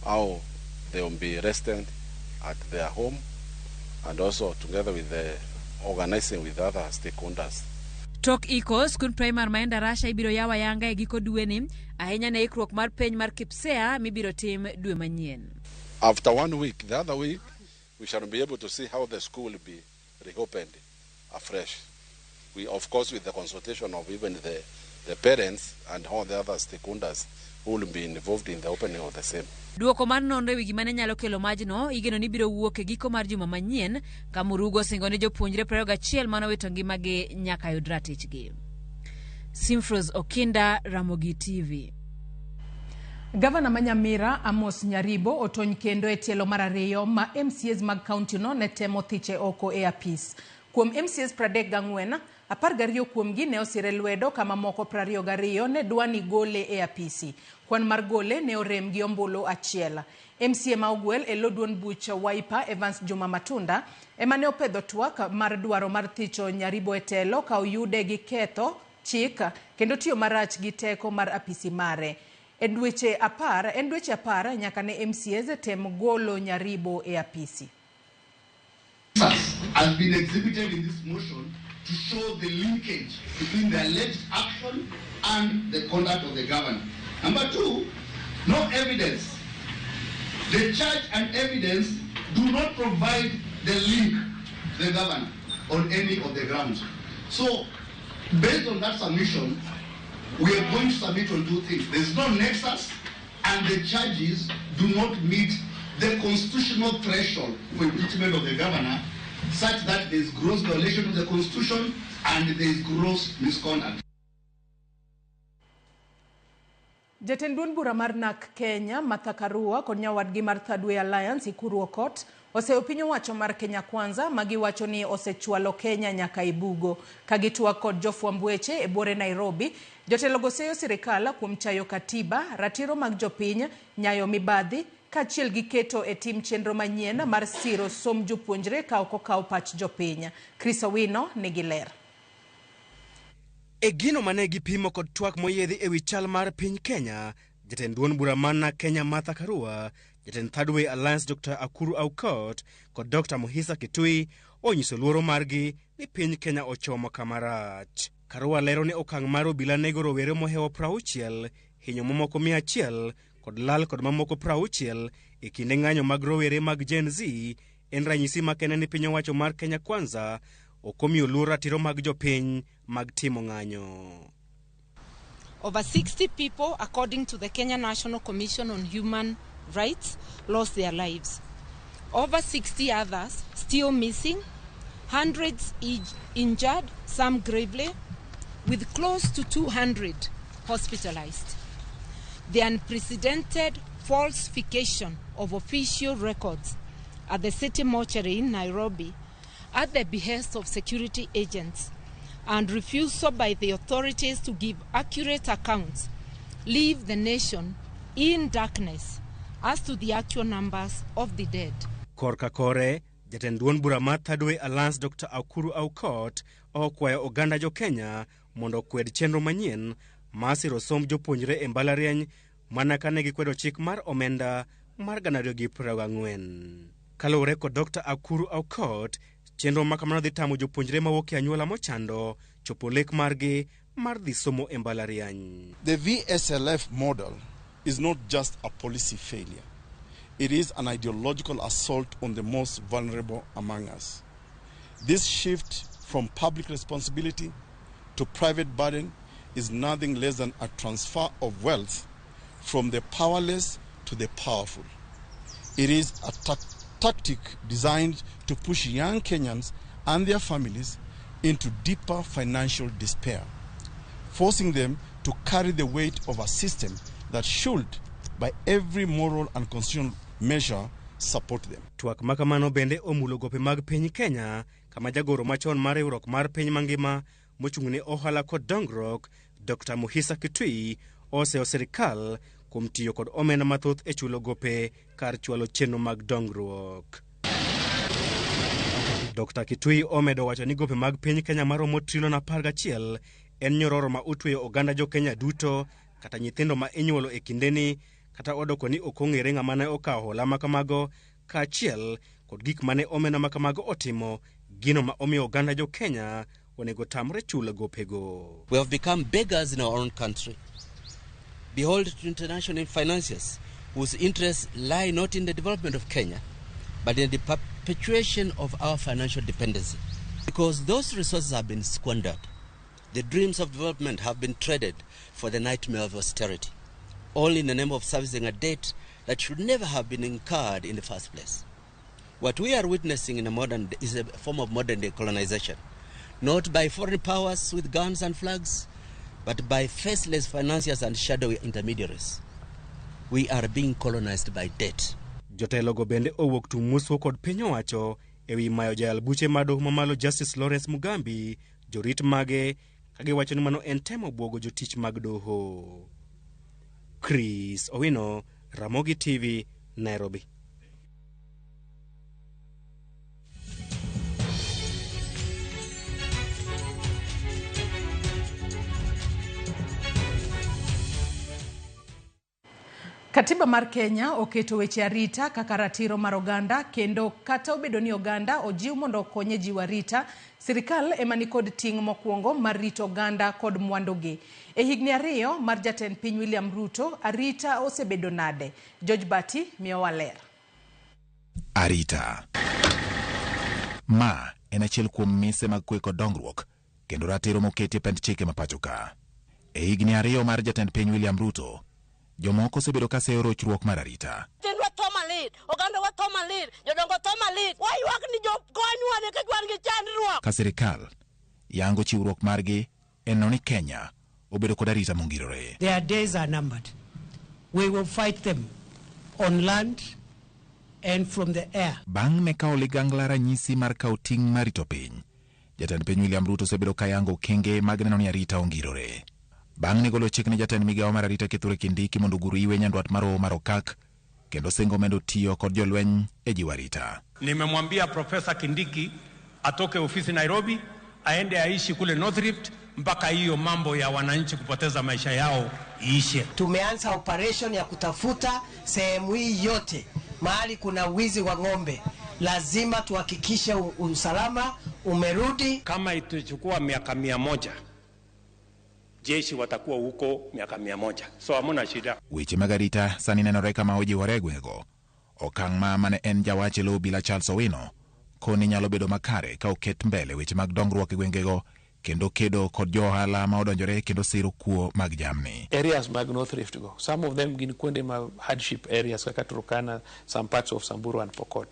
How they will be rested at their home and also together with the organizing with other stakeholders. Tok iko skund primar ma Endarasha ibiro yaw ayanga e giko dweni ahinya ne ikruok mar penj mar KPSEA mibiro tim dwe manyien. After one week, the other week, we shall be able to see how the school will be reopened afresh. We, of course, with the consultation of even the parents and all the other stakeholders who will be involved in the opening of the same. Duoko mar nonro ewi gima ne nyalo kelo majno igeno ni biro wuok e giko mar juma manyien ka Murugo osingo ni jopuonjre 21 manowito ngimagi nyaka yud ratichgi. Simfros Okinda, Ramogi TV. Gavana ma Nyamira Amos Nyaribo otony kendo e tielo mar ariyo ma MCAs mag kaunti no ne temo thiche oko e apis. Kuom MCAs 34, 12 kuomgi ne osire lwedo kama moko 22 ne dwa ni gole e apisi. Kwan mar gole ne orem gi ombulu achiel. MCA ma ogwel e lo duond buch Wiper Evans Juma Matunda ema ne opedho twak mar dwaro mar thicho Nyaribo e telo ka oyude gi ketho chik kendo tiyo marach gi teko mar apisi mare. E dweche 10, en dweche 10 nyaka ne MCAs tem golo Nyaribo e apisi. Has been exhibited in this motion to show the linkage between the alleged action and the conduct of the governor. Number two, no evidence. The charge and evidence do not provide the link to the governor on any of the grounds. So, based on that submission, we are going to submit on two things. There's no nexus, and the charges do not meet the constitutional threshold for impeachment of the governor, such that there is gross violation of the constitution and there is gross misconduct. Jatend duond bura mar NARC Kenya, Martha Karua kod nyawadgi mar Third Way Alliance Ekuru Aukot oseyo piny owacho mar Kenya Kwanza ma giwacho ni osechwalo Kenya nyaka e bugo. Ka gitwak kod jofwamb weche e buore Nairobi, jotelogo seyo sirikal kuom chayo katiba, ratiro mag jopiny, nyayo mibadhi, kaachiel gi keto e tim chenro manyien mar siro somb jopuonjre ka ok okaw pach jopiny. Chris Owino nigi ler. E gino mane gipimo kod twak moyiedhi ewi chal mar piny Kenya, jatend duond bura mar NARC Kenya Martha Karua, jatend Third Way Alliance Dr. Akuru Aukot kod Dr. Muhisa Kitui onyiso luoro margi ni piny Kenya ochomo kama rach. Karua lero ni okang' mar obila nego rowere mohewo 60, hinyo mamoko 100 kod lal kod mamoko 60 e kinde ng'anyo mag rowere mag Gen Z en ranyisi makende ni piny owacho mar Kenya Kwanza ok omiyo luor ratiro mag jopiny mag timo ng'anyo. Over 60 people, according to the Kenya National Commission on Human Rights, lost their lives. Over 60 others still missing, hundreds injured, some gravely, with close to 200 hospitalized. The unprecedented falsification of official records at the city mortuary in Nairobi at the behest of security agents and refusal by the authorities to give accurate accounts leave the nation in darkness as to the actual numbers of the dead. Korka kore, jatend duond bura mar Third Way Alliance Dr. Akuru Aukot okwayo oganda jo Kenya mondo okwed chenro manyien mar siro somb jopuonjre e mbalariany mana kane gikwedo chik mar omenda mar 2024. Kaluwore kod Dr. Akuru Aukot, chenro ma kamano dhi tamo jopuonjre mawuok e anyuola mochando chopo lek margi mar dhi somo e mbalariany. The VSLF model is not just a policy failure. It is an ideological assault on the most vulnerable among us. This shift from public responsibility to private burden is nothing less than a transfer of wealth from the powerless to the powerful. It is a tactic designed to push young Kenyans and their families into deeper financial despair, forcing them to carry the weight of a system that should, by every moral and constitutional measure, support them. Twak ma kamano bende omulo gope mag piny Kenya kama jagoro machon mar riwruok mar piny mangima mochung' ne ohala kod dongruok Dr. Muhisa Kitui oseyo sirikal kuom tiyo kod omenda mathoth e chulo gope kar chwalo chenro mag dongruok. Dr. Kitui omedo wacho ni gope mag piny Kenya maromo trilion 11 en nyororo ma otweyo oganda jo Kenya duto kata nyithindo ma inyuolo e kindeni Kata odoko ni ok ong'ere ng'ama ne okawo hola makamago kaachiel kod gik mane omenda makamago otimo, gino ma omiyo oganda jo Kenya onego tamre chulo gopego. We have become beggars in our own country. Behold to international financiers whose interests lie not in the development of Kenya, but in the perpetuation of our financial dependency. Because those resources have been squandered. The dreams of development have been traded for the nightmare of austerity, all in the name of servicing a debt that should never have been incurred in the first place. What we are witnessing in a modern is a form of modern day colonization, not by foreign powers with guns and flags, but by faceless financiers and shadowy intermediaries. We are being colonized by debt. Jotelogo bende owuok tumusuo kod piny owacho ewi mayo jayal buche mar doho mamalo Justice Lawrence Mugambi jorit mage kagiwacho ni mano en temo buogo jotich mag doho. Chris Owino, Ramogi TV, Nairobi. Katiba mar Kenya oketo weche arita kaka ratiro mar oganda kendo kata obedo ni oganda ojiw mondo okony e jiwo arita, sirikal ema nikod ting' mokwongo mar rito oganda kod mwandugi. E higni 2 mar jatend piny William Ruto, arita osebedo nade? George Bati miyowa ler. Arita. Ma en achiel kuom mise mag kwe kod dongruok kendo ratiro moketi e pend chike ma pacho ka. E higni 2 mar jatend piny William Ruto, jomoko osebedo ka seyo rochruok mar arita. Nyithindwa tho malit, ogandawa tho malit, jodongo tho malit. Waywak ni jokonywa nikech wan gi chandruok. Ka sirikal yango chiwruok margi en neno ni Kenya obedo kod arita mongirore. Their days are numbered. We will fight them on land and from the air. Bang' ne kawo ligangla ranyisi mar kawo ting' mar rito piny, jatend piny William Ruto osebedo ka yango okenge mag neno ni arita ongirore. Bang' ne golo chik ne jatend migawo mar arita Kithure Kindiki mondo ogur iwe nyandwat mar Hoho mar Okak kendo singo medo tiyo kod jolweny e jiwo arita. Nimemwambia Profesa Kindiki atoke ofisi Nairobi aende aishi kule North Rift mpaka hiyo mambo ya wananchi kupoteza maisha yao iishe. Tumeanza operation ya kutafuta sehemu hii yote mahali kuna wizi wa ng'ombe. Lazima tuhakikishe usalama umerudi. Kama itachukua miaka 100, jeshi watakuwa huko miaka 100. So hamna shida. Weche mag arita sani nenore kama ojiwore e gwengego. Okang' ma mane en jawach e lowo Bila Charles Owino koni nyalo bedo makare ka oket mbele weche mag dongruok e gwengego kendo kedo kod jo ohala ma odonjore kendo siro kuo mag jamni. Areas mag North Rift go, some of them gin kuonde ma hardship areas kaka Turkana, some parts of Samburu and Pokot,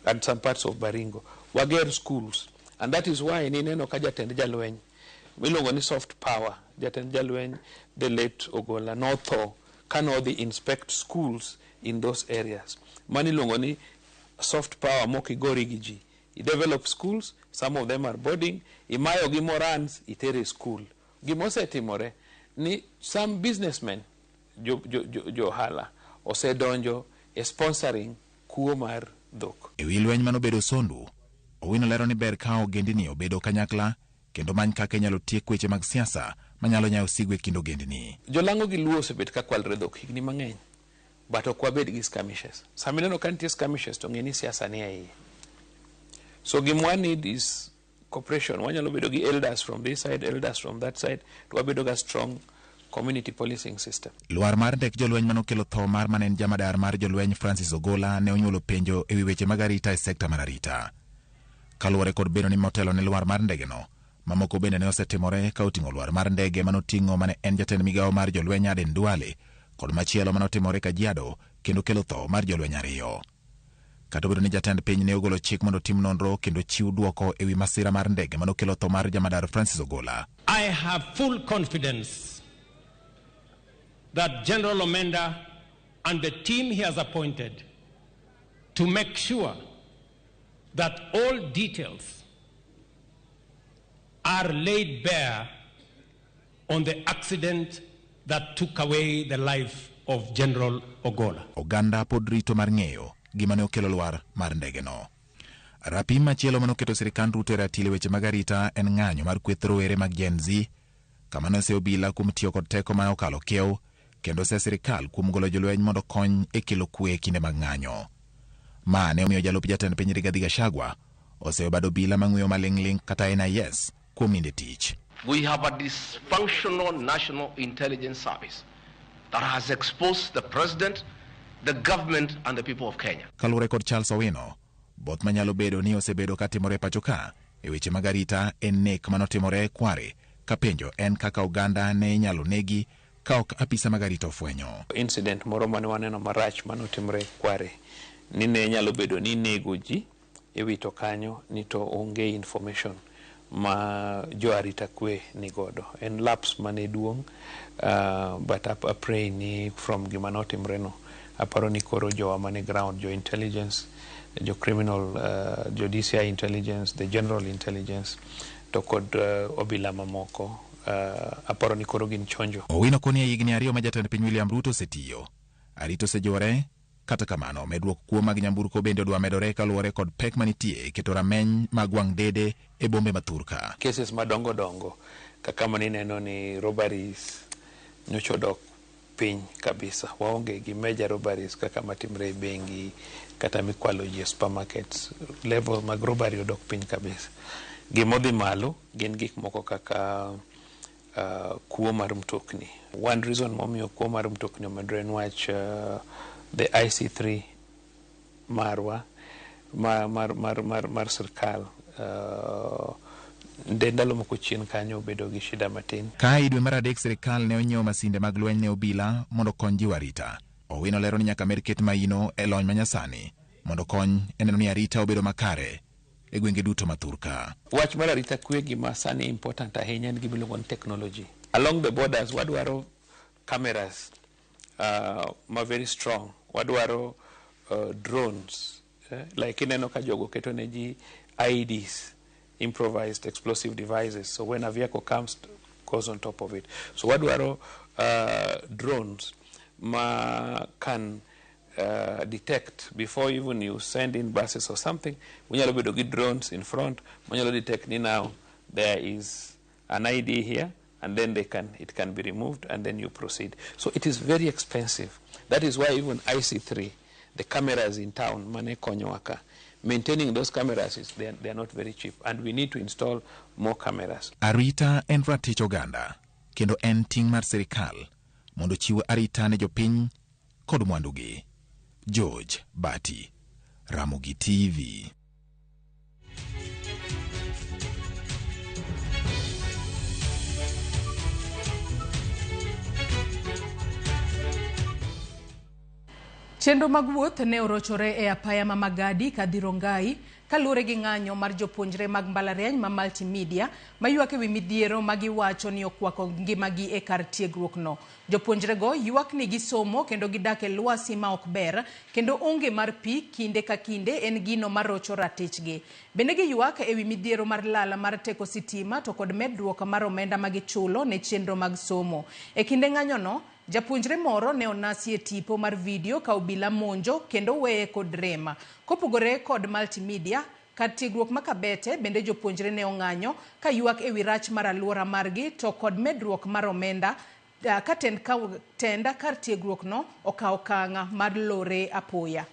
and some parts of Baringo. Wager schools, and that is why nineno ka jatend jalweny miluongo ni soft power, jatend jalweny the late Ogola notho kanodhi inspect schools in those areas. Mano iluongo ni soft power mokigori gi ji. I develop schools, some of them are boarding, imayo gi morans itere school. Gimosetimore ni some businessmen jo ohala osedonjo e sponsoring kuo mar dhok. E wi lweny manobedo Sondu, Owino lero ni ber ka ogendini obedo kanyakla kendo many kaka inyalo tiek weche mag siasa manyalo nyayo sigu e kind ogendini. Jolang'o gi Luo osebet ka kwalre dhok higni mang'eny, but ok wabed gi skirmishes. Sama ineno ka nitie skirmishes to ng'e ni siasa ni e iye. So gima need is cooperation. Wanyalo bedo gi elders from this side, elders from that side, to wabedo ga strong community policing system. Lwar mar ndek jolweny manokelo tho mar mane en jamadar mar jolweny Francis Ogola ne onyuolo penjo ewi weche mag arita e sekta mar arita. Kaluwore kod bedo ni motelo ne lwar mar ndegeno, mamoko bende ne osetimore ka oting'o lwar mar ndege manoting'o mane en jatend migawo mar jolweny Aden Duale kod machielo manotimore Kajiado kendo kelo tho mar jolweny 2. Kata obedo ni jatend piny ne ogolo chik mondo tim nonro kendo chiw dwoko ewi masira mar ndege manokelo tho mar jamadar Francis Ogola. I have full confidence that General Omenda and the team he has appointed to make sure that all details are laid bare on the accident that took away the life of General Ogola. Oganda pod rito mar ng'eyo gima ne okelo lwar mar ndegeno. Rapim machielo manoketo sirikand Ruto e ratil e weche mag arita en ng'anyo mar kweth rowere mag Gen Z, kama ne oseyo obila kuom tiyo kod teko ma okalo kiew kendo ose sirikal kuom golo jolweny mondo kony e kelo kwe e kinde mag ng'anyo. Ma ne omiyo jalup jatend piny Rigathi Gachagua oseyo bad obila mang'weyo maling'ling' kata NIS kuom nindo e tich. We have a dysfunctional National Intelligence Service that has exposed the president, the government, and the people of Kenya. Kaluwore kod Charles Owino, both manyalo bedo ni osebedo katimore pacho ka e weche mag arita en nek manotimore Kware ka penjo en kaka oganda ne inyalo negi ka ok apisa mag arita ofwenyo. Incident moro mane waneno marach manotimore Kware ni ne nyalo bedo ni nego ji iwito kanyo ni to onge information ma jo arita kwe ni godo. En lapse mane duong', but I pray ni from gima notimre no, aparo ni koro jowa mane ground, jo intelligence, jo criminal, jo DCI intelligence, the general intelligence, to kod obila mamoko, aparo ni koro gin chonjo. Owino koni e higni 2 ma jatend piny William Ruto osetiyo, arita osejiwore. Kata kamano, medruok kuo mag nyamburko bende odwa medore kaluwore kod pek manitie e keto rameny mag wang' dede e bombe ma thurka. Cases madongo dongo kaka manineno ni robberies nyocha odok piny kabisa. Waonge gi major robberies kaka matimre e bengi kata mikwalo ji e supermarkets. Level mag robbery odok piny kabisa. Gimodhi malo gin gik moko kaka kuo mar mtokni. One reason momiyo kuo mar mtokni omedore en wach the IC3 marwa mar sirkal ndalo moko chien kanyo obedo gi shida matin. Ka e dwe mar 3 sirikal ne onyiewo masinde mag lweny ne obila mondo okony jiwo arita. Owino lero ni nyaka med ket maino e lony manyasani mondo okony e neno ni arita obedo makare e gwenge duto ma thurka. Wach mar arita kwe gima sani important ahinya en gima iluongo ni technology. Along the borders wadwaro cameras ma very strong, wadwaro drones, like ineno ka jogo keto ne ji IEDs, improvised explosive devices, so when a vehicle comes, goes on top of it. So wadwaro drones ma can detect before even you send in buses or something. Unyalo bedo gi drones in front, unyalo detect ni now there is an ID here, and then it can be removed, and then you proceed. So it is very expensive. That is why even IC3, the cameras in town, mane konyowa, maintaining those cameras, is they are not very cheap, and we need to install more cameras. Arita en ratich oganda, kendo en ting' mar sirikal mondo chiw arita ne jopiny kod mwandugi. George Bati, Ramogi TV. Chenro mag wuoth ne orochore e apaya ma Magadi kadhi Rongai kaluwore gi ng'anyo mar jopuonjre mag mbalariany ma Multimedia maywak ewi midhiero ma giwacho ni okwako ngimagi e kar tiegruok no. Jopuonjrego ywak ni gisomo kendo gidak e lwasi ma ok ber kendo onge mar pi kinde ka kinde en gino marocho ratichgi. Bende giywak ewi midhiero mar lala mar teko sitima to kod medruok mar omenda ma gichulo ne chenro mag somo. E kinde ng'anyono, japuonjre moro ne onasi e tipo mar video ka obila monjo kendo weye kod rema. Kopogore kod Multimedia, kar tiegruok ma Kabete bende jopuonjre ne ong'anyo ka ywak ewi rach mar aluora margi to kod medruok mar omenda ka tend kar tiegruok no okawo okang' mar lore apoya.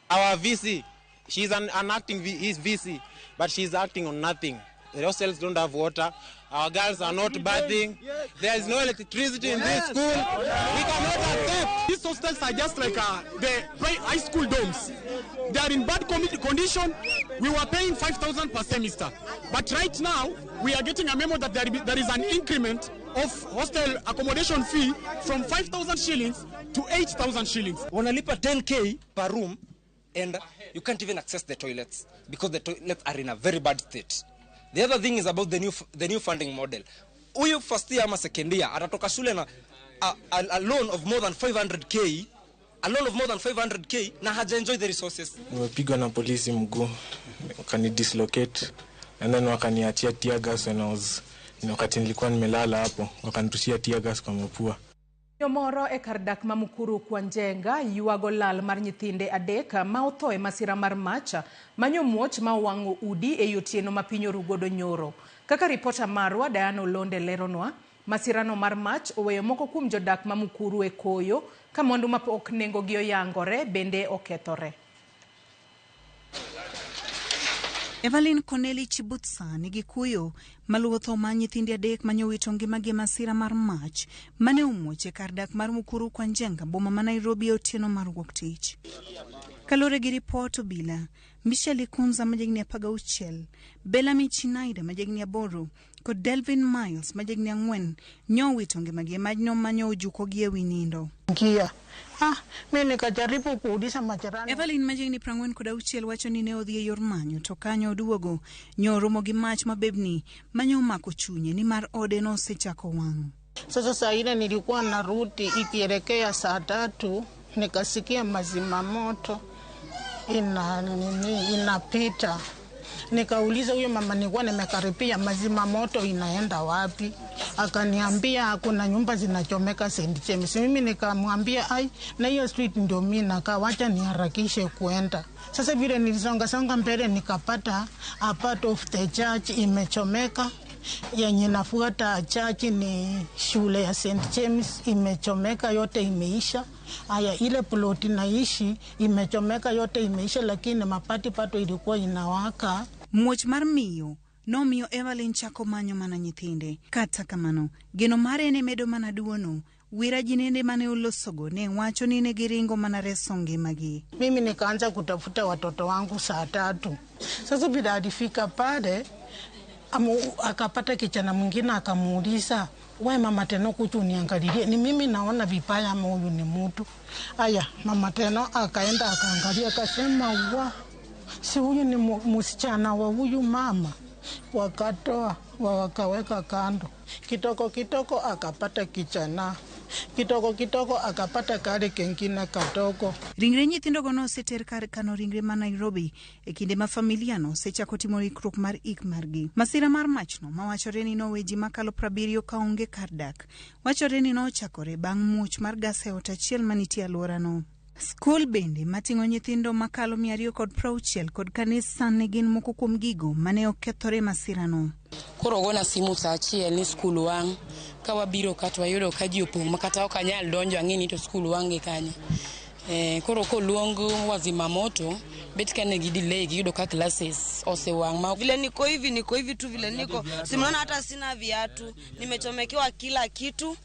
Our VC, she's an acting VC, but she's acting on nothing. The hostels don't have water. Our girls are not bathing. There is no electricity in this school. We cannot accept. These hostels are just like the high school dorms. They are in bad condition. We were paying 5,000 per semester. But right now, we are getting a memo that there is an increment of hostel accommodation fee from 5,000 shillings to 8,000 shillings. Wanalipa 10K per room, and you can't even access the toilets because the toilets are in a very bad state. The other thing is about the new funding model. Huyu first year ama second year atatoka shule na a loan of more than 500k, a loan of more than 500k na haja enjoy the resources. Nimepigwa na polisi mguu, wakani dislocate and then wakaniachia tear gas when I was, wakati nilikuwa nimelala hapo, wakanitushia tear gas kwa mapua. Moro e kar dak ma Mukuru kwa Njenga ywago lal mar nyithinde 3 ma otho e masira mar mach manyo muoch ma owang'o udi e otieno ma piny orugodo nyoro. Kaka ripota marwa Diana Olonde leronwa, Masirano mar mach oweyo moko kuom jodak ma Mukuru e koyo ka mwandu mapok nengogi oyangore bende okethore. Evelyn Corneli Chibutsa nigi kuyo maluwo tho mar nyithinde adek mane owito ngimagi e masira mar mach mane omuoch e kar dak mar Mukuru kwa Njenga, boma ma Nairobi e otieno mar wuok tich. Kaluwore gi ripot obila, Michelle Ikunza ma jahigni 16, Bellamy Chinaida ma jahigni 8 kod Delvin Miles ma jahigni 4 nyowito ngimagi e majno mane ojukogi e wi nindo. Ngia. Ah, mimi nikajaribu kuuliza majirani. Evelyn ma jahigni 46 wacho ni ne odhi e yor manyo to kanyo oduogo nyoromo gi mach mabebni mane omako chunye nimar ode nosechako wang'. Sasa saa ile nilikuwa narudi ikielekea saa 3 nikasikia mazima moto ina nini inapita. Nikauliza huyo mama nilikuwa nimekaribia mazima moto inaenda wapi? Akaniambia kuna nyumba zinachomeka St. James. Mimi nikamwambia ai, na hiyo street ndio mimi nakaa, wacha niharakishe kuenda. Sasa vile nilisonga songa mbele nikapata a part of the church imechomeka. Yenye nafuata church ni shule ya St. James imechomeka yote imeisha. Aya, ile plot naishi imechomeka yote imeisha, lakini mapati pato ilikuwa inawaka. Muoch mar miyo nomiyo Evelyn chako manyo mana nyithinde. Kata kamano, geno mare ne medo mana duono. Wira jinende mane olosogo ne wacho ni ne giringo mana reso ngimagi. Mimi nikaanza kutafuta watoto wangu saa 3. Sasa bila alifika pale akapata kijana mwingine akamuuliza, we mama Teno kuchu niangalilie, ni mimi naona vibaya ama huyu ni mtu? Aya, mama Teno akaenda akaangalia akasema, wa si huyu ni msichana wa huyu mama. Wakatoa wakaweka kando. Kitoko kitoko akapata kijana, kitoko kitoko akapata kale kengine katoko. Ringre nyithindogo noseter kar kano ringre ma Nairobi e kinde ma familia no osechako timo ikruok mar ik margi. Masira mar machno mawachore ni nowe ji makalo 70 kaonge kar dak wachore ni nochakore bang' muoch mar gas e ot achiel manitie alworano. Skul bende mating'o nyithindo makalo 260 kod kanisa ne gin moko kuom gigo mane okethore masirano. Koro ogona simu saa 1 ni skul wang', ka wabiro ka to wayudo ka ji opong' ma kata ok anyal donjo ang'e ni to skul wang' gi kanye. Koro koluong wazima moto bet ka ne gi delay giyudo ka classes osewang' ma vile niko hivi tu vile niko, si mnaona hata sina viatu, nimechomekewa kila kitu,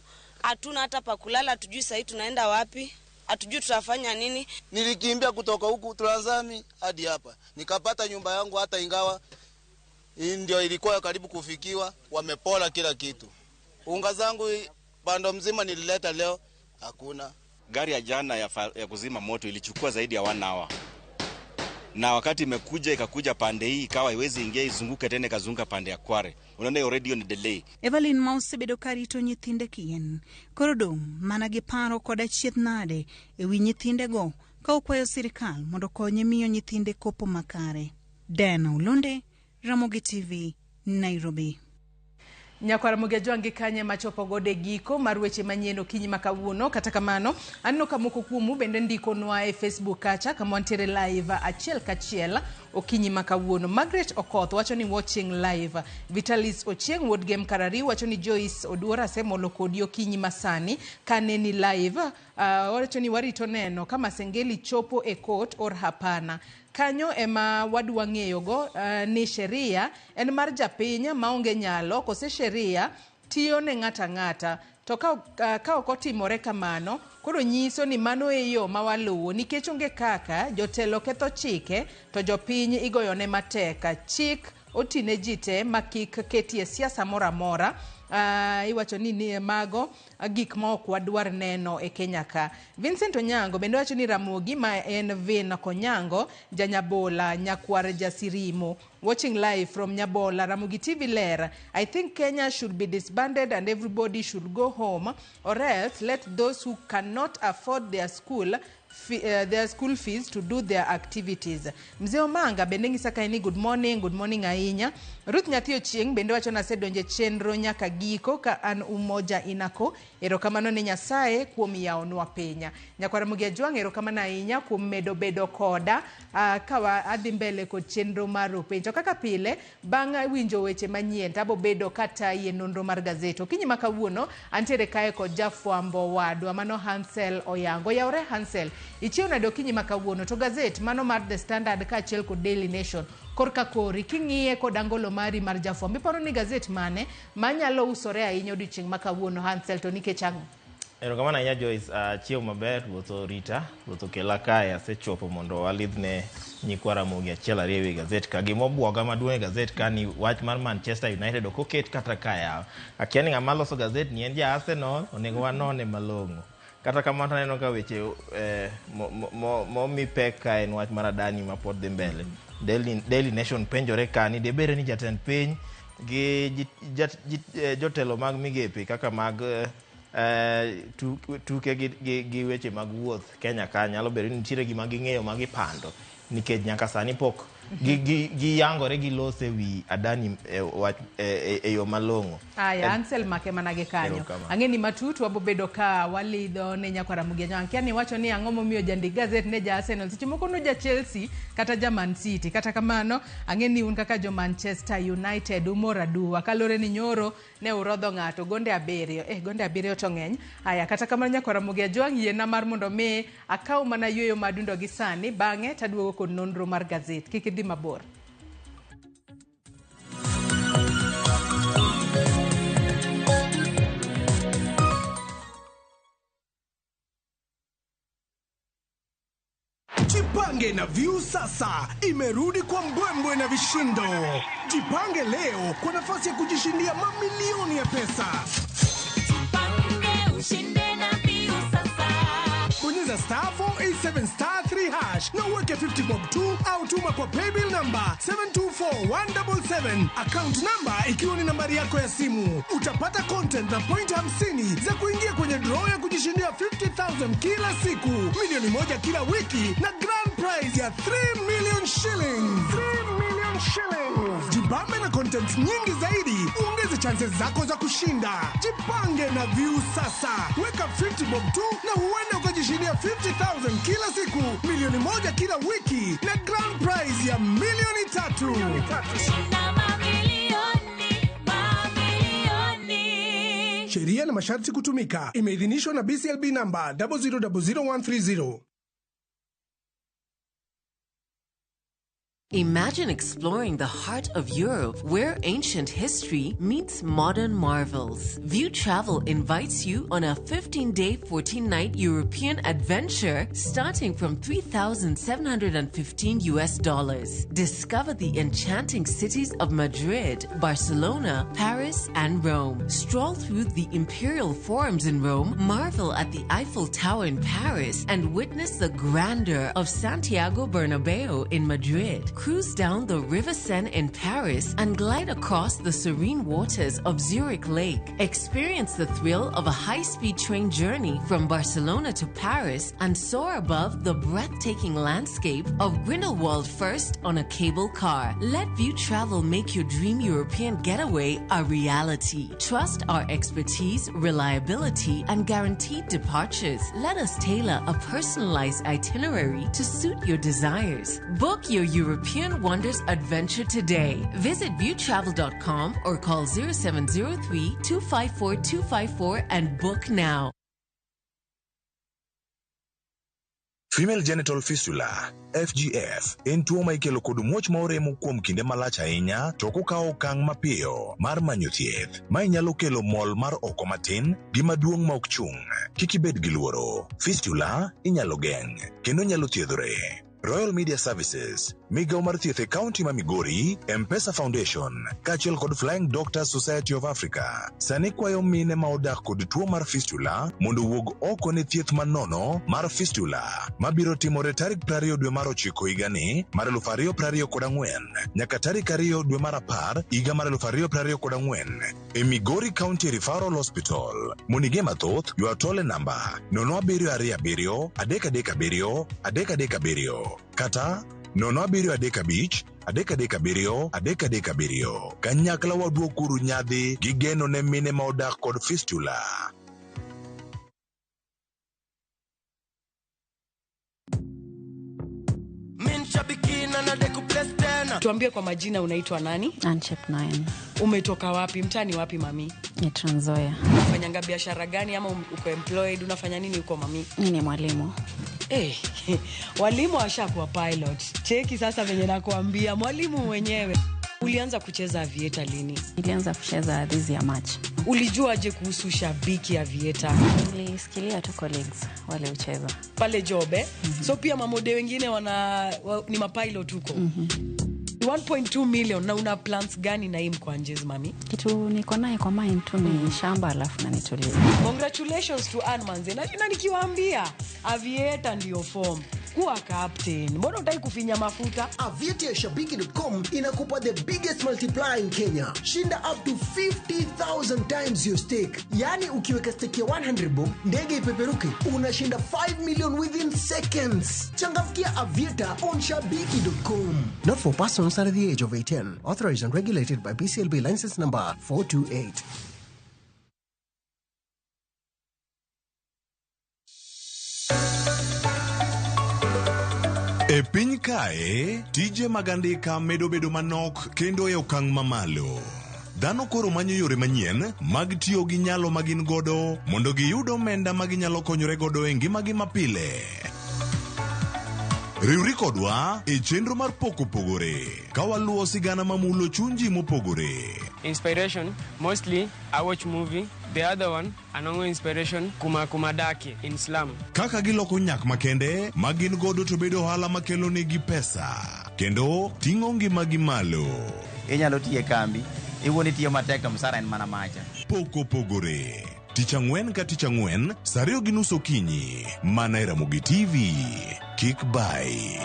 hatuna hata pa kulala, hatujui sasa tunaenda wapi, hatujui tutafanya nini. Nilikimbia kutoka huku Tranzami hadi hapa, nikapata nyumba yangu, hata ingawa ndio ilikuwa karibu kufikiwa, wamepola kila kitu. Unga zangu bando mzima nilileta leo hakuna. Gari ya jana ya kuzima moto ilichukua zaidi ya 1 hour. Na wakati imekuja ikakuja pande hii ikawa haiwezi ingia, izunguke tena ikazunguka pande ya Kware. Unaona hiyo radio ni delay. Evelyn ma osebedo karito nyithinde kien. Koro dong' mana gi paro kod achiedh nade e wi nyithindego ka okwayo sirikal mondo okonye miyo nyithinde kopo makare. Diana Olonde, Ramogi TV, Nairobi. Nyakwar Ramogi Ajwang' gi kanye machopo godo e giko mar weche manyien okinyi ma kawuono. Kata kamano, aneno ka moko kuomu bende ndikonwa e Facebook kacha kama wantiere live achiel kachiel okinyi ma kawuono. Margaret Okoth wacho ni watching live. Vitalis Ochieng wuod Gem Karari wacho ni Joyce Oduora asemolo kodi okinyi masani kaneni live. Wacho ni warito neno kama Sengeli chopo e court or hapana. Kanyo ema wadwa ng'eyogo ni sheria en mar japiny maonge nyalo kose sheria tiyo ne ng'ata ng'ata. To ka ok otimore kamano, koro nyiso ni mano e yo ma waluwo nikech onge kaka jotelo ketho chike to jopiny igoyone matek. Chik otine ji te ma kik ketie siasa moro amora. Iwacho ni mago gik ma ok wadwar neno e Kenya ka. Vincent Onyango bende wacho ni Ramogi ma en Vin Konyango Janyabola nyakwar Jasirimo watching live from Nyabola. Ramogi TV ler. I think Kenya should be disbanded and everybody should go home, or else let those who cannot afford their school their school fees to do their activities. Mzee Omanga bende ng'isa kae ni good morning, good morning ahinya. Ruth Nyathi Ochieng' bende wacho ni asedonjo e chenro nyaka giko ka an Umoja Inako. Erokamano ne Nyasaye kuom yawonwa piny. Nyakwar Ramogi Ajwang' erokamano ahinya kuom medo bedo koda ka wa adhi mbele kod chenro mar penjo. Kaka pile, bang' winjo weche manyien to abo bedo katayi e nonro mar gazet. Okinyi ma kawuono antiere kae kod jafwambo wadwa mano Hansel Oyango. Yawre Hansel, ichiew nade okinyi ma kawuono? To gazet mano mar The Standard kaachiel kod Daily Nation korka kori king'iye kod angolo mari mar jafwambo, iparo ni gazet mane manyalo usore ahinya odiochieng' ma kawuono Hansel, to nikech ang'o? Erokamano ahinya Joyce, achiew maber, ruoth orita, ruoth okela kae, asechopo mondo walidhne nyikwa Ramogi achiel ariyo ewi gazet ka. Gima obwoga maduong' e gazet ka ni wach mar Manchester United ok oket kata ka yawa. Akia ni ng'ama loso gazet ni en ja Arsenal, onego wanone malong'o. Kata kamano aneno ka weche momi pek ka en wach mar Adani ma pod dhi mbele. Daily Nation penjore ka ni debede ni jatend piny gi jotelo mag migepe kaka mag tuke gi weche mag wuoth Kenya ka nyalo bedo ni nitiere gima ging'eyo ma gipando nikech nyaka sani pok giyangore gilose wi Adani e yo malong'o. Aya, Ansel make mana gi kanyo. Ang'e ni matut wabobedo ka walidho ne nyakwar Ramogi Ajwang'. Kia ni wacho ni ang'o momiyo jandik gazet ne ja Arsenal, seche moko no ja Chelsea kata ja Man City. Kata kamano, ang'e ni un kaka jo Manchester United umor aduwa. Kaluwore ni nyoro ne urodho ng'ato gonde 7. Gonde 7 to ng'eny. Aya, kata kamano nyakwar Ramogi Ajwang' yiena mar mondo mi akaw mana yueyo madundo gi sani, bang'e taduogo kod nonro mar gazet. Kik idhi mabor. Jipange na Viusasa imerudi kwa mbwembwe na vishindo. Jipange leo kwa nafasi ya kujishindia mamilioni ya pesa. Jipange ushinde na Viusasa. Bonyeza star 487 star 3 hash na uweke 50 bob 2 au tuma kwa paybill number 724177, account number ikiwa ni nambari yako ya simu. Utapata content na point 50 za kuingia kwenye draw ya kujishindia 50,000 kila siku, milioni 1 kila wiki na grand prize ya 3 million shillings. 3 million shillings. Jibambe na content nyingi zaidi, uongeze chances zako za kushinda. Jipange na Viusasa. Weka 50 bob 2 na huenda ukajishindia 50,000 kila siku, milioni 1 kila wiki na grand prize ya milioni 3. Shinda mamilioni, mamilioni. Sheria na masharti kutumika. Imeidhinishwa na BCLB number 0000130. Imagine exploring the heart of Europe where ancient history meets modern marvels. View Travel invites you on a 15-day, 14-night European adventure starting from $3,715 US. Discover the enchanting cities of Madrid, Barcelona, Paris, and Rome. Stroll through the imperial forums in Rome, marvel at the Eiffel Tower in Paris, and witness the grandeur of Santiago Bernabeu in Madrid. Cruise down the River Seine in Paris and glide across the serene waters of Zurich Lake. Experience the thrill of a high-speed train journey from Barcelona to Paris and soar above the breathtaking landscape of Grindelwald first on a cable car. Let View Travel make your dream European getaway a reality. Trust our expertise, reliability, and guaranteed departures. Let us tailor a personalized itinerary to suit your desires. Book your European Wonders adventure today. Visit viewtravel.com or call 0703 254 254 and book now. Female genital fistula FGF en tuo ma ikelo kod muoch ma oremo kuom kinde malach ahinya to ok okawo okang' mapiyo mar manyo thieth. Mae nyalo kelo mol mar oko matin gi maduong' ma ok chung'. Kik ibed gi luoro. Fistula inyalo geng' kendo nyalo thiedhore. Royal Media Services, Migawo mar Thieth e Kaunti ma Migori, M-Pesa Foundation, kaachiel kod Flying Doctors Society of Africa, sani kwayo mine ma odak kod tuo mar fistula mondo owuog oko ne thieth manono mar fistula mabiro timore tarik 20 dwe mar ochiko higani mar 2024 nyaka tarik 2 dwe mar apar higa mar 2024 e Migori County Referral Hospital. Monige mathoth, ywa tol e namba 0727 337 337 kata 0735 337 337. Kanyakla waduokuru nyadhi gi geno ne mine ma odak kod fistula. Tuambie kwa majina, unaitwa nani? Anchep Nine. Umetoka wapi? Mtaani wapi mami? Ni Trans Nzoia. Unafanyanga biashara gani ama uko employed? Unafanya nini huko mami? Mimi ni mwalimu. Eh, walimu washakuwa pilot. Cheki sasa venye nakuambia, mwalimu mwenyewe. Ulianza kucheza avieta lini? Nilianza kucheza this year March. Ulijuaje kuhusu shabiki avieta? Nilisikilia tu colleagues wale ucheza. Pale job eh? So pia mamode wengine ni mapilot huko. 1.2 million na una plans gani na hii mkwanjezi mami? Kitu niko naye kwa mind tu ni shamba alafu na nitulie. Congratulations to Ann Manze. Na nikiwaambia avieta ndio form. Kuwa captain. Mbona hutaki kufinya mafuta? Avieta ya shabiki.com inakupa the biggest multiplier in Kenya. Shinda up to 50,000 times your stake. Yaani ukiweka stake ya 100 bob, ndege ipeperuke, unashinda 5 million within seconds. Changamkia Avieta on shabiki.com. Not for persons under the age of 18. Authorized and regulated by BCLB license number 428. E piny kae, tije mag andika medo bedo manok kendo e okang' mamalo. Dhano koro manyo yore manyien mag tiyo gi nyalo ma gin godo mondo giyud omenda ma ginyalo konyore godo e ngimagi mapile. Riwri kodwa e chenro mar Pok Opogore ka waluwo sigana mamulo chuny ji mopogore. Inspiration, mostly I watch movie. The other one, anongo inspiration, kuma kumadaki in slum. Kaka giloko nyak makende ma gin godo to bedo ohala makelo negi pesa kendo ting'o ngimagi malo. Inyalo tiyo e kambi, iwuon itiyo matek to msara en mana macha. Pok Opogore. Tich ang'wen ka tich ang'wen, saa 2:30 okinyi, mana e Ramogi TV. Kik bai.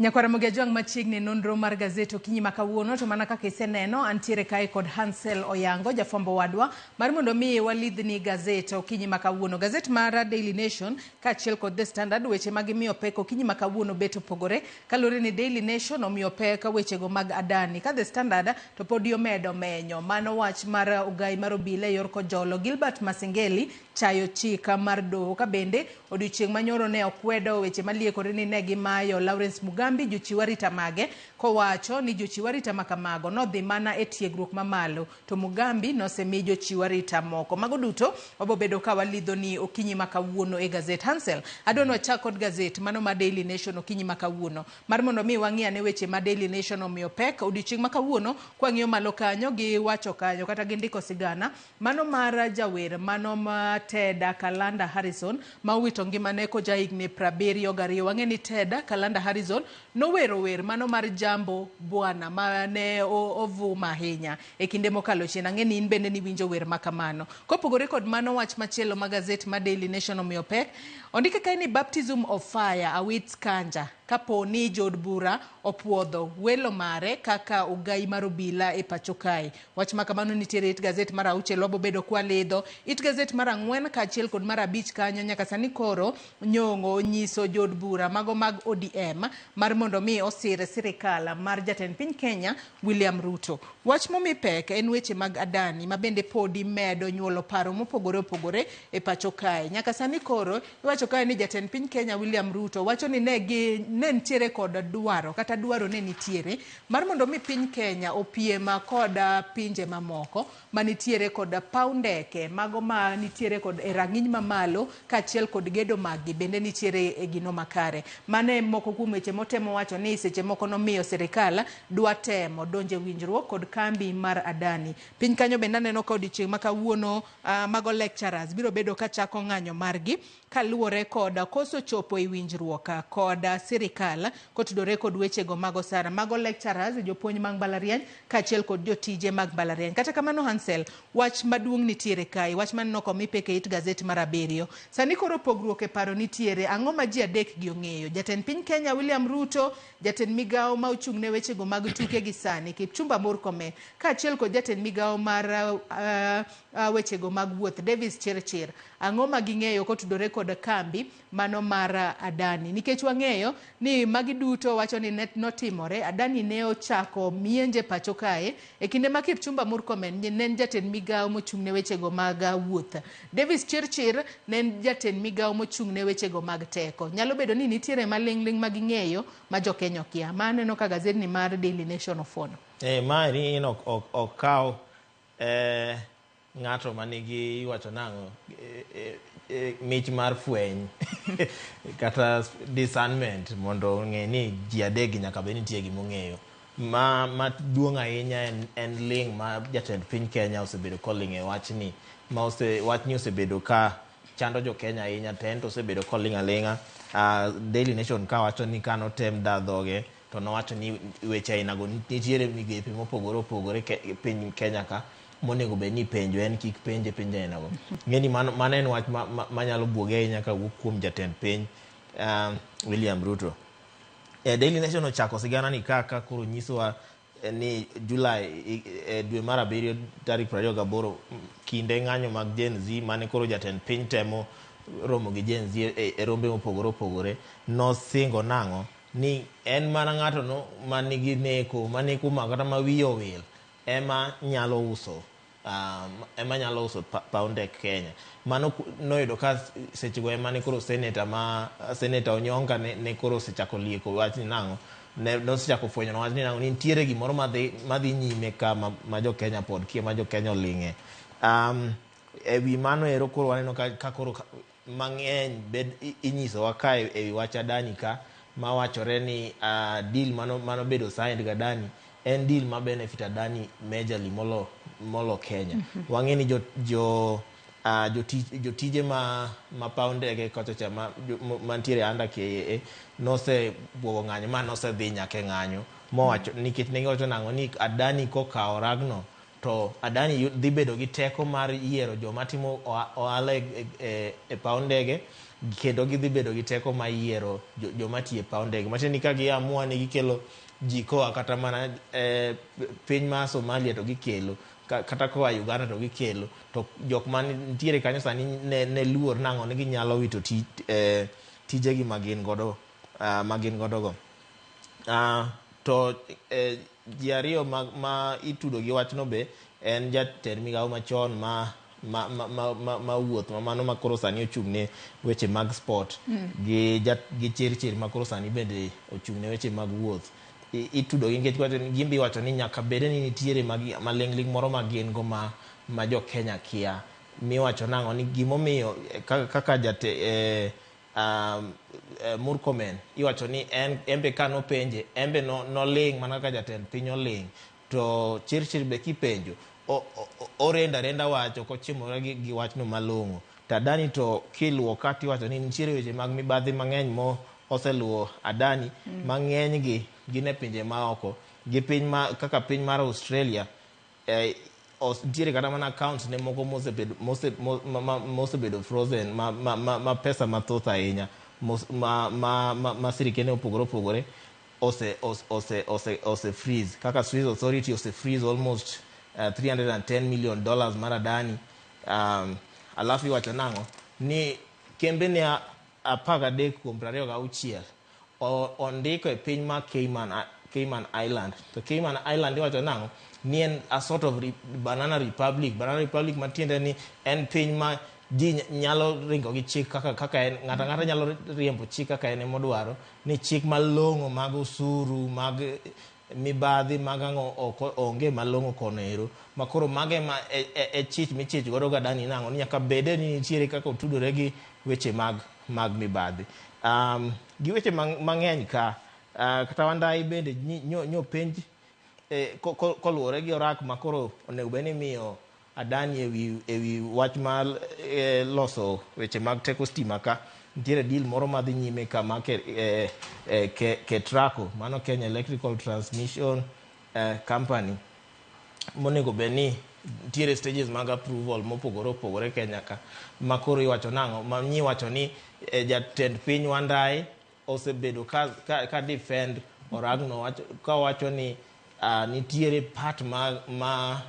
Nyakwara Ramogi Ajwang' machiegni nonro mar gazet okinyi ma kawuono to mana kaka iseneno antiere kae kod Hansel Oyango jafwambo wadwa mar mondo mi walidhni gazet okinyi ma kawuono. Gazet mar Daily Nation kaachiel kod The Standard weche ma gimiyo pek okinyi ma kawuono bet opogore kaluwore ni Daily Nation omiyo pek wechego mag Adani ka The Standard to podi omedo menyo mano wach mar ogai mar obila e yor kojolo Gilbert Masengeli chayo chik mar doho ka bende odiochieng' manyoro ne okwedo weche maliekore ni ne gimayo Lawrence Mugambi jochiw arita mage kowacho ni jochiw arita makamago nodhi mana e tiegruok mamalo to Mugambi nosemi jochiw arita moko. Mago duto wabobedo ka walidho ni okinyi ma kawuono e gazet. Hansel, adwa ni wachak kod gazet mano ma Daily Nation okinyi ma kawuono mar mondo mi wang'i ane weche ma Daily Nation omiyo pek odiochieng' ma kawuono kwang'iyo malo kanyo giwacho kanyo kata gindiko sigana mano mar jawer mano ma Teda Kalanda Harrison ma owito ngimane koja higni 72. Wang'e ni Teda Kalanda Harrison nowero wer mano mar Jambo Bwana mane ovuma ahinya e kinde mokalo chien. Ang'e ni in bende niwinjo wer makamano. Kopogore kod mano, wach machielo ma gazet ma Daily Nation omiyo pek ondike kae ni baptism of fire awaits Kanja kapo ni jood bura opuodho welo mare kaka ogai mar obila e pacho kae. Wach makamano nitiere it gazet mar 6 wabobedo kwalidho it gazet mar 4 kaachiel kod mar 5 kanyo. Nyaka sani koro Nyong'o nyiso jood bura mago mag ODM mar mondo mi osir sirikal mar jatend piny Kenya William Ruto. Wach momi pek en weche mag Adani ma bende podi medo nyuolo paro mopogore opogore e pacho kae. Nyaka sani koro iwacho kae ni jatend piny Kenya William Ruto wacho ni ne nitiere kod dwaro kata dwaro ne nitiere mar mondo mi piny Kenya opiem kod pinje mamoko manitiere kod paw ndeke mago ma nitiere kod e rang'iny mamalo kaachiel kod gedo maggi bende nitiere e gino makare. Mano e moko kuom weche motemo wacho ni seche moko nomiyo sirikal dwa temo donjo e winjruok kod kambi mar Adani. Piny kanyo bende aneno ka odiochieng' ma kawuono mago lecturers biro bedo ka chako ng'anyo margi kaluwore kod koso chopo e winjruok kod sirikal kotudore kod wechego mag osara. Mago lecturers, jopuonj mag mbalariany kaachiel kod jotije mag mbalariany. Kata kamano Hansel, wach maduong' nitiere kae, wach maneno komi pek e it gazet mar 7. Sani koro pogruok e paro nitiere, ang'o ma ji adek gi ong'eyo? Jatend piny Kenya William Ruto, jatend migawo ma ochung' ne wechego mag tuke gi sani Kipchumba Murkomen, kaachiel kod jatend migawo mar wechego mag wuoth Davis Chirchir. Ang'o ma ging'eyo kotudore kod kambi mano mar Adani? Nikech wang'eyo ni magi duto wacho ni notimore, Adani ne ochako mienje pacho kae e kinde ma Kipchumba Murkomen ne en jatend migawo mochung' ne wechego mag wuoth. Davis Chirchir ne en jatend migawo mochung' ne wechego mag teko. Nyalo bedo ni nitiere maling'ling' ma ging'eyo ma jokenya okia. Ma aneno ka gazetni mar Daily Nation ofuono. Ma ni in ok kaw ng'ato manigi iwacho nang'o mich mar fweny kata discernment mondo ong'e ni ji adek gi nyaka bed ni nitie gimong'eyo. Ma maduong' ahinya en ling' ma jatend piny Kenya osebedo koling' e wachni ma wachni osebedo ka chando jo Kenya ahinya to en to osebedo koling' aling'a. Daily Nation ka wacho ni kanotem da dhoge to nowacho ni weche ainago nitiere migepe mopogore opogore piny Kenya ka monego bed ni penjo en kik penje penjo ainago. Ng'eni mano en wach manyalo buoge ahinya kawuok kuom jatend piny William Ruto. Daily Nation ochako sigana ni kaka koro nyisowa ni Julai dwe mar 7 tarik 28 kinde ng'anyo mag Gen Z mane koro jatend piny temo romo gi Gen Z e rombe mopogore opogore nosingo nang'o ni en mana ng'ato no manigi neko maneko ma kata ma wiye owil ema nyalo uso paw ndek Kenya. Mano noyudo ka sechego ema ne koro Senator Onyonka ne koro osechako lieko wach ni nang'o nosechako fwenyo wach ni nang'o ni nitiere gimoro madhi nyime ka ma jo Kenya pod kia ma jo Kenya oling'e. E wi mano ero koro waneno ka koro mang'eny bed inyisowa ka e wi wach Adani ka mawachore ni deal mano bedo signed gi Adani en deal ma benefit Adani majorly molo Kenya. Wang'e ni jotije ma paw ndege kocha cha mantiere under KAA nosebuogo ng'anyo ma nosedhi nyaka e ng'anyo mowacho nikech ne giwacho nang'o ni Adani kokawo ragno to Adani dhi bedo gi teko mar yiero joma timo ohala e paw ndege kendo gidhi bedo gi teko mar yiero joma tiyo e paw ndege. Matiende ni ka giamua ni gikelo ji koa kata mana piny mar Somalia to gikelo kata koa Uganda to gikelo to jok manitiere kanyo sani ne luor nang'o ni ginyalo wito tijegi ma gin godo go. To ji ariyo ma itudo gi wachno be en jatend migawo machon ma wuoth ma mano ma koro sani ochung' ne weche mag sport gi Chirchir ma koro sani bende ochung' ne weche mag wuoth. Itudo gi nikech gin be iwacho ni nyaka bede ni nitiere maling'ling' moro ma gin go ma jo Kenya kia miwacho nang'o ni gimomiyo kaka Murkomen iwacho ni en be kanopenje en be noling' mana kaka jatend piny oling' to Chirchir be kipenjo orenda renda wacho kochimore gi wachno malong'o. To Adani to kiluwo ka tiwacho ni nitiere weche mag mibadhi mang'eny mo oseluwo Adani mang'eny gi gin e pinje maoko gi piny ma kaka piny mar Australia nitiere kata mana accounts ne moko mosebedo frozen ma pesa mathoth ahinya ma sirikende mopogore opogore ose freeze kaka Swiss Authority ose freeze almost $310 million mar Adani. Alafu iwacho nang'o ni kembe ne 13 kuom 26 ondiko e piny mar Cayman Island. To Cayman Island iwacho nang'o ni en a sort of banana republic. Banana republic matiende ni en piny ma Ji nyalo ringo gi chik kaka, kaka en ng'ato ang'ata nyalo riembo chik kaka en emodwaro ni chik malong'o mag osuru mag mibadhi mag ang'o ok onge malong'o kono ero ma koro mago ema e chich michich godo ga Adani nang'o ni nyaka bede ni nitiere kaka otudore gi weche mag mibadhi gi weche mang'eny ka kata Wandayi bende nyo penj koluwore gi orak ma koro onego bed ni imiyo Adani ewi wach mar loso weche mag teko stima ka nitiere deal moro madhi nyime ka ma Ketraco mano Kenya Electrical Transmission Company monego bed ni nitiere stages mag approval mopogore opogore Kenya ka ma koro iwacho nang'o ma nyiwacho ni jatend piny Wandayi osebedo ka defend oragno ka wacho ni nitiere part ma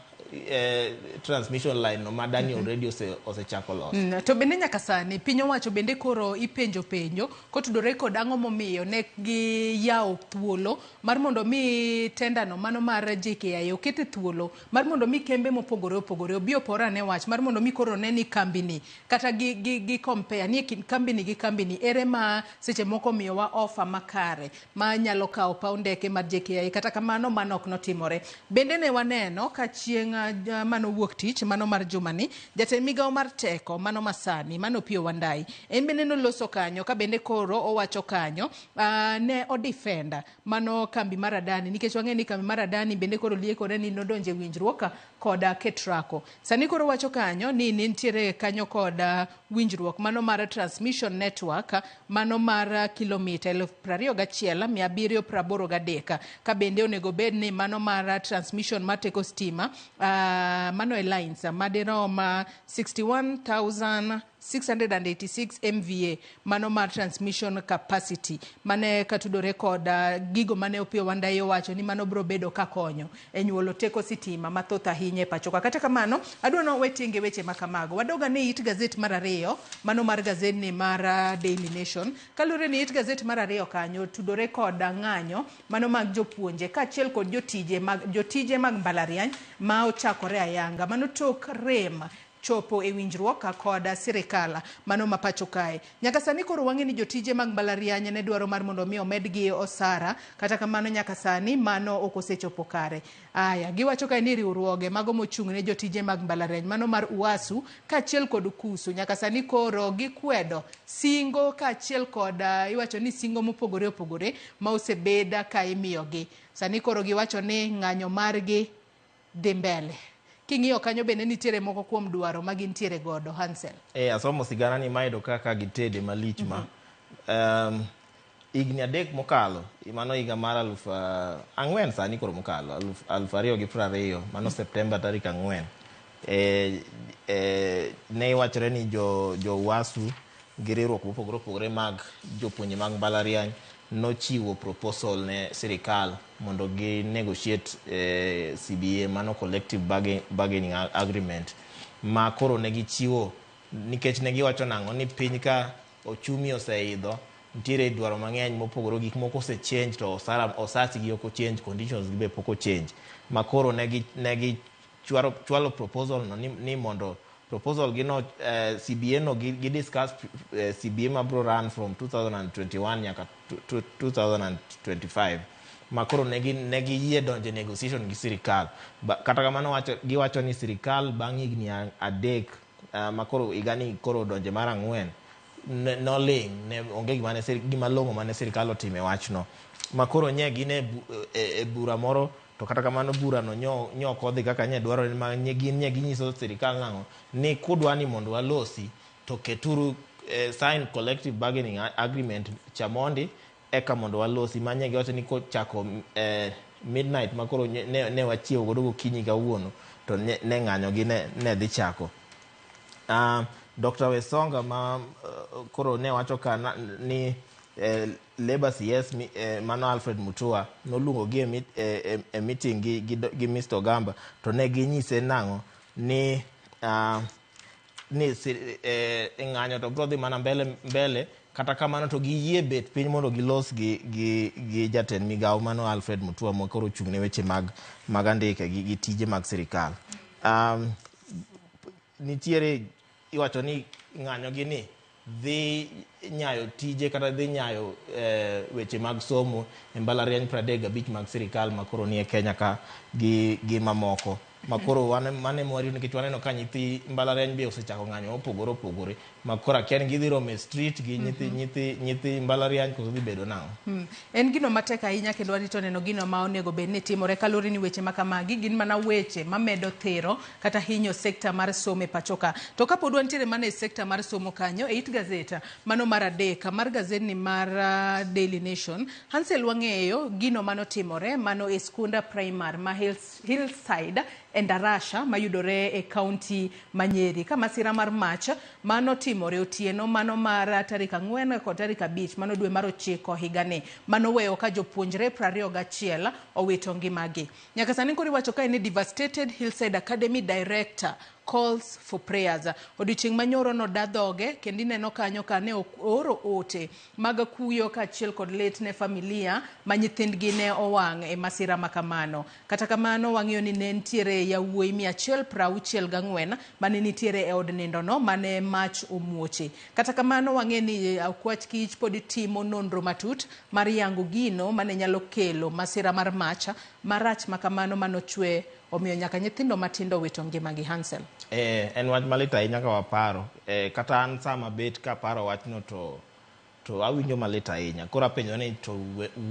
transmission line no ma Adani already osechako loso. To bende nyaka sani piny owacho bende koro ipenjo penjo kotudore kod ang'o momiyo ne giyawo thuolo mar mondo mi tender no mano mar JKIA okete thuolo mar mondo mi kembe mopogore opogore obi opor ane wach mar mondo mi koro ne ni kambini kata gi compare ni e kind kambini gi kambini ere ma seche moko miyowa offer makare ma nyalo kawo paw ndeke mar JKIA. Kata kamano mano ok notimore. Bende ne waneno ka chieng' mano wuok tich mano mar jumani jatend migawo mar teko mano masani mano Opiyo Wandayi en bende noloso kanyo ka bende koro owacho kanyo ne odefend mano kambi mar Adani nikech wang'eyo ni kambi mar Adani bende koro liekore ni nodonje winjruok kod Ketraco. Sani koro wacho kanyo ni nitiere kanyo kod winjruok mano mar transmission network mano mar kilomita 21,783 ka bende onego bed ni mano mar transmission mar teko stima mano e lines madirom 61,686 MVA mano mar transmission capacity mane katudore kod gigo mane Opiyo Wandayi owacho ni mano biro bedo kakonyo e nyuolo teko sitima mathoth ahinya e pacho ka. Kata kamano adwa ni wetenge weche makamago wadoga ne it gazet mar ariyo mano mar gazet ni mar Daily Nation kaluwore ni it gazet mar ariyo kanyo tudore kod ng'anyo mano mag jopuonje kaachiel kod jotije mag mbalariany ma ochakore ayanga mano tok rem chopo e winjruok kod sirikal mano ma pacho kae. Nyaka sani koro wang'e ni jotije mag mbalariany ne dwaro mar mondo mi omedgi osara, kata kamano nyaka sani mano ok osechopo kare. Aya, giwacho kae ni riwruoge mago mochung' ne jotije mag mbalariany mano mar UASU kaachiel kod KUSU nyaka sani koro gikwedo singo kaachiel kod iwacho ni singo mopogore opogore ma osebeda ka imiyogi. Sani koro giwacho ni ng'anyo margi dhi mbele. King'iyo kanyo bende nitiere moko kuom dwaro ma gintiere godo. Hansel. Asomo sigana ni mayudo kaka gitede malich ma. Higni 3 mokalo, mano higa mar 2004 sani koro mokalo, 2020, mano Septemba tarik 4. Ne iwachore ni jo UASU gi riwruok mopogore opogore mag jopuonje mag mbalariany nochiwo proposal ne sirikal mondo gi negotiate CBA mano collective bargaining agreement ma koro ne gichiwo nikech ne giwacho nang'o ni piny ka ochumi oseidho nitiere dwaro mang'eny mopogore, gik moko osechange to osachgi ok ochange, conditions gi be pok ochange ma koro ne gi chwalo proposal no ni mondo proposal gi no CBA no gi discuss CBA ma bro run from 2021 nyaka 2025 ma koro ne giyie donjo e negotiation gi sirikal. Kata kamano giwacho ni sirikal bang' higni 3 ma koro higani koro donje mar 4 noling', ne onge gima long'o mane sirikal otime wachno ma koro nye gin e bura moro. To kata kamano bura no nyo ok odhi kaka nye dwarore, ma gin nye ginyiso sirikal nang'o ni kudwa ni mondo walosi to keturu sign collective bargaining agreement cha mondi eka mondo walosi. Ma nye giwacho ni kochako midnight ma koro ne wachiewo godo gokinyi kawuono to ne ng'anyo gi ne dhi chako. Dr. Wesonga ma koro ne wacho ka ni Labour CS mano Alfred Mutua noluongo gi e meeting gi Mr. Ogamba to ne ginyise nang'o ni ng'anyo to bro dhi mana mbele kata kamano to giyie bet piny mondo gilos gi jatend migawo mano Alfred Mutua ma koro ochung' ne weche mag andike gi tije mag sirikal. Nitiere Iwacho ni ng'anyo gi ni dhi nyayo tije kata dhi nyayo weche mag somo e mbalariany 35 mag sirikal makoro nie Kenya ka gi mamoko makoro wan mane mwarito, nikech waneno ka nyithi mbalariany be osechako ng'anyo mopogore opogore, makoro akia ni gidhi romo e street gi nyithi mbalariany koso dhi bedo nang'o. En gino matek ahinya kendo warito neno gino ma onego bed ni timore, kaluwore ni weche ma kamagi gin mana weche mamedo thero kata hinyo sekta mar somo e pacho ka. To kapod wantiere mana e sekta mar somo kanyo, e it gazeta mano mar adek mar gazetni mar Daily Nation, Hansel, wang'eyo gino manotimore mano e skunda primary ma Hillside Endarasha mayudore e kaunti ma Nyeri, ka masira mar mach manotimore otieno mano mar tarik 4 kod tarik 5 mano dwe mar 9 higani, manoweyo ka jopuonjre 21 owito ngimagi. Nyaka sani koro iwacho kae ni devastated Hillside Academy director calls for prayers. Odiochieng' manyoro noda dhoge kendo ineno kanyo ka ne ooro ote mag kuyo kaachiel kod lit ne familia ma nyithindgi ne owang' e masira ma kamano. Kata kamano, wang'eyo ni ne nitiere yawuoyi 164 mane nitiere e od nindo no mane mach omuoche. Kata kamano, wang'e ni okwach kich pod timo nonro matut mar yango gino mane nyalo kelo masira mar mach marach ma kamano manochwe omiyo nyaka nyithindo matindo wito ngimagi, Hansel. En wach malit ahinya ka waparo. Kata an sama bet kaparo wachno to awinjo malit ahinya. Koro apenjo ni to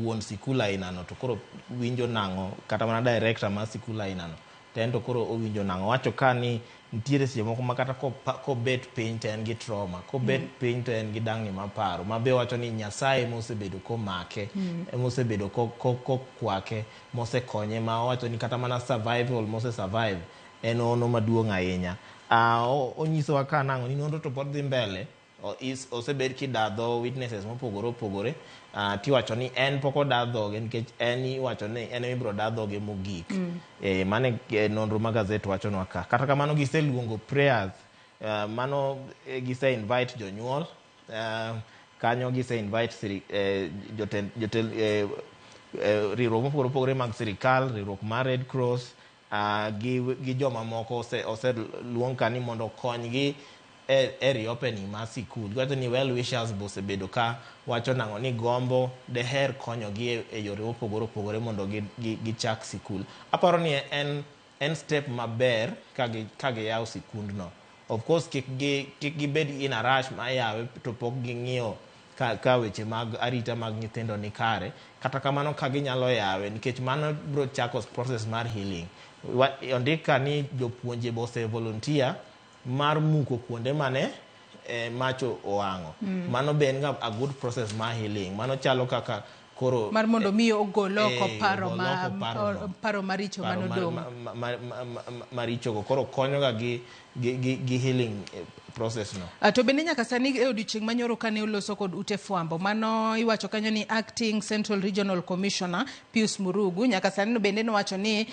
wuon sikul ainano to koro winjo nang'o, kata mana director mar sikul ainano to en to koro owinjo nang'o. Wacho ka ni nitiere seche moko ma kata kobet piny to en gi trauma, kobet piny to en gi dang'ni mar paro. Ma be wacho ni Nyasaye mosebedo komake, emosebedo kokwake, mosekonye, ma owacho ni kata mana survival mose survive en ono maduong' ahinya. Onyisowa ka nang'o ni nonro to pod dhi mbele, osebed kidadho witnesses mopogore opogore. Tiwacho ni en pok oda dhoge nikech en iwacho ni en ema ibiro da dhoge mogik. Mano e nonro ma gazet wachonwa ka. Kata kamano, giseluongo prayers, mano gise invite jonyuol kanyo, gise invite jotend riwruok mopogore opogore mag sirikal, riwruok mar Red Cross gi jomamoko oseluong ka ni mondo okonygi e reopening mar sikul. Giwacho ni well wishers be osebedo ka wacho nang'o ni gombo deher konyogi e yore mopogore opogore mondo gichak sikul. Aparo ni en step maber ka giyawo sikundno. Of course, kik gibed in a rush mar yawe to pok ging'iyo ka weche mag arita mag nyithindo ni kare. Kata kamano, ka ginyalo yawe, nikech mano biro chako process mar healing. Ondik ka ni jopuonje be ose volunteer mar muko kuonde mane mach owang'o. Mano be en ga a good process mar healing. Mano chalo kaka koro mar mondo mi ogol oko paro ogol ma oko paro no. Paro maricho paro manodong'. Marichogo koro konyoga gi healing process no. To bende nyaka sani e odiochieng' manyoro kane oloso kod ute fwambo, mano iwacho kanyo ni acting Central Regional Commissioner Pius Murugu nyaka sani no bende nowacho ni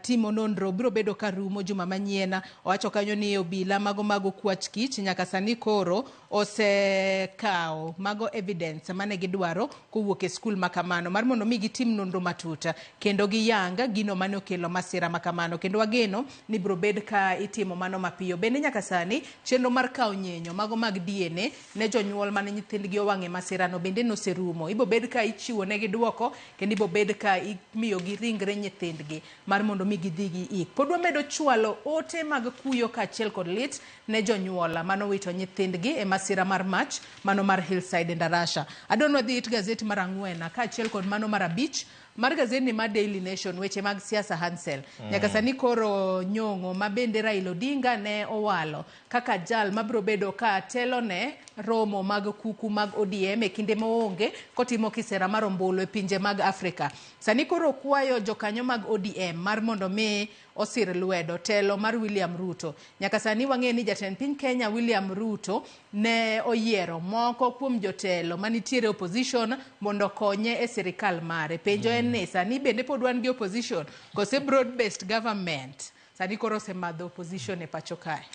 timo nonro biro bedo ka rumo juma manyien. Owacho kanyo ni obila mago mag okwach kich nyaka sani koro osekawo mago evidence mane gidwaro kowuok e skul ma kamano mar mondo mi gitim nonro matut kendo giyang gino mane okelo masira ma kamano, kendo wageno ni biro bed ka itimo mano mapiyo. Bende nyaka sani chenro mar kawo nyenyo mago mag DNA ne jonyuol mane nyithindgi owang' e masirano bende noserumo. Ibo bed ka ichiwo negi duoko kendo ibo bed ka imiyogi ringre nyithindgi mar mondo mi gidhi giik. Pod wamedo chwalo ote mag kuyo kaachiel kod lit ne jonyuol manowito nyithindgi e masira mar mach mano mar Hillside Endarasha. Adwa ni wadhi it gazet mar 4 kaachiel kod mano mar 5 mar gazetni mar Daily Nation, weche mag siasa, Hansel. Nyaka sani koro nyong'o ma bende Raila Odinga ne owalo kaka jal mabiro bedo ka telo ne romo mag kuku mag ODM e kinde maonge kotimo kisera mar ombulu e pinje mag Afrika. Sani koro kwayo jokanyo mag ODM mar mondo mi osir lwedo telo mar William Ruto. Nyaka sani wang'eyo ni jatend piny Kenya William Ruto ne oyiero moko kuom jotelo manitiere opposition mondo okonye e sirikal mare. Penjo en ni sani bende pod wan gi opposition kose broad based government sani koro osemadho opposition e pacho kae?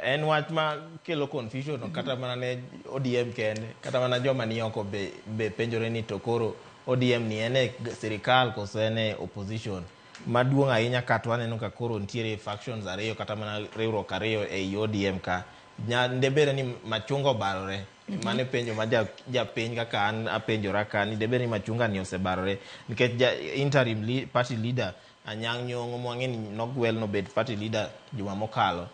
En wach ma kelo confusion kata mana ne ODM kende, kata mana joma ni oko be penjore ni to koro ODM ni en e sirikal koso en e opposition. Maduong' ahinya ka to waneno ka koro nitiere factions ariyo kata mana riwruok ariyo ei ODM ka. Debed ni machunga obarore. Mano e penjo ma japiny kaka an apenjora ka ni debed ni machunga ni osebarore nikech interim party leader Anyang' Nyong'o mwang'e ni nogwel nobed party leader juma mokalo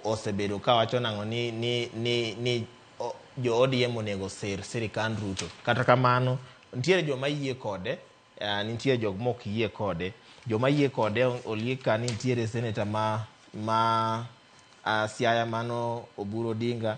osebedo kawacho nang'o ni jo ODM onego sir sirikand Ruto. Kata kamano nitiere joma yie kode, nitie jok mok yie kode. Joma yie kode oliek ka ni nitiere senator ma Siaya mano Oburu Odinga,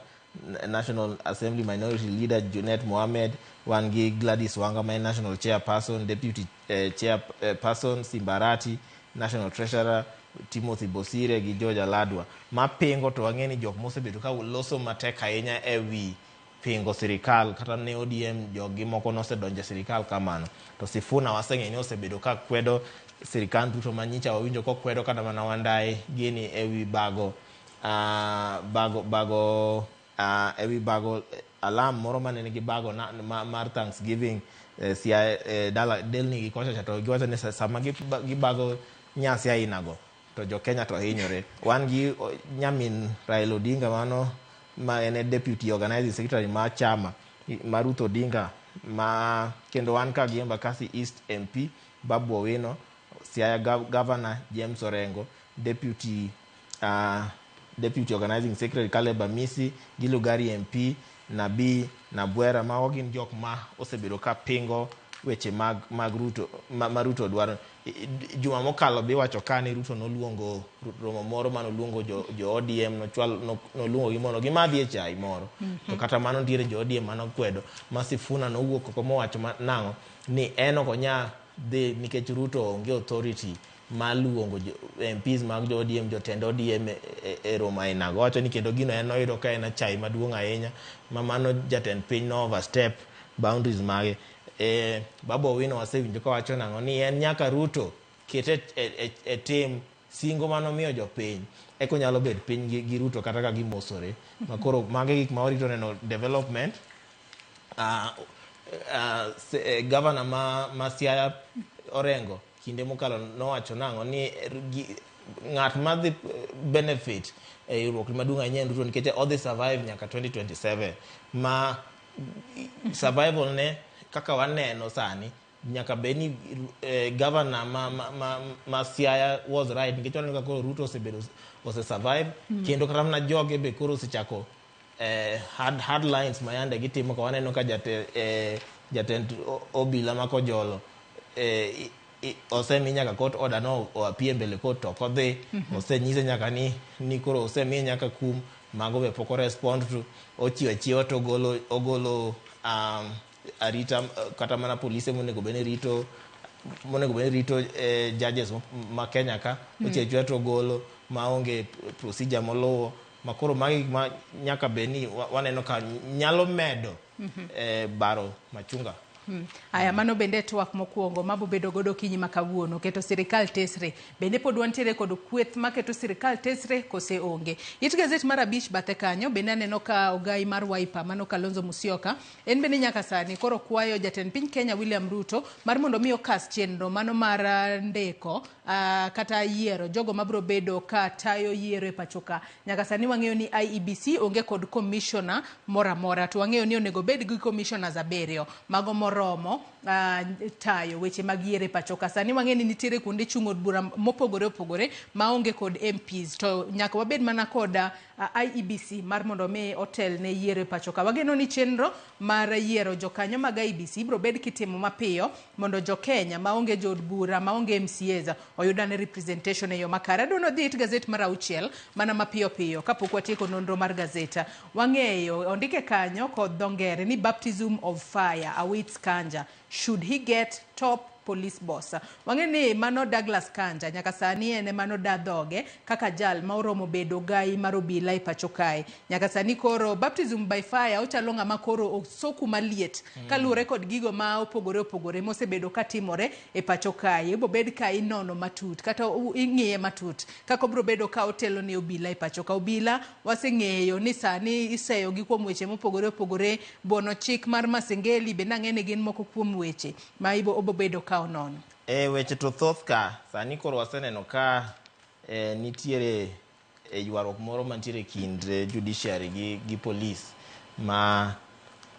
National Assembly Minority Leader Junet Mohamed, wan gi Gladys Wanga ma en National Chairperson, Deputy Chairperson Simba Arati, National Treasurer Timothy Bosire gi George Aladwa. Mapingo to wang'e ni jok mosebedo ka loso matek ahinya e wi pingo sirikal kata ne ODM joggi moko nosedonjo e sirikal kamano. To Sifuna waseng'eyo ni osebedo ka kwedo sirikand Ruto ma nyicha wawinjo kokwedo kata mana Wandayi gini ewi bago ewi bago alam moro mane nigi bago mar Thanksgiving Siaya dala delni gi kocha cha to giwacho ni sama gibago nyasi ainago to jo Kenya to hinyore. Wan gi nyamin Raila Odinga mano ma en e deputy organizing secretary mar chama ma Ruth Odinga ma kendo wan ka gi Embakasi East MP Babu Owino, Siaya Governor James Orengo, deputy organizing secretary Caleb Amisi, gi Lugari MP Nabii Nabwera. Mago gin jok ma osebedo ka pingo weche mag Ruto ma Ruto dwaro. Juma mokalo be iwacho ka ni Ruto noluongo romo moro manoluongo jo ODM noluongo gi mondo gimadhie chai moro. To kata mano nitiere jo ODM manokwedo ma Sifuna nowuok oko mowacho nang'o ni en ok onya dhi nikech Ruto onge authority mar luongo MPs mag jo ODM, jotend ODM e romo ainago. Owacho ni kendo gino en noyudo ka en chai maduong' ahinya ma mano jatend piny no overstep boundaries mage. Babu Owino wasewinjo kawacho nang'o ni en nyaka Ruto kete e tim singo manomiyo jopiny eko nyalo bet piny gi Ruto kata ka gimosore. Ma koro mago e gik ma warito neno development. Governor ma Siaya Orengo kinde mokalo nowacho nang'o ni ng'at madhi benefit e riwruok maduong' ahinya en Ruto nikech odhi survive nyaka 2027 ma survival ne kaka waneno sani nyaka bed ni governor ma Siaya was right nikech waneno ka koro Ruto osebedo ose survive kendo kata mana joge be koro osechako hard lines ma yande gitimo ka waneno ka jatend obila ma Kojolo osemi nyaka court order no oapie mbele court to ok odhi. Osenyise nyaka ni koro osemiye nyaka kum mago be pok orespond to ochiwo achiwa to ogolo arita kata mana polise monego bed ni rito judges ma Kenya ka ochiwo achiwa to ogolo maonge procedure moluwo ma koro magi ma nyaka bed ni waneno ka nyalo medo baro machunga. Aya, mano bende twak mokwongo mabobedo godo kinyi ma kawuono keto sirikal tesre. Bende pod wantiere kod kweth maketo sirikal tesre kose onge. It gazet mar 5 bathe kanyo bende aneno ka ogai mar Wiper mano Kalonzo Musyoka en bende nyaka sani koro kwayo jatend piny Kenya William Ruto mar mondo mi okas chenro mano mar ndiko kata yiero jogo mabro bedo ka tayo yiero e pacho ka. Nyaka sani wang'eyo ni IEBC onge kod commissioner moro amora to wang'eyo ni onego bed gi commissioners 7 mago moromo tayo weche mag yiero e pacho ka. Sani wang'eyo ni nitiere kuonde chung' od bura mopogore opogore maonge kod MPs to nyaka wabed mana kod IEBC mar mondo mi otel ne yiero e pacho ka. Wageno ni chenro mar yiero jokanyo mag IEBC ibiro bed kitimo mapiyo mondo jo Kenya maonge jood bura maonge MCAs oyudane representation e yo makare. Adwa dhi it gazet mar 6 mana mapiyo piyo kapok watieko nonro mar gazeta. Wang'eyo ondike kanyo kod dho ngere ni baptism of fire awaits Kanja should he get top police boss. Wang'e ni mano Douglas Kanja nyaka sani en mano da dhoge kaka jal ma oromo bedo gai mar obila e pacho kae. Nyaka sani koro baptism by fire ochalo ng'ama koro osoku maliet kaluwore kod gigo ma opogore opogore mosebedo katimore e pacho kae. Ibo bed ka inono matut kata ing'iye matut kaka obro bedo ka otelo ne obila e pacho ka. Obila waseng'eyo ni sani iseyo gi kuom weche mopogore opogore, bono chik mar Masengeli bende ang'e ni gin moko kuom weche ma ibo obo bedo ka ka onono. E weche to thoth ka sani koro waseneno ka nitiere ywaruok moro mantiere e kind judiciary gi police ma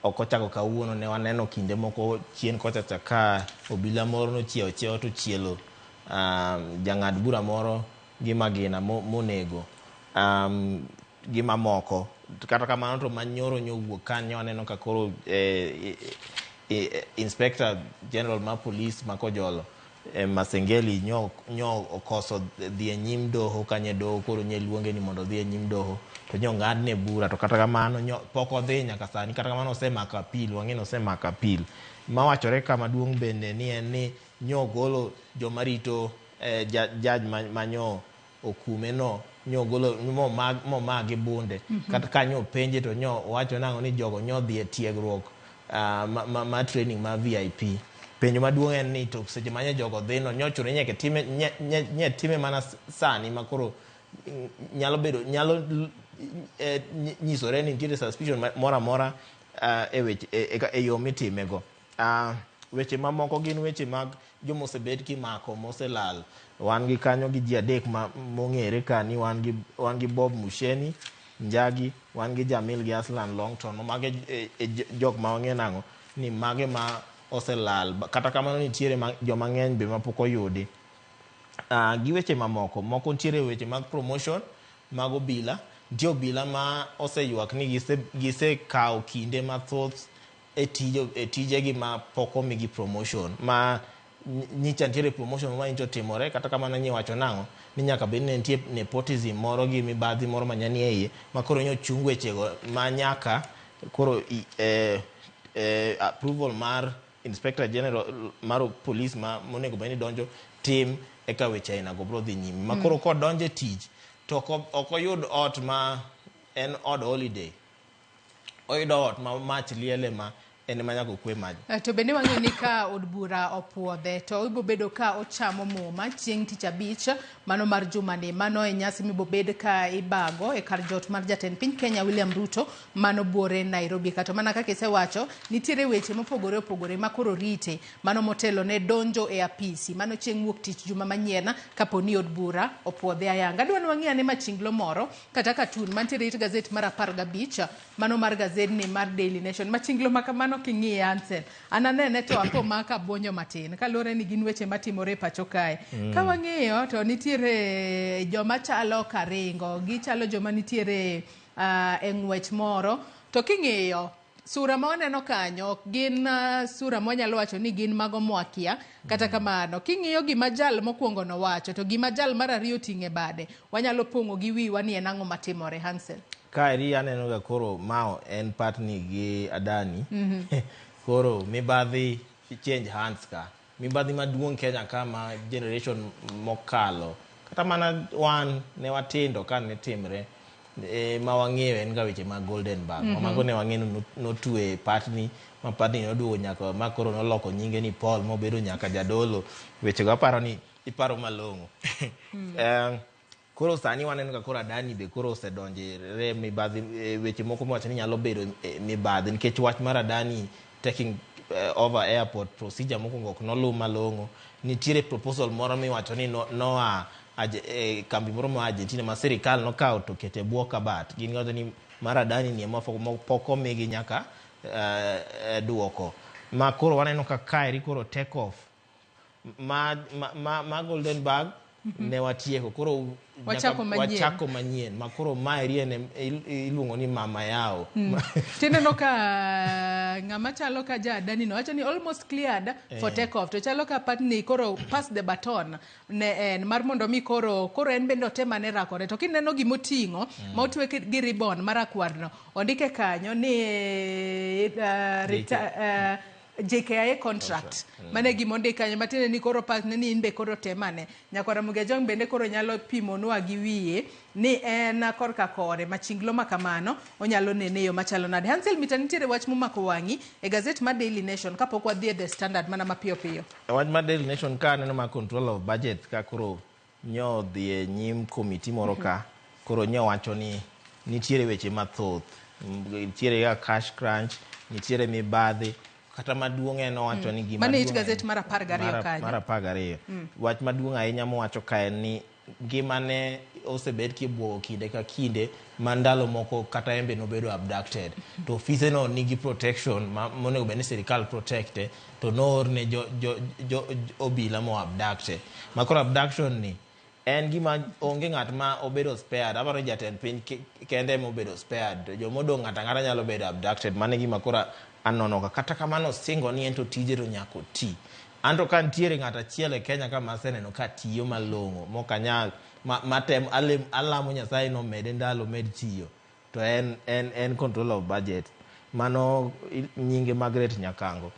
ok ochako kawuono. Ne waneno kinde moko chien kocha cha ka obila moro nochiewo chiewo to chielo jang'ad bura moro gi magina monego gi mamoko. Kata kamano to manyoro nyowuok kanyo waneno ka koro Inspector General mar Police ma Kojolo Masengeli nyo okoso dhi e nyim doho kanye doho koro nye luonge ni mondo odhi e nyim doho to nyo ng'adne bura to kata kamano nyo pok odhi nyaka sani. Kata kamano osemako appeal, wang'e ni osemako appeal. Mawachore kama duong' bende ni en ni nyo golo joma rito judge manyo okume no nyo golo momagi bunde. Kata kanyo penje to nyo wacho nang'o ni jogo nyo dhi e tiegruok ma training ma VIP. Penjo maduong' en ni to seche ma jogo dhi no nyo chuno nyaka time nye time mana sani ma koro nyalo bedo nyalo nyisore ni nitiere suspicion moro amora e weche e yo mitimego. Weche mamoko gin weche mag joma osebed kimako moselal. Wan gi kanyo gi ji adek ma mong'ere ka ni wan gi Bob Musheni Njagi, wan gi Jamil gi Aslan Longton. Mage jok ma wang'e nang'o ni mage ma oselal. Kata kamano nitiere joma ng'eny be mapok oyudi. Gi weche mamoko, moko nitiere weche mag promotion mag obila. Nitie obila ma oseywak ni gisekawo kinde mathoth e tijegi ma pok omigi promotion. Ma nyicha nitiere promotion ma nyicha otimore, kata kamano nyiwacho nang'o ni nyaka bed ni nitie nepotism moro gi mibadhi moro ma nyanie iye ma koro nyochung wechego ma nyaka koro approval mar Inspector General mar police ma monego bed ni donjo tim eka weche ainago biro dhi nyime. Ma koro kodonjo e tich to ok oyud ot ma en od holiday, oyudo ot ma mach liele ma en ema nyaka okwe mach. To bende wang'eyo ni ka od bura opuodhe to ibiro bedo ka ochamo muma chieng' tich abich mano mar jumani. Mano e nyasi mibobed ka ibago e kar jot mar jatend piny Kenya William Ruto mano buore Nairobi. Kata mana kaka isewacho, nitiere weche mopogore opogore ma koro rite mano motelo ne donjo e apisi mano chieng' wuok tich juma manyien kapo ni od bura opuodhe ayanga. Adwa ni wang'i ane machinglo moro kata katun mantiere it gazet mar 15 mano mar gazedni mar Daily Nation. Machinglo ma kamano king'iye Ansel, an anene to apo maka bonyo matin kaluwore ni gin weche matimore e pacho kae. Ka wang'iyo to nitiere joma chalo karingo, gichalo joma nitiere e ng'wech moro, to king'iyo sura ma waneno kanyo gin sura ma wanyalo wacho ni gin mago mwakia. Kata kamano king'iyo gima jal mokwongo nowacho to gima jal mar ariyo ting'e bade, wanyalo pong'o gi wiwa ni en ang'o matimore. Hansel, Kaeri aneno ga koro mao en partni gi Adani. Koro mibadhi change hands ka. Mibadhi maduong' Kenya ka ma generation mokalo. Kata mana wan ne watindo ka ne timre ma wang'eyo en ga weche mag Golden Bag. Mago ne wang'eyo notwe partni, ma partni noduogo nyaka ma koro noloko nyinge ni Paul mobedo nyaka jadolo. Weche go aparo ni iparo malong'o. Koro sani waneno ka koro Adani be koro osedonjore mibadhi weche moko miwacho ni nyalo bedo mibadhi nikech wach mar Adani taking over airport procedure mokwongo ok noluw malong'o. Nitiere proposal moro miwacho ni noa kambi moro ma Argentina ma sirikal nokawo to kete bwo kabat. Gin giwacho ni mar Adani ni ema pok omigi nyaka duoko. Ma koro waneno ka kaeri koro take off ma Golden Bag ne watieko koro wachako manyien ma koro maeri en iluongo ni mama yao. Tineno ka ng'ama chalo ka ja Adani no wacho ni almost cleared for take off, to chalo ka partni koro pass the baton ne en mar mondo mi koro en bende otemane rakore. To kineno gimoting'o ma otwe gi ribbon marakwarno ondike kanyo ni JKIA contract. Mane gima ondik kanyo matiende ni koro pas ni in be koro temane. Nyakwara Mugejong bende koro nyalo pimonwa gi wiye ni en korka kore machinglo ma kamano onyalo nene yo machalo nade. Hansel Mita, nitiere wach momako wang'i e gazet mar Daily Nation kapok wadhi e The Standard mana mapiyo piyo. Wach mar Daily Nation ka aneno ma control of budget ka koro nyo dhi e nyim komiti moro ka koro nyo wacho ni nitiere weche mathoth, nitiere kaka cash crunch, nitiere mibadhi. Kata maduong' en owacho ni gima Mano e it duong' gazet mar 12 kanyo. Mar 12. Wach maduong' ahinya mowacho ka en ni ngimane osebed kibuogo kinde ka kinde ma ndalo moko kata en be nobedo abducted. To ofise no nigi protection ma monego bed ni sirikal protecte to noorne jo obila mo abducte. Ma koro abduction ni en gima onge ng'at ma obedo spared. Aparo ni jatend piny kende ema obedo spared. To jomodong' ng'ato ang'ata nyalo bedo abducted. Mano e gima koro anono ka. Kata kamano osingo ni en to tije to nyaka oti. Anto ka nitiere ng'ato achiel e Kenya ka maseneno ka tiyo malong'o mok anyal matem alamo Nyasaye nomede ndalo med tiyo to en controller of budget. Mano nyinge Margaret Nyakango.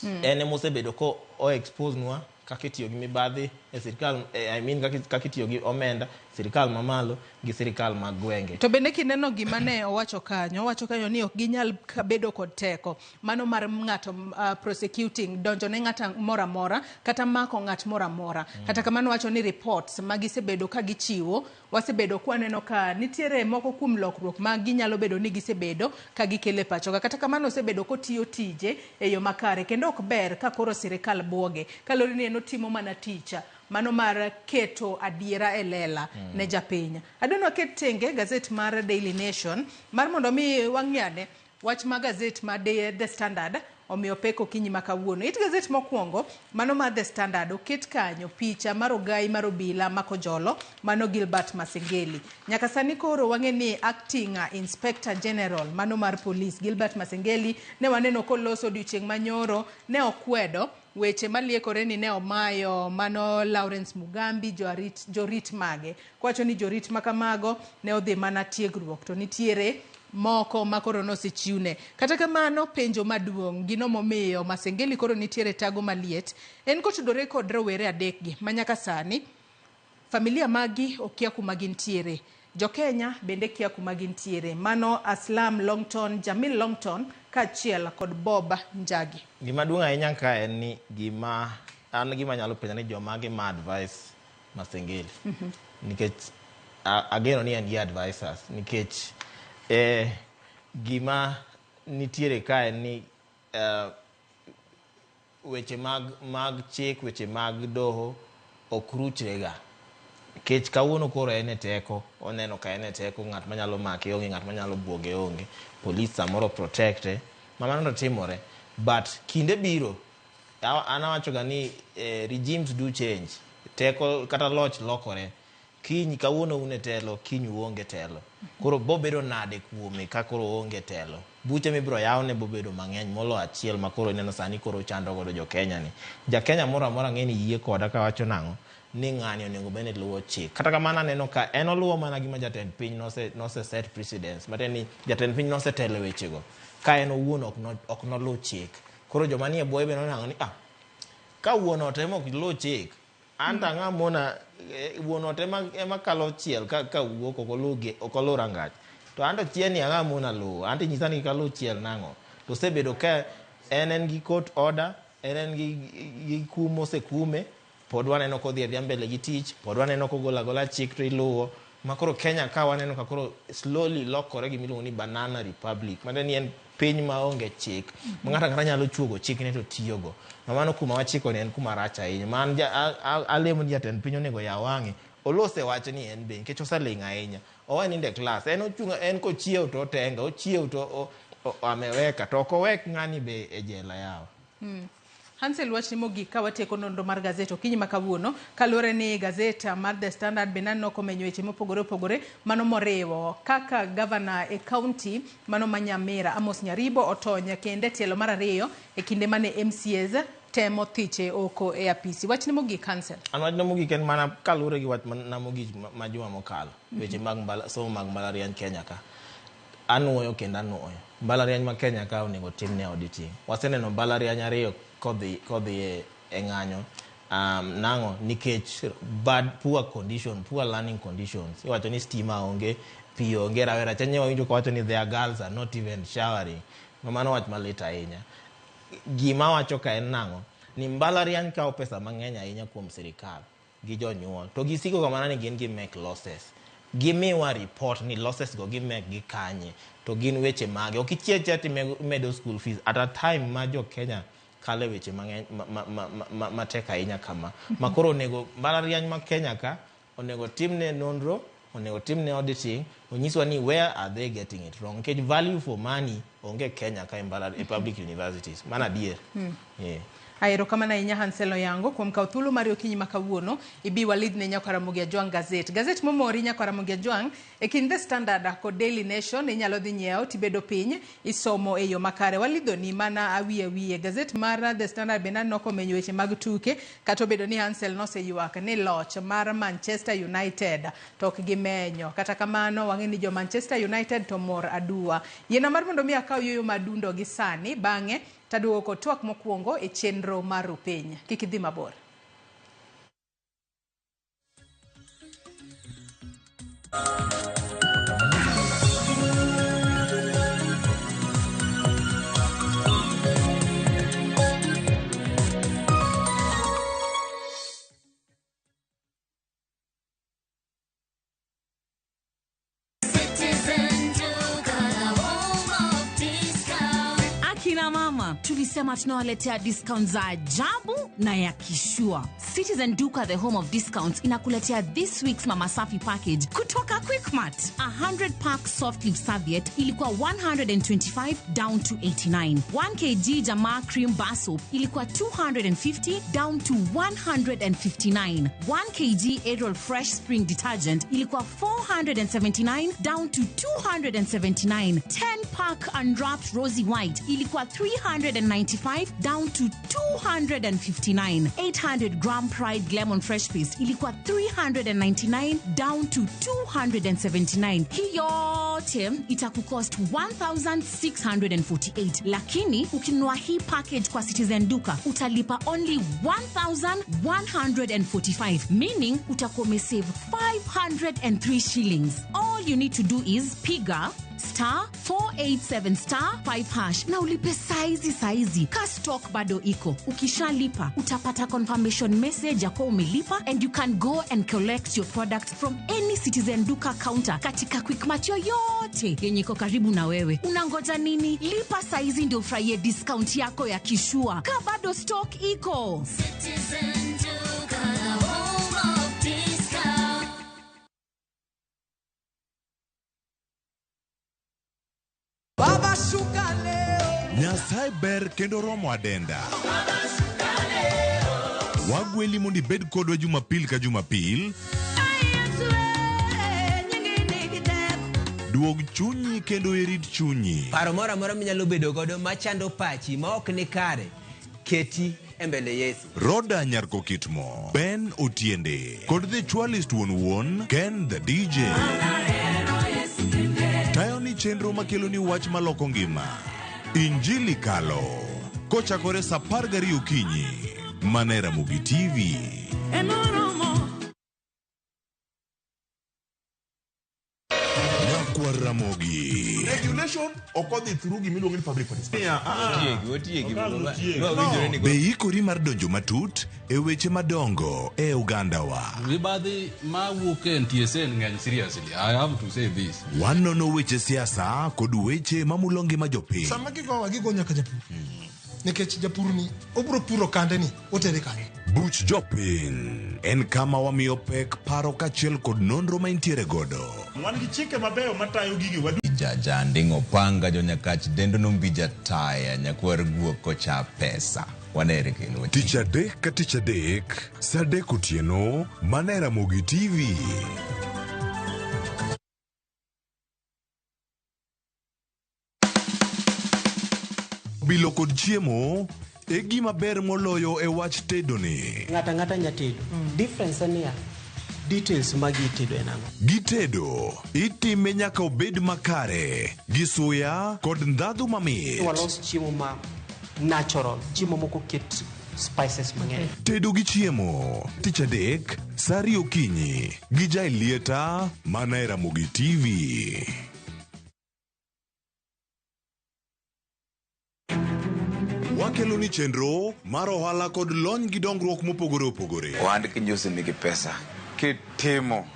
En ema osebedo ko o expose nwa kaka itiyo gi mibadhi e sirikal, I mean kaka itiyo gi omenda sirikal mamalo gi sirikal mag gwenge. To bende kineno gima ne owacho kanyo, owacho kanyo ni ok ginyal bedo kod teko mano mar ng'ato prosecuting donjo ne ng'ato moro amora kata mako ng'at moro amora. Kata kamano wacho ni reports ma gisebedo ka gichiwo, wasebedo kwaneno ka nitiere moko kuom lokruok ma ginyalo bedo ni gisebedo ka gikelo e pacho ka. Kata kamano osebedo kotiyo tije e yo makare kendo ok ber ka koro sirikal buoge kaluwore ni en otimo mana tich mano mar keto adiera e lela ne japiny. Adwa waket tenge gazet mar Daily Nation mar mondo mi wang'e wach ma gazet ma The Standard omiyo pek okinyi ma kawuono. It gazet mokwongo mano mar The Standard oket kanyo picha mar ogai mar obila Makojolo mano Gilbert Masengeli. Nyaka sani koro wang'e ni acting Inspector General mano mar police Gilbert Masengeli ne waneno koloso odiochieng' manyoro ne okwedo weche maliekore ni ne omayo mano Lawrence Mugambi jorit mage. Kowacho ni jorit makamago ne odhi mana tiegruok to nitiere moko ma koro nosechiwne. Kata kamano penjo maduong' gino momiyo Masengeli koro nitiere tago maliet en kotudore kod rowere adekgi ma nyaka sani familia magi okia kuma gintiere. Jokenya bende kia kuma gintiere. Mano Aslam Longton, Jamil Longton kaachiel kod Bob Njagi. Gima duong' ahinya ka en ni gima an gima nyalo penjo ni jomage ma advice Masengeli. Nikech ageno ni en gi advisors nikech gima nitiere ka en ni weche mag chik, weche mag doho ok ruchrega. Nikech kawuono koro en e teko, oneno ka en e teko, ng'at manyalo make onge, ng'at manyalo buoge onge, police samoro protecte, ma mano to timore. But kinde biro, an awachoga ni regimes do change, teko kata loch lokore. Kiny kawuono un e telo, kiny uonge telo. Koro bobedo nade kuome ka koro oonge telo. Buche mibiro yawne bobedo mang'eny molo achiel ma koro ineno sani koro chando godo jo Kenya ni. Ja Kenya moro amora ng'e ni yie koda kawacho nang'o ni ng'ani onego bed ni luwo chik. Kata kamano aneno ka en oluwo mana gima jatend piny nose set precedence. Matiende ni jatend piny nosetelo e wechego. Ka en owuon ok noluw chik. Koro joma nie bwoye be nonang'o ni ka wuon ot ema ok luw chik, an to ang'a mona wuon ot ema kalo chiel ka wuok ok oluw rangach. To an to chiel ni ang'a mona luwo. An to inyisa ni kik aluw chiel nang'o. To osebedo ka en gi court order, en gi kum mosekume, pod waneno kodhi adhiya mbele gi tich, pod waneno kogolo agola chik to iluwo. Ma koro Kenya ka waneno ka koro slowly lokore gimiluongo ni banana republic. Matiende ni en piny maonge chik. Ma ng'ato ang'ata nyalo chuogo chikne to tiyogo. Ma mano kuma wachiko ni en kuma rach ahinya. Ma an alemo ni jatend piny onego yaw wang'e. Olose wach ni en be nikech oseling' ahinya. Owe nindo e klas. En ochung' en kochiew to otenga, ochiew to ameweka to ok owek ng'ani be e jela yawa. Hansel, wachni mogik ka watieko nonro mar gazet okinyi ma kawuono kaluwore ni gazet mar The Standard bende aneno komenyo weche mopogore opogore mano moriwo kaka gavana e county mano ma Nyamira Amos Nyaribo otony kende tielo mar ariyo e kinde mane MCAs temo thiche oko e apisi. Wachni mogik Hansel. An wachna mogik en mana kaluwore gi wach na mogik ma juma mokalo. Weche mag somo mag mbalariany Kenya ka. Anuoyo kendo anuoyo. Mbalariany ma Kenya ka onego timne auditing. Waseneno mbalariany ariyo kodhi e ng'anyo. Nang'o nikech bad poor condition, poor learning conditions. Iwacho ni stima onge, pi onge, rawera cha nyewa winjo kawacho ni their girls are not even showering. Mano wach malit ahinya. Gima wacho ka en nang'o? Ni mbalariany kawo pesa mang'eny ahinya kuom sirikal gi jonyuol. To gisiko kamano ni gin gi make losses. Gimiwa report ni losses go gimek gi kanye to gin weche mage. Ok ichie achia timedo school fees at a time ma jo Kenya kale weche mang'eny matek ahinya kama. Ma koro onego mbalariany ma Kenya ka onego timne nonro, onego timne auditing, onyiswa ni where are they getting it wrong. Nikech value for money onge Kenya ka e public universities. Mano adier. Yeah. Erokamano ahinya Hansel Oyango kuom kawo thuolo mari okinyi ma kawuono ibi walidhne nyakwa Ramogi Ajwang' gazet. Gazet momori nyakwa Ramogi Ajwang' e kind The Standard kod Daily Nation inyalo dhi nyiewo tibedo piny isomo e yo makare. Walidhoni mana awiye awiye. Gazet mar The Standard bende aneno komenyo weche mag tuke kata obedo ni Hansel noseywak ni loch mar Manchester United to ok gimenyo. Kata kamano wang'e ni jo Manchester United to mor aduwa. Yiena mar mondo mi akaw yueyo madundo gi sani bang'e taduogo kod twak mokwongo e chenro mar Rupiny. Kik idhi mabor. Akina mama, tulisema tunawaletea discount za ajabu na ya kishua. Citizen Duka, the home of discounts, inakuletea this week's Mama Safi package kutoka Quickmart. 100 pack soft leaf serviette ilikuwa 125 down to 89. 1 kg Jamaa cream bar soap ilikuwa 250 down to 159. 1 kg Ariel Fresh Spring detergent ilikuwa 479 down to 279. 10 pack unwrapped Rosy White ilikuwa 395 down to 259. 800 gram Pride Lemon Fresh Paste ilikuwa 399 down to 279. Hii yote itakucost 1648, lakini ukinunua hii package kwa Citizen Duka utalipa only 1145, meaning utakuwa umesave 503 shillings. All you need to do is piga star 487 star 5 hash na ulipe saizi saizi. Ka stock bado iko. Ukishalipa utapata confirmation message ya kuwa umelipa, and you can go and collect your products from any Citizen Duka counter katika Quickmart yoyote yenye iko karibu na wewe. Unangoja nini? Lipa saizi ndio ufurahie discount yako ya kishua. Ka bado stock iko. Citizen Duka, the home of discount. Baba shuka leo. Nyasaye ber kendo romo adenda. Wagweli mondo ibed kodwa Jumapil ka Jumapil. Duog chunyi kendo irit chunyi. Paro moro amora minyalo bedo godo machando pachi ma ok ni kare, keti e mbele Yesu. Roda Nyarko Kitmo, Ben Otiende, kod The Chwalist wuon wuon, Ken the DJ. Tayo ni chenro makelo ni wach maloko ngima. Injili Kalo. Kochakore saa 12 okinyi. Mana e Ramogi TV. Nyakwar Ramogi. Regulation ok odhi through gimiluongo ni public participation. Otiegi, No. Be ikori mar donjo matut e weche madongo e ogandawa. Mibadhi mawuok e NTSA ng'eny seriously. I have to say this. Wanono weche siasa kod weche mamulo ngima jopiny. Sama gigowa gigo nyaka japur. Nikech japur ni obro puro kande ni otere kanye. Buch jopiny en kama wamiyo pek paro kaachiel kod nonro ma intiere godo. Wan gi chike mabeyo matayo gigi wadu. Jaja nding'o panga jonyakach dendo nombija taya nyakwar guok kocha pesa. Wanere kendo. Tich adek ka tich adek, saa 3 otieno, mana e Ramogi TV. Bilo kod chiemo e gima ber moloyo e wach tedo ni. Ng'ato ang'ata nya tedo. Difference en niya, details mag itedo en ang'o? Gitedo, itime nyaka obed makare, gi suya kod ndhadhu mamit. Walos chiemo ma natural, chiemo moko ket spices mang'eny. Tedo gi chiemo, tich adek, saa 2 okinyi, gi Jaelieta, mana e Ramogi TV. Wakelo ni chenro mar ohala kod lony gi dongruok mopogore opogore. Ohand kinjosi nigi pesa. Kitimo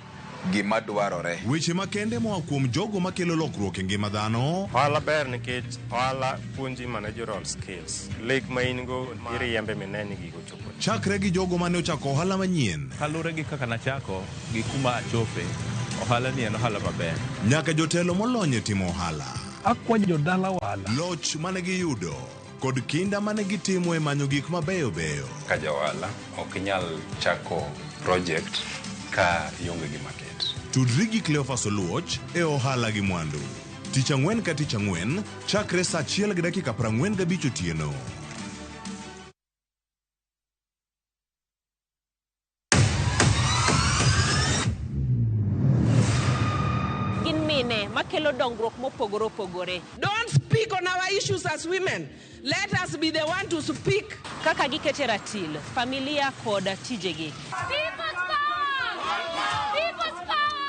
Gima dwarore. Weche makende moa kuom jogo makelo lokruok e ngima dhano. Ohala ber nikech ohala puonji managerial skills. Lek ma in go iriembe mine ni gigo chopo. Chakre gi jogo mane ochako ohala manyien. Kaluwore gi kaka nachako gi kuma achope, ohala ni en ohala maber. Nyaka jotelo molony e timo ohala. Akwayo jodala ohala. Loch mane giyudo kod kinda mane gitimo e manyo gik mabeyo beyo. Ka ja ohala ok inyal chako project ka ionge gi market. Tudri gi Cleophas Oluoch e ohala gi mwandu. Tich ang'wen ka tich ang'wen chakre saa 1:45 otieno. Gin mine makelo dongruok mopogore opogore. Don't speak on our issues as women. Let us be the one to speak. Kaka gikete ratil, familia kod tijegi.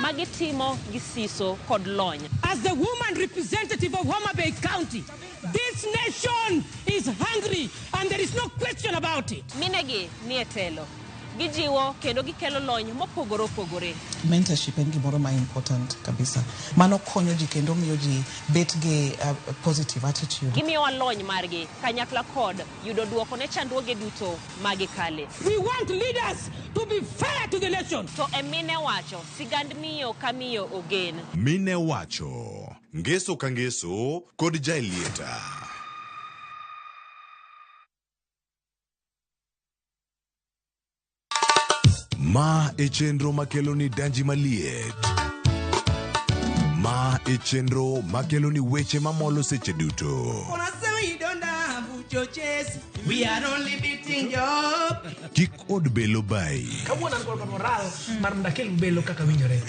Magitimo gi siso kod lony. As the woman representative of Homa Bay County, this nation is hungry and there is no question about it. Minegi nie telo. Gijiwo kendo gikelo lony mopogore opogore. Mentorship en gimoro ma important kabisa. Mano konyo ji kendo miyo ji bet gi positive attitude. Gimiyowa lony margi kanyakla kod yudo duoko ne chandruoge duto magikale. We want leaders to be fair to the nation. To e mine wacho, sigand miyo ka miyo ogen. Mine wacho, ngeso ka ngeso kod Jaelieta. Ma e chenro makelo ni danji maliet. Ma e chenro makelo ni weche mamolo seche duto. We are only beating job. Kik od belo bai. Kawuono an kod moral mar mondo akel belo kaka winjore.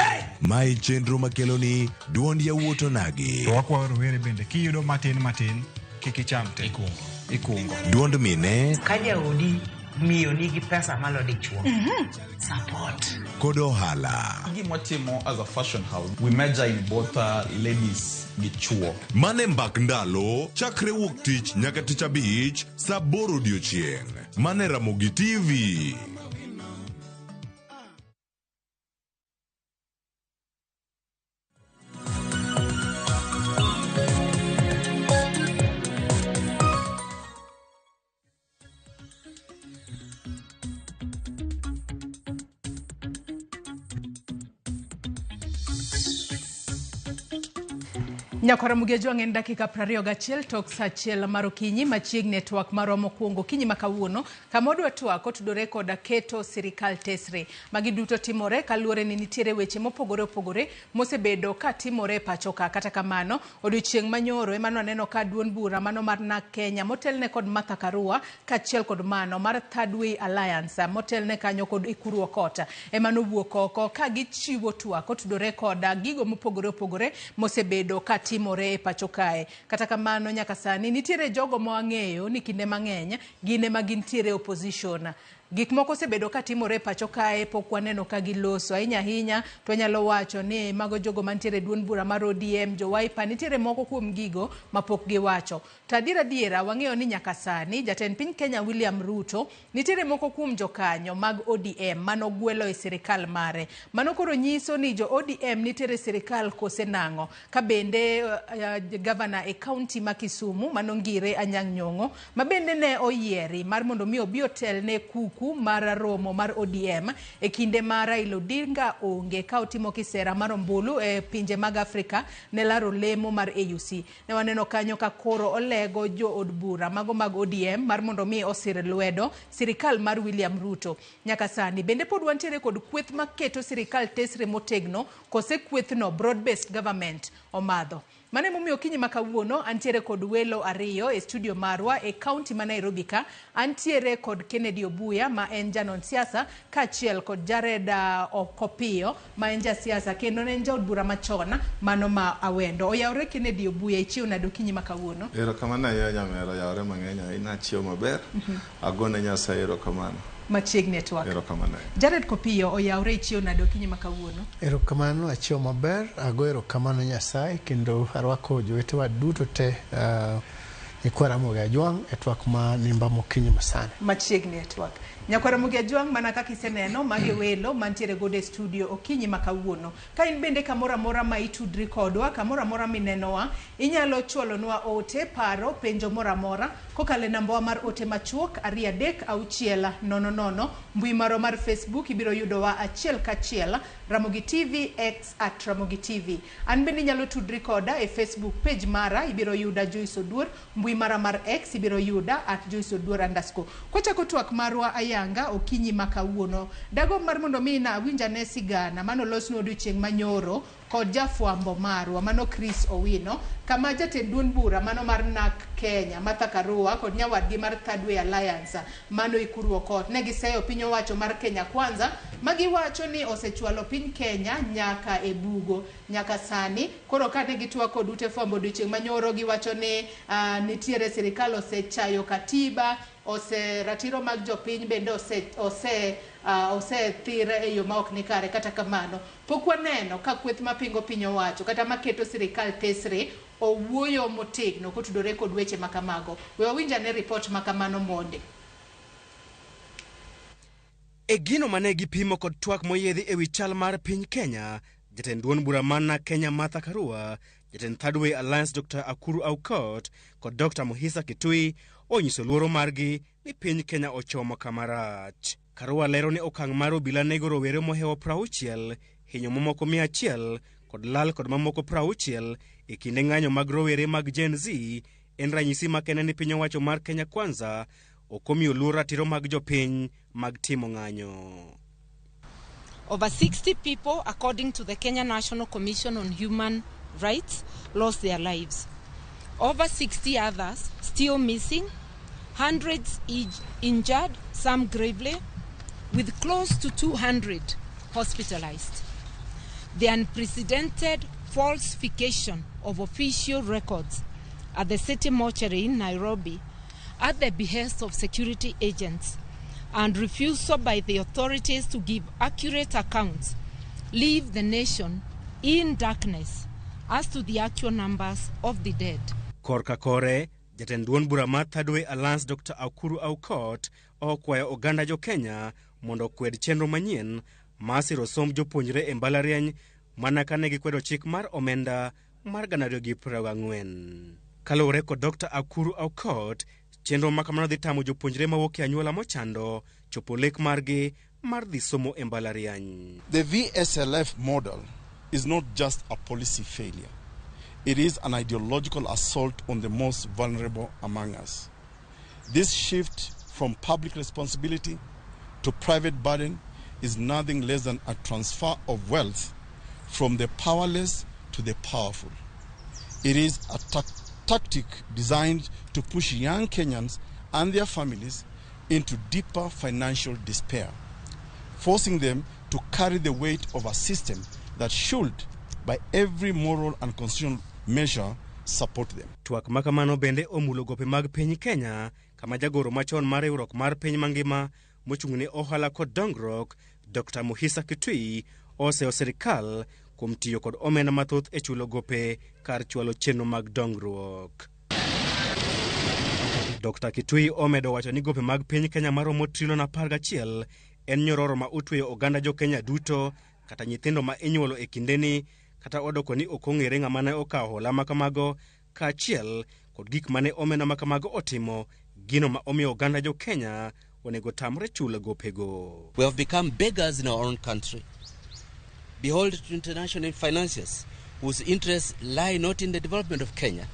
Ma e chenro makelo ni duond yawuot onagi. To wakwayo rowere bende kiyudo matin matin kik icham te. Ikungo. Duond mine Ka jaodi miyo nigi pesa malo dichuo. Support. Kod ohala. Gima watimo as a fashion house, we major in both ladies gi chuo. Mane mbak ndalo chakre wuok tich nyaka tich abich saa 8 odiochieng'. Mane Ramogi TV. Nyakwara Mugejo en dakika 21 tok saa 1 mar okinyi machiegni e twak marwa mokwongo okinyi ma kawuono kama wadwa twak otudore koda keto sirikal tesre. Magi duto timore kaluwore ni nitiere weche mopogore opogore mosebedo ka timore e pacho ka. Kata kamano, odiochieng' manyoro ema nwaneno ka duond bura mano mar NARC Kenya motelne kod Martha Karua kaachiel kod mano mar Third Way Alliance motelne kanyo kod Ekuru Aukot ema nowuok oko ka gichiwo twak otudore koda gigo mopogore opogore mosebedo ka timore e pacho kae. Kata kamano nyaka sani nitiere jogo ma wang'eyo ni kinde mang'eny gin ema gintiere opposition. Gik moko osebedo ka timore e pacho kae pok waneno ka giloso ahinya ahinya to wanyalo wacho ni mago jogo mantiere e duond bura mar ODM, jo Wiper nitiere moko kuom gigo mapok giwacho. To adier adiera wang'eyo ni nyaka sani jatend piny Kenya William Ruto nitiere moko kuom jokanyo mag ODM manogwelo e sirikal mare. Mano koro nyiso ni jo ODM nitiere e sirikal kose nang'o. Ka bende gavana e kaunti ma Kisumu manongire Anyang' Nyong'o ma bende ne oyieri mar mondo mi obi otelne kuku mar romo mar ODM e kinde ma Raila Odinga onge ka otimo kisera mar ombulu e pinje mag Afrika ne laro lemo mar AUC. Ne waneno kanyo ka koro olego jo od bura mago mag ODM mar mondo mi osir lwedo sirikal mar William Ruto. Nyaka sani bende pod wantiere kod kweth maketo sirikal tesre motegno kose kwethno broad based government omadho. Mano emomiyo okinyi ma kawuono antiere kod welo ariyo e studio marwa e kaunti ma Nairobi ka. Antiere kod Kennedy Obuya ma en janon siasa kaachiel kod Jared Okopiyo ma en jasiasa kendo ne en jaod bura machon mano ma Awendo. Oyawore Kennedy Obuya, ichiew nade okinyi ma kawuono? Erokamano ahinya nyamera, oyawore mang'eny ahinya, achiew maber. Agone Nyasaye erokamano. Machiegni e twak. Erokamano. Jared Kopiyo, oyawore ichiew nade okinyi ma kawuono? Erokamano, achiew maber, ago erokamano Nyasaye kendo arwako jowetewa duto te Nyikwa Ramogi Ajwang' e twak ma nimba mokinyi masani. Machiegni e twak. Nyakwar Ramogi Ajwang' mana kaka iseneno magi welo mantiere godo e studio okinyi ma kawuono. Ka in bende kamoro amora ma itudri kodwa, kamoro amora minenowa, inyalo chwalonwa ote, paro, penjo moro amora kokalo e nambawa mar ote machuok 236 00. Mbui marwa mar Facebook ibiro yudowa achiel kachiel Ramogi TV X at Ramogi TV. An bende inyalo tudri koda e Facebook page mara ibiro yuda Joyce Oduor, mbui mara mar X ibiro yuda at Joyce Oduor underscore. Kwachako twak marwa ayanga okinyi ma kawuono. Dagomb mar mondo mi na awinj ane sigana mano losnu odiochieng' manyoro kod jafwambo marwa mano Chris Owino kama jatend duond bura mano mar NARC Kenya Martha Karua kod nyawadgi mar Third Way Alliance mano Ekuru Aukot ne giseyo piny owacho mar Kenya Kwanza ma giwacho ni osechwalo piny Kenya nyaka e bugo nyaka sani. Koro kane gitwak kod ute fwambo odiochieng' manyoro giwacho ni nitiere sirikal osechayo katiba, ose ratiro mag jopiny bende osethir e yo ma ok ni kare. Kata kamano pok waneno ka kweth mapingo piny owacho kata maketo sirikal tesre owuoyo motegno kotudore kod weche makamago. We wawinj ane ripot makamano monde. E gino mane gipimo kod twak moyiedhi ewi chal mar piny Kenya, jatend duond bura mar NARC Kenya Martha Karua, jatend Third Way Alliance Dr. Ekuru Aukot kod Dr. Mukhisa Kituyi onyiso luoro margi ni piny Kenya ochomo kama rach. Karua lero ni okang' mar obila nego rowere mohewo 60, hinyo mamoko 100 kod lal kod mamoko 60 e kinde ng'anyo mag rowere mag Gen Z en ranyisi makende ni piny owacho mar Kenya Kwanza ok omiyo luor ratiro mag jopiny mag timo ng'anyo. Over 60 people, according to the Kenya National Commission on Human Rights, lost their lives. Over 60 others still missing, hundreds injured, some gravely, with close to 200 hospitalized. The unprecedented falsification of official records at the city mortuary in Nairobi at the behest of security agents and refusal by the authorities to give accurate accounts leave the nation in darkness as to the actual numbers of the dead. Korka kore, jatend duond bura mar Third Way Alliance Dr. Ekuru Aukot okwayo oganda jo Kenya mondo okwed chenro manyien mar siro somb jopuonjre e mbalariany mana kane gikwedo chik mar omenda mar 2024. Kaluwore kod Dr. Ekuru Aukot, chenro ma kamano dhi tamo jopuonjre mawuok e anyuola mochando chopo lek margi mar dhi somo e mbalariany. The VSLF model is not just a policy failure. It is an ideological assault on the most vulnerable among us. This shift from public responsibility to private burden is nothing less than a transfer of wealth from the powerless to the powerful. It is a tactic designed to push young Kenyans and their families into deeper financial despair, forcing them to carry the weight of a system that should, by every moral and constitutional measure, support them. Twak makamano bende omulo gope mag piny Kenya kama jagoro machon mar riwruok mar piny mangima mochung' ne ohala kod dongruok Dr. Mukhisa Kituyi oseyo sirikal kuom tiyo kod omenda mathoth e chulo gope kar chwalo chenro mag dongruok. Dr. Kituyi omedo wacho ni gope mag piny Kenya maromo trilion 11 en nyororo ma otweyo oganda jo Kenya duto kata nyithindo ma inyuolo e kindeni kata odoko ni ok ong'ere ng'ama ne okawo hola makamago kaachiel kod gik mane omenda makamago otimo, gino ma omiyo oganda jo Kenya onego tamre chulo gopego. We have become beggars in our own country. Behold to international financiers whose interests lie not in the development of Kenya,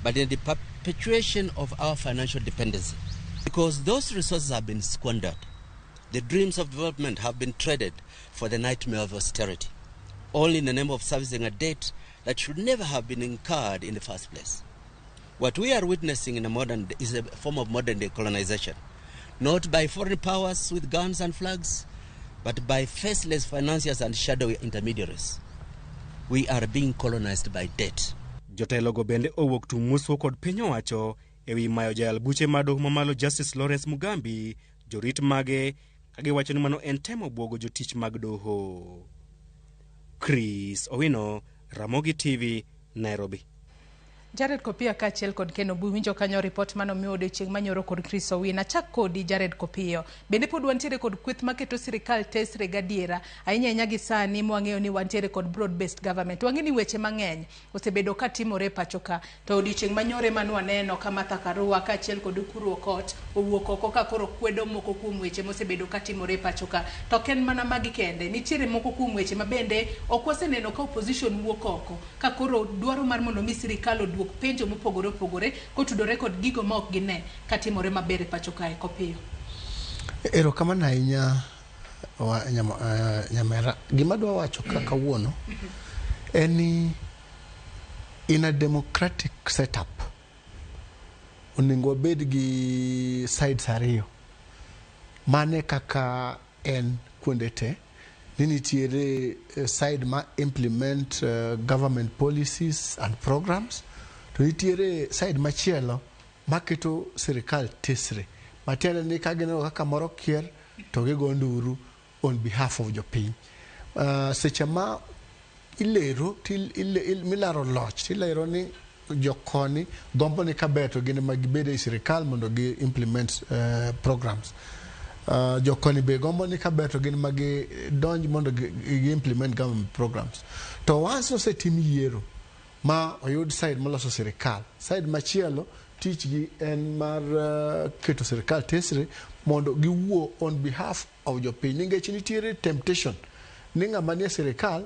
but in the perpetuation of our financial dependency. Because those resources have been squandered. The dreams of development have been traded for the nightmare of austerity, all in the name of servicing a debt that should never have been incurred in the first place. What we are witnessing in a modern is a form of modern day colonization, not by foreign powers with guns and flags, but by faceless financiers and shadowy intermediaries. We are being colonized by debt. Jotelogo bende owuok tung' muswo kod piny owacho ewi mayo jayal buche mar doho mamalo Justice Lawrence Mugambi jorit mage kagiwacho ni mano en temo bwogo jotich mag doho. Chris Owino, Ramogi TV, Nairobi. Jared Kopiyo kaachiel kod Ken Obui winjo kanyo ripot mane omiwa odiochieng' manyoro kod Chris Owino. Achak kodi Jared Kopiyo. Bende pod wantiere kod kweth maketo sirikal tesre gadiera ahinya ahinya gi sani mwang'eyo ni wantiere kod broad based government. Wang'e ni weche mang'eny osebedo ka timore e pacho ka to odiochieng' manyoro ema nwaneno ka Martha Karua kaachiel kod Ukuru Okot owuok oko ka koro kwedo moko kuom weche mosebedo ka timore e pacho ka. To ok en mana magi kende, nitiere moko kuom weche ma bende ok waseneno ka opposition wuok oko ka koro dwaro mar mondo mi sirikal oduok penjo mopogore opogore kotudore kod gigo ma ok gine katimore maber e pacho kae. Kopiyo. Erokamano ahinya Nyamera. Gima adwa wacho ka kawuono en ni in a democratic setup onego wabed gi sides ariyo. Mane kaka en kuonde te ni nitiere side ma implement government policies and programs to nitiere side machielo maketo sirikal tesre matiende ni ka gineno kaka moro kier to gigo nduru on behalf of jopiny. Seche ma ilero milaro loch tilero ni jokoni gombo ni kaber to gin ema gibed e sirikal mondo gi implement programs. Jokoni be gombo ni kaber to gin ema gidonj mondo gi implement government programs. To once osetim yiero ma oyud side moloso sirikal, side machielo tichgi en mar keto sirikal tesre mondo giwuo on behalf of jopiny nikech nitiere temptation ni ng'ama nie sirikal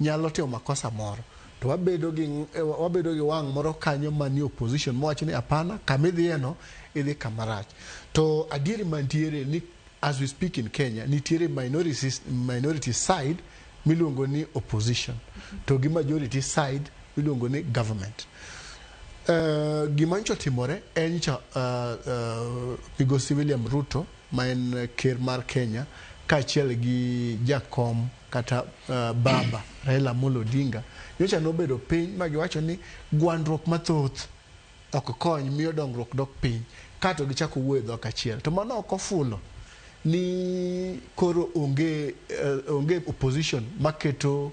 nyalo timo makosa moro to wabedo gi wang' moro kanyo manie opposition mowacho ni hapana, kama idhiye no idhi kama rach. To adieri mantiere ni as we speak in Kenya nitiere minority side miluongo ni opposition to gi majority side miluongo ni government. Gima nyocha otimore en nyocha Migosi William Ruto ma en ker mar Kenya kaachiel gi jakom kata baba Raila Amolo Odinga nyocha nobedo piny ma giwacho ni gwandruok mathoth ok kony miyo dongruok dok piny kato gichako wuoyo e dhok achiel. To mano ok ofulo ni koro onge opposition maketo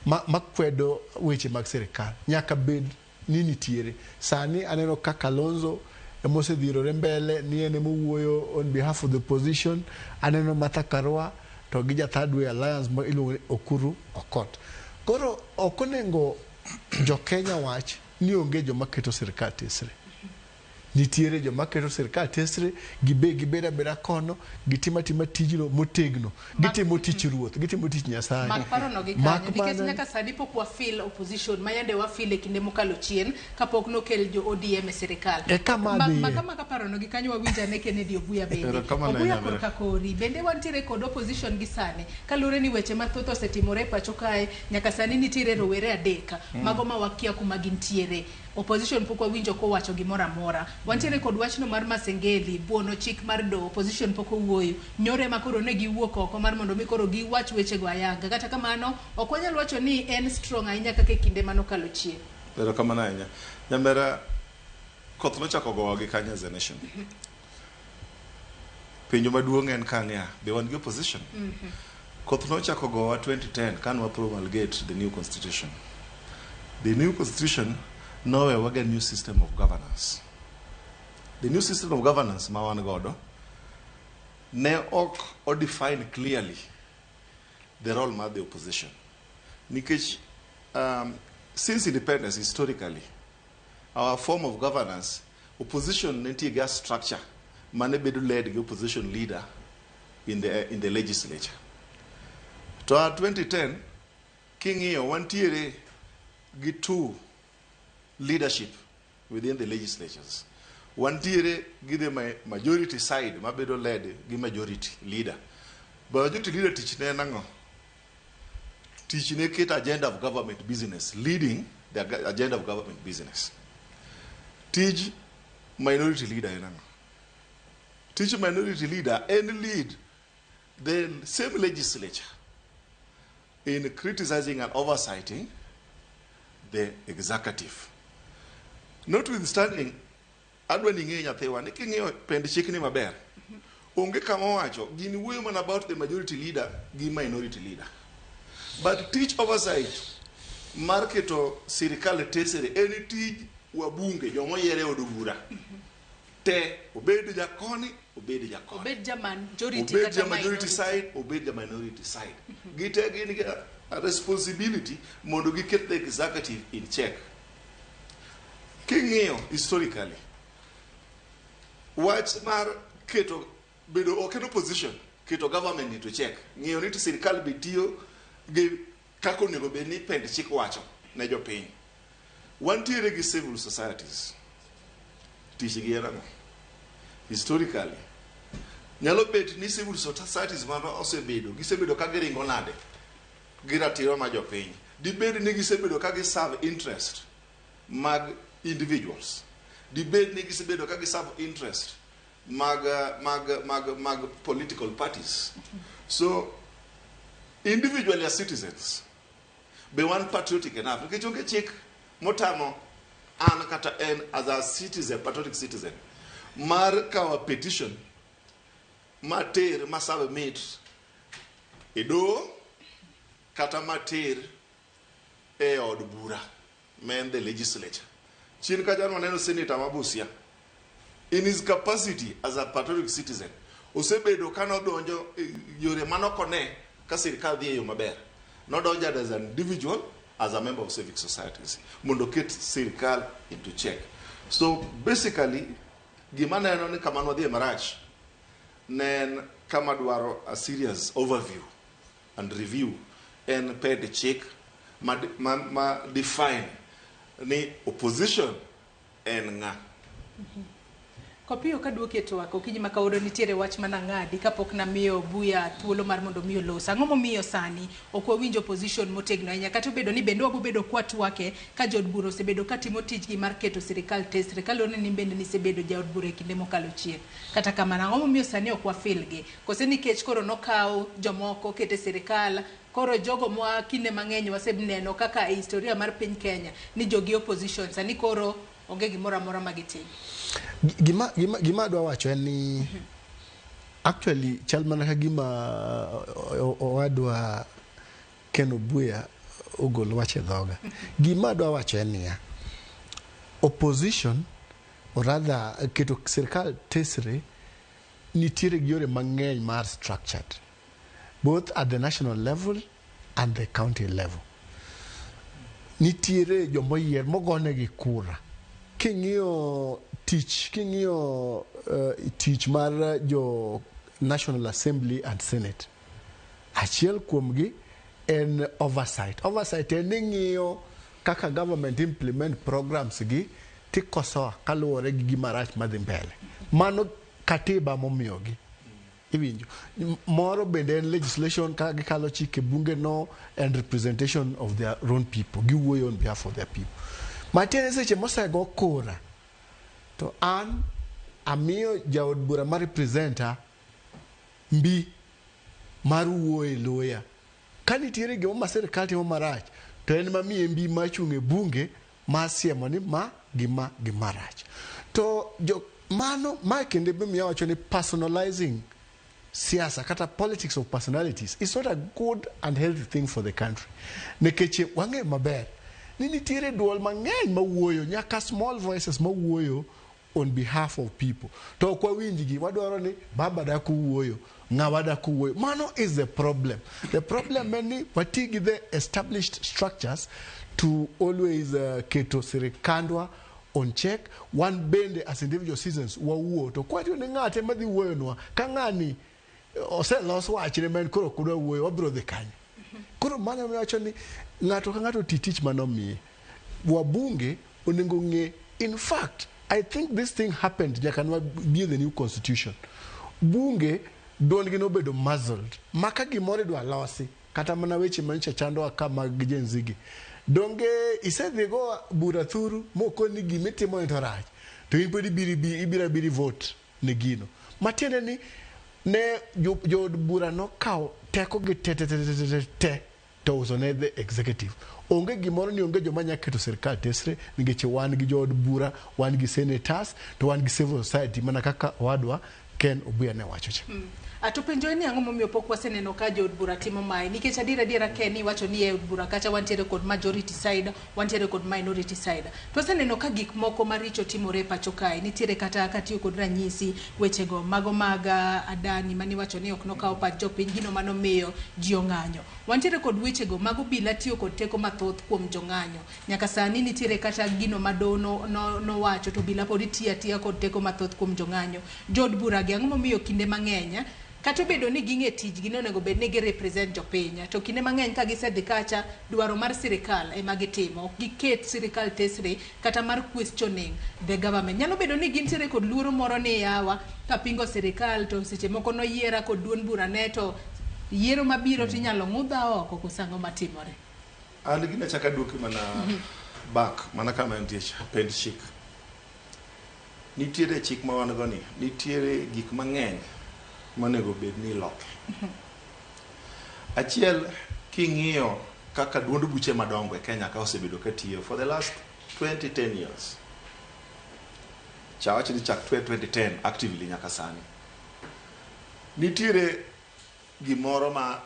makwedo weche mag sirikal. Nyaka bed ni nitiere. Sani aneno ka Kalonzo emosedhirore mbele ni en emowuoyo on behalf of the opposition. Aneno Martha Karua to gi ja Third Way Alliance ma iluongo ni Okuru Okot. Koro ok onego jo Kenya wach ni onge joma keto sirikal tesre. Nitiere joma keto sirikal tesre, gibed abeda kono, gitimo atima tijno motegno, gitimo tich ruoth, gitimo tich Nyasaye. Mak parono gi kanyo, nikech nyaka sani pok wafeel opposition, ma yande wafeel e kinde mokalo chien, kapok nokel jo ODM e sirikal. Maka parono gi kanyo wawinjo ane Kennedy Obuya bende. Obuya korka kori, bende wantiere kod opposition gi sani, kaluwore ni weche mathoth osetimore e pacho kae, nyaka sani nitiere rowere adek, mago ma wakia kuma gintiere. Opposition pok wawinjo kowacho gimoro amora. Wantiere kod wachno mar Masengeli, buono chik mar doho, opposition pok owuoyo. Nyoro ema koro ne giwuok oko mar mondo mi koro giwach wechego ayanga. Kata kamano, ok wanyal wacho ni en strong ahinya kaka e kinde manokalo chien. Erokamano ahinya. Nyamera, koth nochako gowa gi kanyo as a nation. Penjo maduong' en ka niya, be wan gi opposition? Koth nochako gowa 2010 kane wa promulgate the new constitution. The new constitution nowewa gi a new system of governance. The new system of governance ma wan godo ne ok o define clearly the role mar the opposition. Nikech since independence historically, our form of governance, opposition nitie gi a structure mane bedo led gi opposition leader in the legislature. To a 2010, king'iyo wantiere gi two leadership within the legislatures. Wantiere gi the majority side mabedo led gi majority leader. But majority leader tich ne en ang'o? Tich ne keto agenda of government business, leading the agenda of government business. Tij minority leader en ang'o? Tij minority leader en lead the same legislature in criticizing and oversighting the executive. Notwithstanding, adwa ni ing'e nyathiwa ni king'iyo pend chikni maber, onge kama owacho gini wuoyo mana about the majority leader gi minority leader. But teach oversight Mar keto sirikal tesre en tij wabunge jomoyier e od bura te, obed jakoni, obed jakoni, obed ja majority obed kata ja majority minority. side, obed ja minority side, gite gin gi a responsibility mondo giket the executive in check. King'iyo historically, wach mar keto bedo ok en opposition keto government into check, ng'iyo ni to sirikal be tiyo gi kaka onego bed ni pend chik wacho ne jopiny. Wantiere gi civil societies, tich gi en ang'o? Historically, nyalo bet ni civil societies mano osebedo, gisebedo ka giringo nade gi ratiro ma jopiny? Dibed ni gisebedo ka giserve interest mag individuals? Dibed ni gisebedo ka giserve interest mag political parties? So individually, as citizens, be wan patriotic enough? Nikech onge chik motamo an kata en as a citizen, patriotic citizen, mar kawo petition mater ma submit e doho kata mater e od bura ma en the legislature. Chien kacha waneno senator ma Busia, in his capacity as a patriotic citizen, osebedo ka nodonjo e yore manokone ka sirikal dhi e yo maber. Nodonjo as an individual, as a member of civic societies, mondo oket sirikal into check. So basically, gima neno ni kama nwadhie marach ne en kama dwaro a serious overview and review, en pend chik ma define ni opposition en ng'a. Kopiyo ka duoki e twak okinyi ma kawuono, nitiere wach manang'adi kapok namiyo Buya thuolo mar mondo mi olos. Ang'o momiyo sani ok wawinj opposition motegno ahinya, kata obedo ni bende wabobedo kwatwake ka jood bura osebedo katimo tijgi mar keto sirikal tesre, kaluwore ni bende nisebedo jaod bura e kinde mokalo chien? Kata kamano, ang'o momiyo sani ok wafil gi? Kose nikech koro nokaw jomoko kete sirikal, koro jogo mwa kinde mang'eny waseneno kaka e historia mar piny Kenya ni jogi opposition, sani koro onge gimoro amora ma gitimo? Gima adwa wacho en ni actually chal mana ka gima owadwa Ken Obuya ogol wach e dhoga. Gima adwa wacho en niya, opposition, or rather keto sirikal tesre, nitiere gi yore mang'eny mar structured, both at the national level and the county level. Nitiere jomoyier mogonegi kura. King'iyo tich mar jo National Assembly and Senate, achiel kuomgi en oversight. Oversight en ni ng'iyo kaka government implement programs gi tikosoa kaluwore gi gima rach madhi mbele. Mano katiba momiyogi. Iwinjo? Moro bende en legislation, kaka gikalo chike bunge no, and representation of their own people, giwuoyo on behalf of their people. Matiende seche mosego kura to an amiyo jaod bura ma representa mbi mar wuoyo e loya. Ka nitiere gimo ma sirikal timo marach, to en mamiye mbi machung' e bunge mar siemo ni ma gima gima rach. To jo mano ma kende be miyo wacho ni personalizing siasa kata politics of personalities is not a good and healthy thing for the country, nikech wang'eyo maber ni nitiere duol mang'eny mawuoyo, nyaka small voices mawuoyo on behalf of people, to ok wawinjgi. Wadwaro ni baba dak wuoyo, ng'awa dak wuoyo. Mano is the problem. The problem en ni wati gi the established structures to always keto sirikandwa on check. Wan bende as individual citizens wawuo, to kwatiyo ni ng'ate madhi wuoyonwa ka ng'ani oselos wachne ma en koro ok odwa wuoyo, wabiro dhi kanye? Koro mano ema wacho ni ng'ato ka ng'ato oti tich manomiye. Wabunge onego ng'e. In fact, I think this thing happened nyaka nwa bi the new constitution. Bunge duondgi nobedo muzzled, ma ka gimoro idwa losi, kata mana weche manyocha chandowa ka mag Gen Z gi, donge isedhi go bura thuru mokoni gimitimo ni to rach, to in pod ibiro abiri vote ne gino, matiende ni ne jood bura nokawo teko gi te te te te te te to uso ne the executive. Onge gimoro ni onge joma nya keto sirikal tesre, nikech wan gi jood bura, wan gi senators, to wan gi civil society, mana kaka owadwa Ken Obuya ne wacho cha. To penjo en ni ang'o momiyo pok waseneno ka jood bura timo mae? Nikech adier adiera Ken iwacho ni e od bura kacha wantiere kod majority side, wantiere kod minority side. To waseneno ka gik moko maricho timore e pacho kae. Nitiere kata katiyo kod ranyisi wechego mago mag Adani maniwacho ni ok nokawo pach jopiny, gino manomiyo ji ong'anyo. Wantiere kod wechego mag obila tiyo kod teko mathoth kuom jong'anyo. Nyaka sani nitiere kata gino ma doho nowacho to obila pod tiyo atiya kod teko mathoth kuom jong'anyo. Jood bura gi ang'o momiyo kinde mang'eny kata obedo ni ging'e tijgi ni onego bed ni gi represent jopiny to kinde mang'eny ka gisedhi kacha dwaro mar sirikal ema gitimo ok giket sirikal tesre kata mar questioning the government. Nyalo bedo ni gintiere kod luoro moro ni yawa kapingo sirikal to seche moko noyiera kod duond bura ne to yiero mabiro tinyalo ng'udha oko koso ang'o matimore? An gina chaka aduoki mana back mana kama entie cha, pend chik. Nitiere chik ma wan go ni, nitiere gik mang'eny monego bed ni iloke. Achiel, king'iyo kaka duond buche madongo e Kenya ka osebedo ka tiyo for the last 20, 10 years. Cha wach ni chak 2010 actively nyaka sani. Nitiere gimoro ma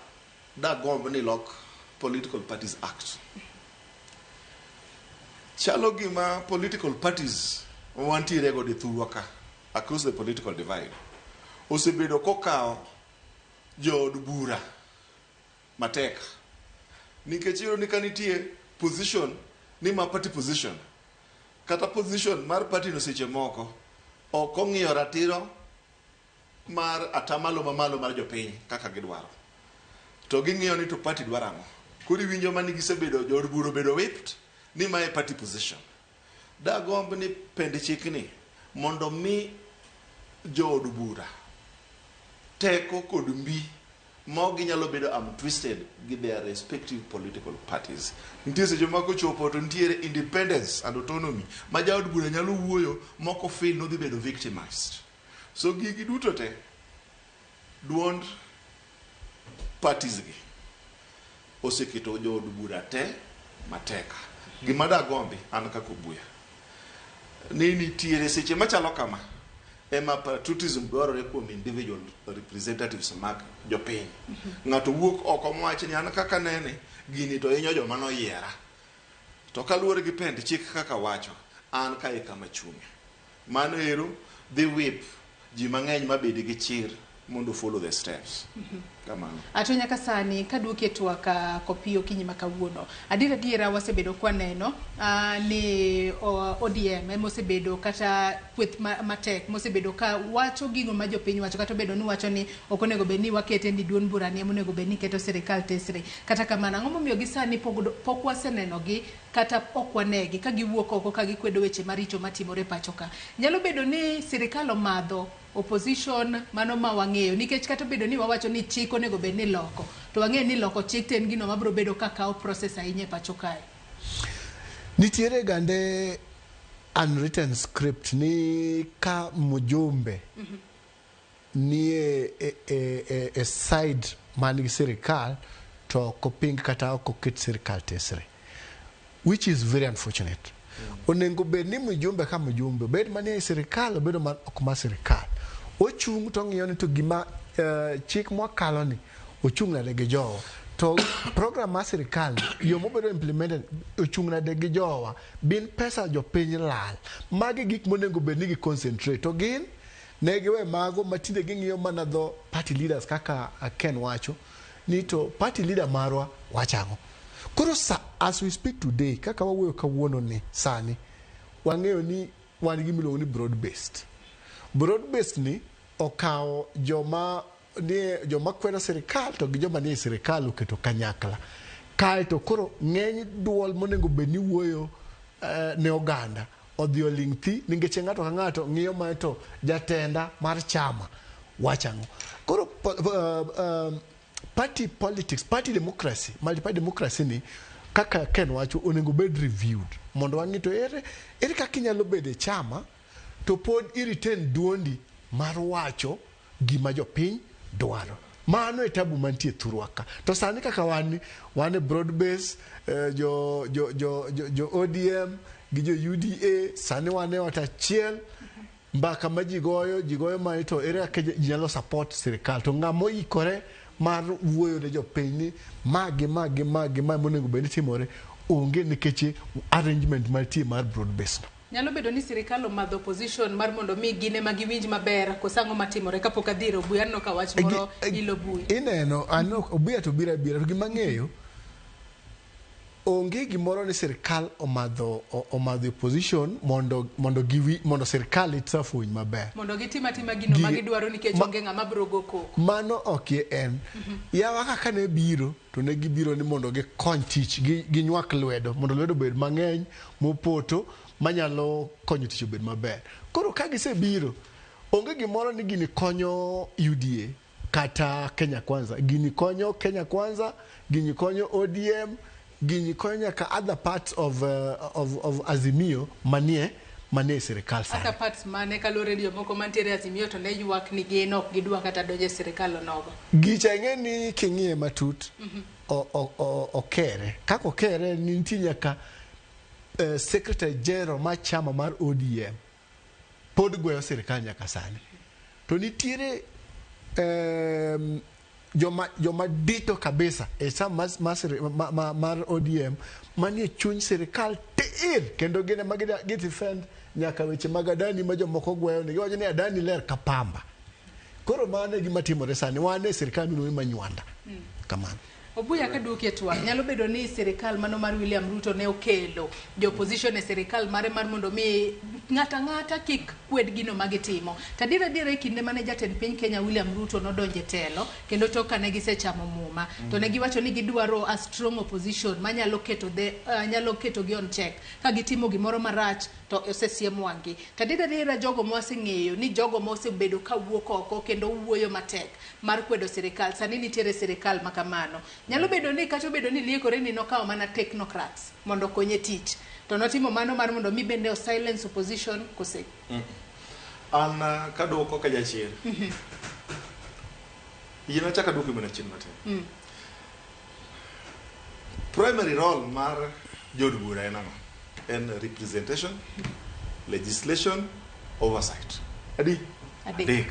dagomb ni lok Political Parties Act. Chalo gima political parties wantiere godo e thurwa ka across the political divide osebedo kokawo jood bura matek nikech iyudo ni ka nitie position ni ma party position kata position mar party no seche moko ok ong'iyo ratiro mar atamalo mamalo mar jopiny kaka gidwaro to ging'iyo ni to party dwaro ang'o. Koro iwinjo mani gisebedo jood bura obedo whipped ni mae party position. Dagomb ni pend chikni mondo mi jood bura teko kod mbi ma ok ginyalo bedo am twisted gi their respective political parties. Nitie seche moko chopo to nitiere independence and autonomy ma jaod bura nyalo wuoyo moko feel nodhi bedo victimized. So gigi duto te duond parties gi oseketo jood bura te matek. Gima dagombi an kaka Obuya ni nitiere seche machalo kama ema patriotism dwarore kuom individual representatives mag jopiny. Ng'ato wuok oko mowach ni an kaka nene gini to hinyo joma noyiera. To kaluwore gi pend chik kaka wacho, an kae kama chung'e. Mano ero dhi whip ji mang'eny mabed gi chir mondo follow the steps. Kamano. Ato nyaka sani kaduoki e twak kopi okinyi ma kawuono. Adier adiera wasebedo kwaneno ni ODM ema osebedo kata kweth matek mosebedo ka wacho gigo ma jopiny wacho kata obedo ni wacho ni ok onego bed ni wakete ni duond bura ni ema onego bed ni keto sirikal tesre. Kata kamano ang'o momiyo gi sani pok waseneno gi kata ok wanegi ka giwuok oko ka gikwedo weche maricho matimore pacho ka. Nyalo bedo ni sirikal omadho opposition mano ma wang'eyo nikech kata obedo ni wawacho ni chik onego bed ni loko to wang'eyo ni loko chik to en gino mabiro bedo ka kawo process ahinya e pacho kae. Nitiere gande unwritten script ni ka mjumbe nie e side man gi sirikal to ok oping kata ok oket sirikal tesre, which is very unfortunate. Onego bed ni mjumbe ka mjumbe obed manie sirikal obedo man ok mar sirikal ochung' to ong'iyo ni to gima chik mwakalo ni ochung' nade gi jowa to program mar sirikal yo mobedo implemented ochung' nade gi jowa bin pesa jopiny lal. Magi gik monego bed ni gi concentrate to gin ne giwe mago matinde ging'iyo mana dho party leaders kaka Ken wacho ni to party leader marwa wacho ang'o. Koro sa as we speak today kaka wawuoyo kawuono ni sani wang'eyo ni wan gi miluongo ni broad based. Broad based ni okawo joma nie joma kwedo sirikal to gi joma nie sirikal oketo kanyakla. Kaeto koro ng'eny duol monego bed ni wuoyo ne oganda odhi oling' thi nikech ng'ato ka ng'ato ng'iyo mana to jatenda mar chama wacho ang'o. Koro party politics, party democracy, multi-party democracy ni kaka Ken wacho onego bed reviewed mondo wang'i to ere kaka inyalo bedo e chama to pod i retain duondi mar wacho gima jopiny dwaro. Mano e tabu mantie thurwa ka. To sani kaka wan e broad base, jo ODM gi jo UDA sani wan e ot achiel. Mbaka ma ji goyo, ji goyo ma to ere kaka ji nyalo support sirikal, to ng'ama oikore mar wuoyo ne jopiny ni magi magi magi ma monego bed ni timore onge, nikech arrangement mantie mar broad base no. Nyalo bedo ni sirikal omadho opposition mar mondo mi gin ema giwinj maber koso ang'o matimore kapok adhi ir Obuya? Aneno ka wach moro ilo Obuya. Ineno aneno Obuya to biro abira, to gima ang'eyo, onge gimoro ni sirikal omadho opposition mondo sirikal itself owinj maber. Mondo gitim atima gino ma gidwaro nikech onge ng'ama biro go koko. Mano ok en. Yawa kaka ne biro to ne gibiro ni mondo gikony tich, ginywak lwedo mondo lwedo obed mang'eny mopoto manyalo konyo tich obed maber. Koro ka gisebiro, onge gimoro ni gini konyo UDA kata Kenya Kwanza. Gini konyo Kenya Kwanza, gini konyo ODM, gini konyo nyaka other parts of Azimio manie sirikal sani. Other parts mane? Kaluwore ni jomoko mantiere Azimio to ne ywak ni gin ok gidwa kata donjo e sirikal onogo. Gicha ing'e ni king'iye matut, okere kaka okere ni nitie nyaka secretary general mar chama mar ODM pod gweyo sirikal nyaka sani, to nitiere joma dito kabisa e chama mar ODM manie chuny sirikal tir, kendo gin ema gi defend nyaka weche mag Adani ma jomoko gweyo ni giwacho ni Adani ler ka pamba. Koro mano e gima timore sani, wan e sirikal miluongo ni Manywanda kamano. Obuya, kaduoki e twak, nyalo bedo ni sirikal mano mar William Ruto ne okelo jo opposition e sirikal mare mar mondo mi ng'ato ang'ata kik kwed gino ma gitimo. To adier adier, e kinde mane jatend piny Kenya William Ruto nodonjo e telo kendo tok kane gisechamo muma, to ne giwacho ni gidwaro a strong opposition manyalo keto nyalo keto gi on check ka gitimo gimoro marach to osesiem wang'gi. To adier adier, jogo mwaseng'eyo ni jogo mosebedo ka wuok oko kendo wuoyo matek mar kwedo sirikal sani nitiere sirikal ma kamano. Nyalo bedo ni kata obedo ni liekore ni nokawo mana technocrats mondo okonye tich, to notimo mano mar mondo mi bende o silence opposition kose? An kaduoko ka jachien, yien achako aduoki mana chien matin. Primary role mar jood bura en ang'o? En representation, legislation, oversight. Adi? Adek. Adek.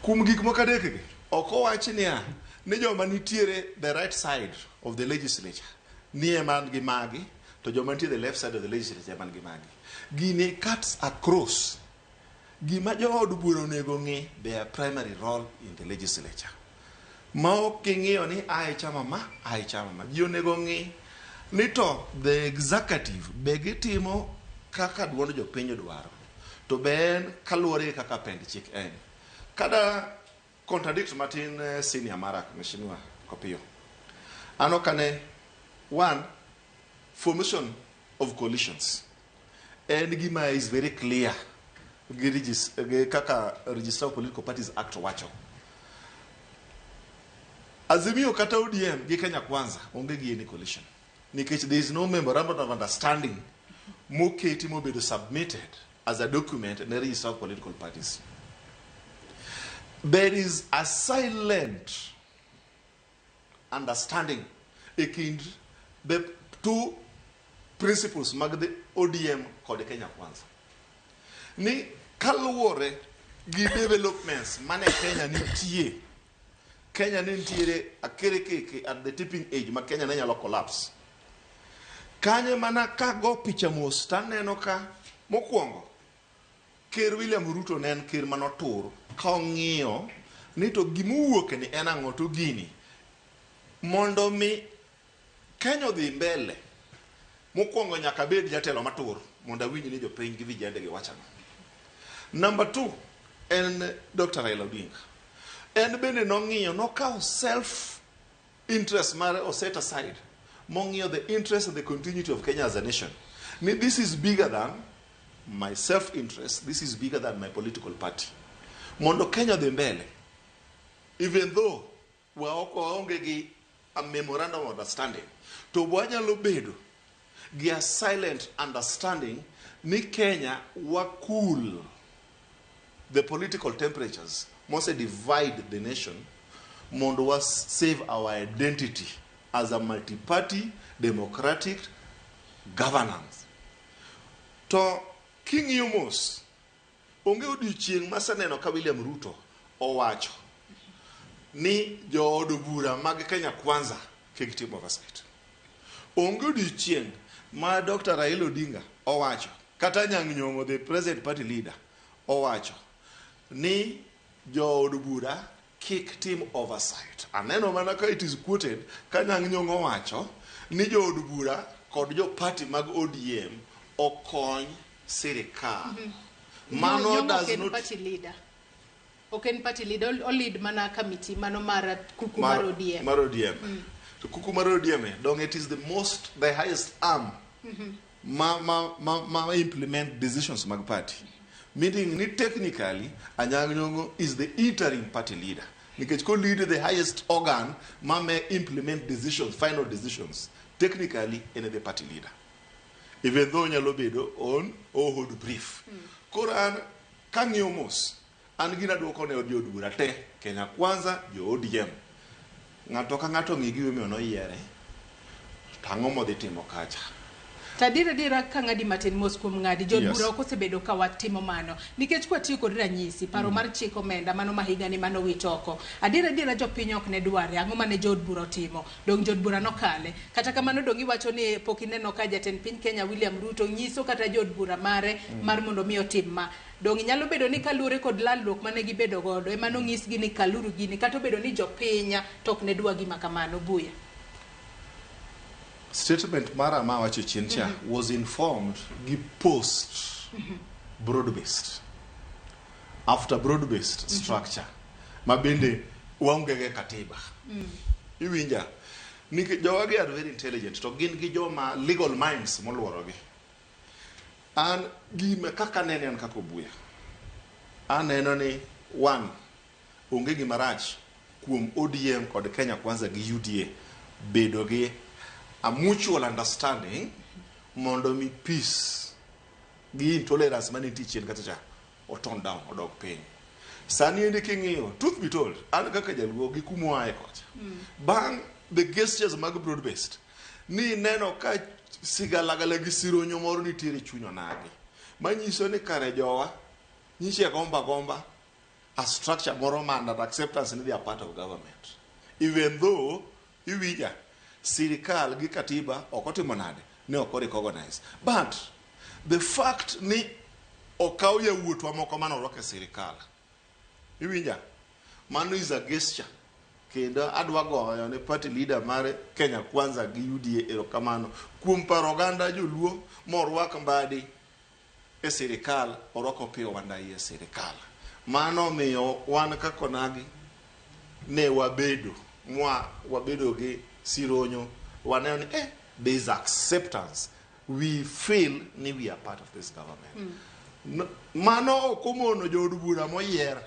Kuom gik moko adek gi, ok owach niya ni joma nitiere the right side of the legislature ni ema gi magi, to joma nitie the left side of the legislature ema gi magi. Gini cuts across. Gima jood bura onego ng'i their primary role in the legislature. Ma ok ging'iyo ni a e chama ma, a e chama ma. Ji onego ng'i ni to the executive be gitimo kaka duond jopiny dwaro. To be en kaluwore gi kaka pend chik en. Kada contradict matin senior mara, Mheshimiwa Kopiyo. An ok ane one formation of coalitions en gima is very clear gi kaka Register of Political Parties Act wacho. Azimio kata ODM gi Kenya Kwanza onge gi any coalition nikech there is no memorandum of understanding moketi mobedo submitted as a document ne Register of Political Parties. There is a silent understanding e kind the two principles mag the ODM kod Kenya Kwanza ni kaluwore gi developments mane Kenya nitie, Kenya ne nitiere akerekeke at the tipping age ma Kenya ne nyalo collapse. Kanye mana kago picha mos taneno ka mokwongo Ker William Ruto ne en ker manotur ka ong'iyo ni to gimowuok ni en ang'o, to gini mondo mi Kenya odhi mbele, mokwongo nyaka bed jatelo matur mondo awinj ni jopiny gi vijende gi wacho ang'o. Number two en Dr. Raila Odinga. En bende nong'iyo, nokawo self interest mare o set aside mong'iyo the interest and the continuity of Kenya as a nation. Ni this is bigger than my self interest, this is bigger than my political party. Mondo Kenya odhi mbele, even though waok waonge gi a memorandum of understanding, to wanyalo bedo gi a silent understanding ni Kenya wa cool the political temperatures mose divide the nation mondo wa save our identity as a multi-party democratic governance. To king'iyo mos Onge odiochieng' maseneno ka William Ruto owacho ni jood bura mag Kenya Kwanza kik tim oversight. Onge odiochieng' ma Dr. Raila Odinga owacho kata Anyang' Nyong'o the present party leader owacho ni jood bura kik tim oversight. Aneno mana ka it is quoted ka Anyang' Nyong'o owacho ni jood bura kod jo party mag ODM okony sirikal. Mano Nyong'o does ok en not party leader. Ok en party leader, o lead mana committee mano mar kuku mar ODM. Mar ODM. To kuku mar ODM, dong it is the highest arm ma implement decisions mag party. Meaning ni technically Anyang' Nyong'o is the interim party leader. Nikech ko lead the highest organ ma may implement decisions, final decisions. Technically en the party leader. Even though nyalo bedo on hold brief. Koro an kang'iyo mos, an gina duoko ne jood bura te, Kenya Kwanza, jo ODM. Ng'ato ka ng'ato ng'i gimomiyo noyiere. To ang'o modhi timo kacha? To adier adiera ka ng'adi matin mos kuom ng'adi, jood bura ok osebedo ka watimo mano. Nikech kwatiyo kod ranyisi, paro mar chik omenda mano ma higani mano wit oko. Adier adiera jopiny ok ne dware, ang'o mane jood bura otimo? Dong jood bura nokale. Kata kamano dong iwacho ni pok ineno ka jatend piny Kenya William Ruto nyiso kata jood bura mare mar mondo mi otim ma. Dong nyalo bedo ni kaluwore kod lalruok mane gibedo godo, ema nonyisgi ni kaluru gini, kata obedo ni jopiny to ok ne dwa gima kamano. Buya. Statement mara ma wacho chien cha was informed gi post broad based. After broad based structure ma bende waonge go e katiba. Iwinja? Nikech jowagi are very intelligent to gin gi joma legal minds moluorogi. An gima kaka anene an kaka Obuya. Aneno ni one, onge gima rach kuom ODM kod Kenya Kwanza gi UDA bedo gi a mutual understanding mondo mi peace gi intolerance manitie chien kacha cha o tone down odog piny. Sani endi king'iyo, truth be told, an kaka jaluo gi kuma oaye kocha. Bang' the gestures mag broad based, ni neno ka sigalagala gi sironyo moro nitiere chuny onagi. Manyiso ni kare jowa nyiche gomba gomba a structure moro man that acceptance ni they are part of government. Even though iwinja sirikal gi katiba ok otimo nade ne ok recognize. But the fact ni okaw yawuotwa moko mane orwak e sirikal. Iwinja? Mano is a gesture. Kendo adwa goyo ne party leader mar Kenya Kwanza gi UDA erokamano kuom paro oganda joluo morwak Mbadi e sirikal, orwako Opiyo Wandayi e sirikal. Mano omiyo wan kaka onagi ne wabedo mwa wabedo gi sironyo waneno ni there is acceptance. We feel ni we are part of this government. Mano ok omono jood bura moyier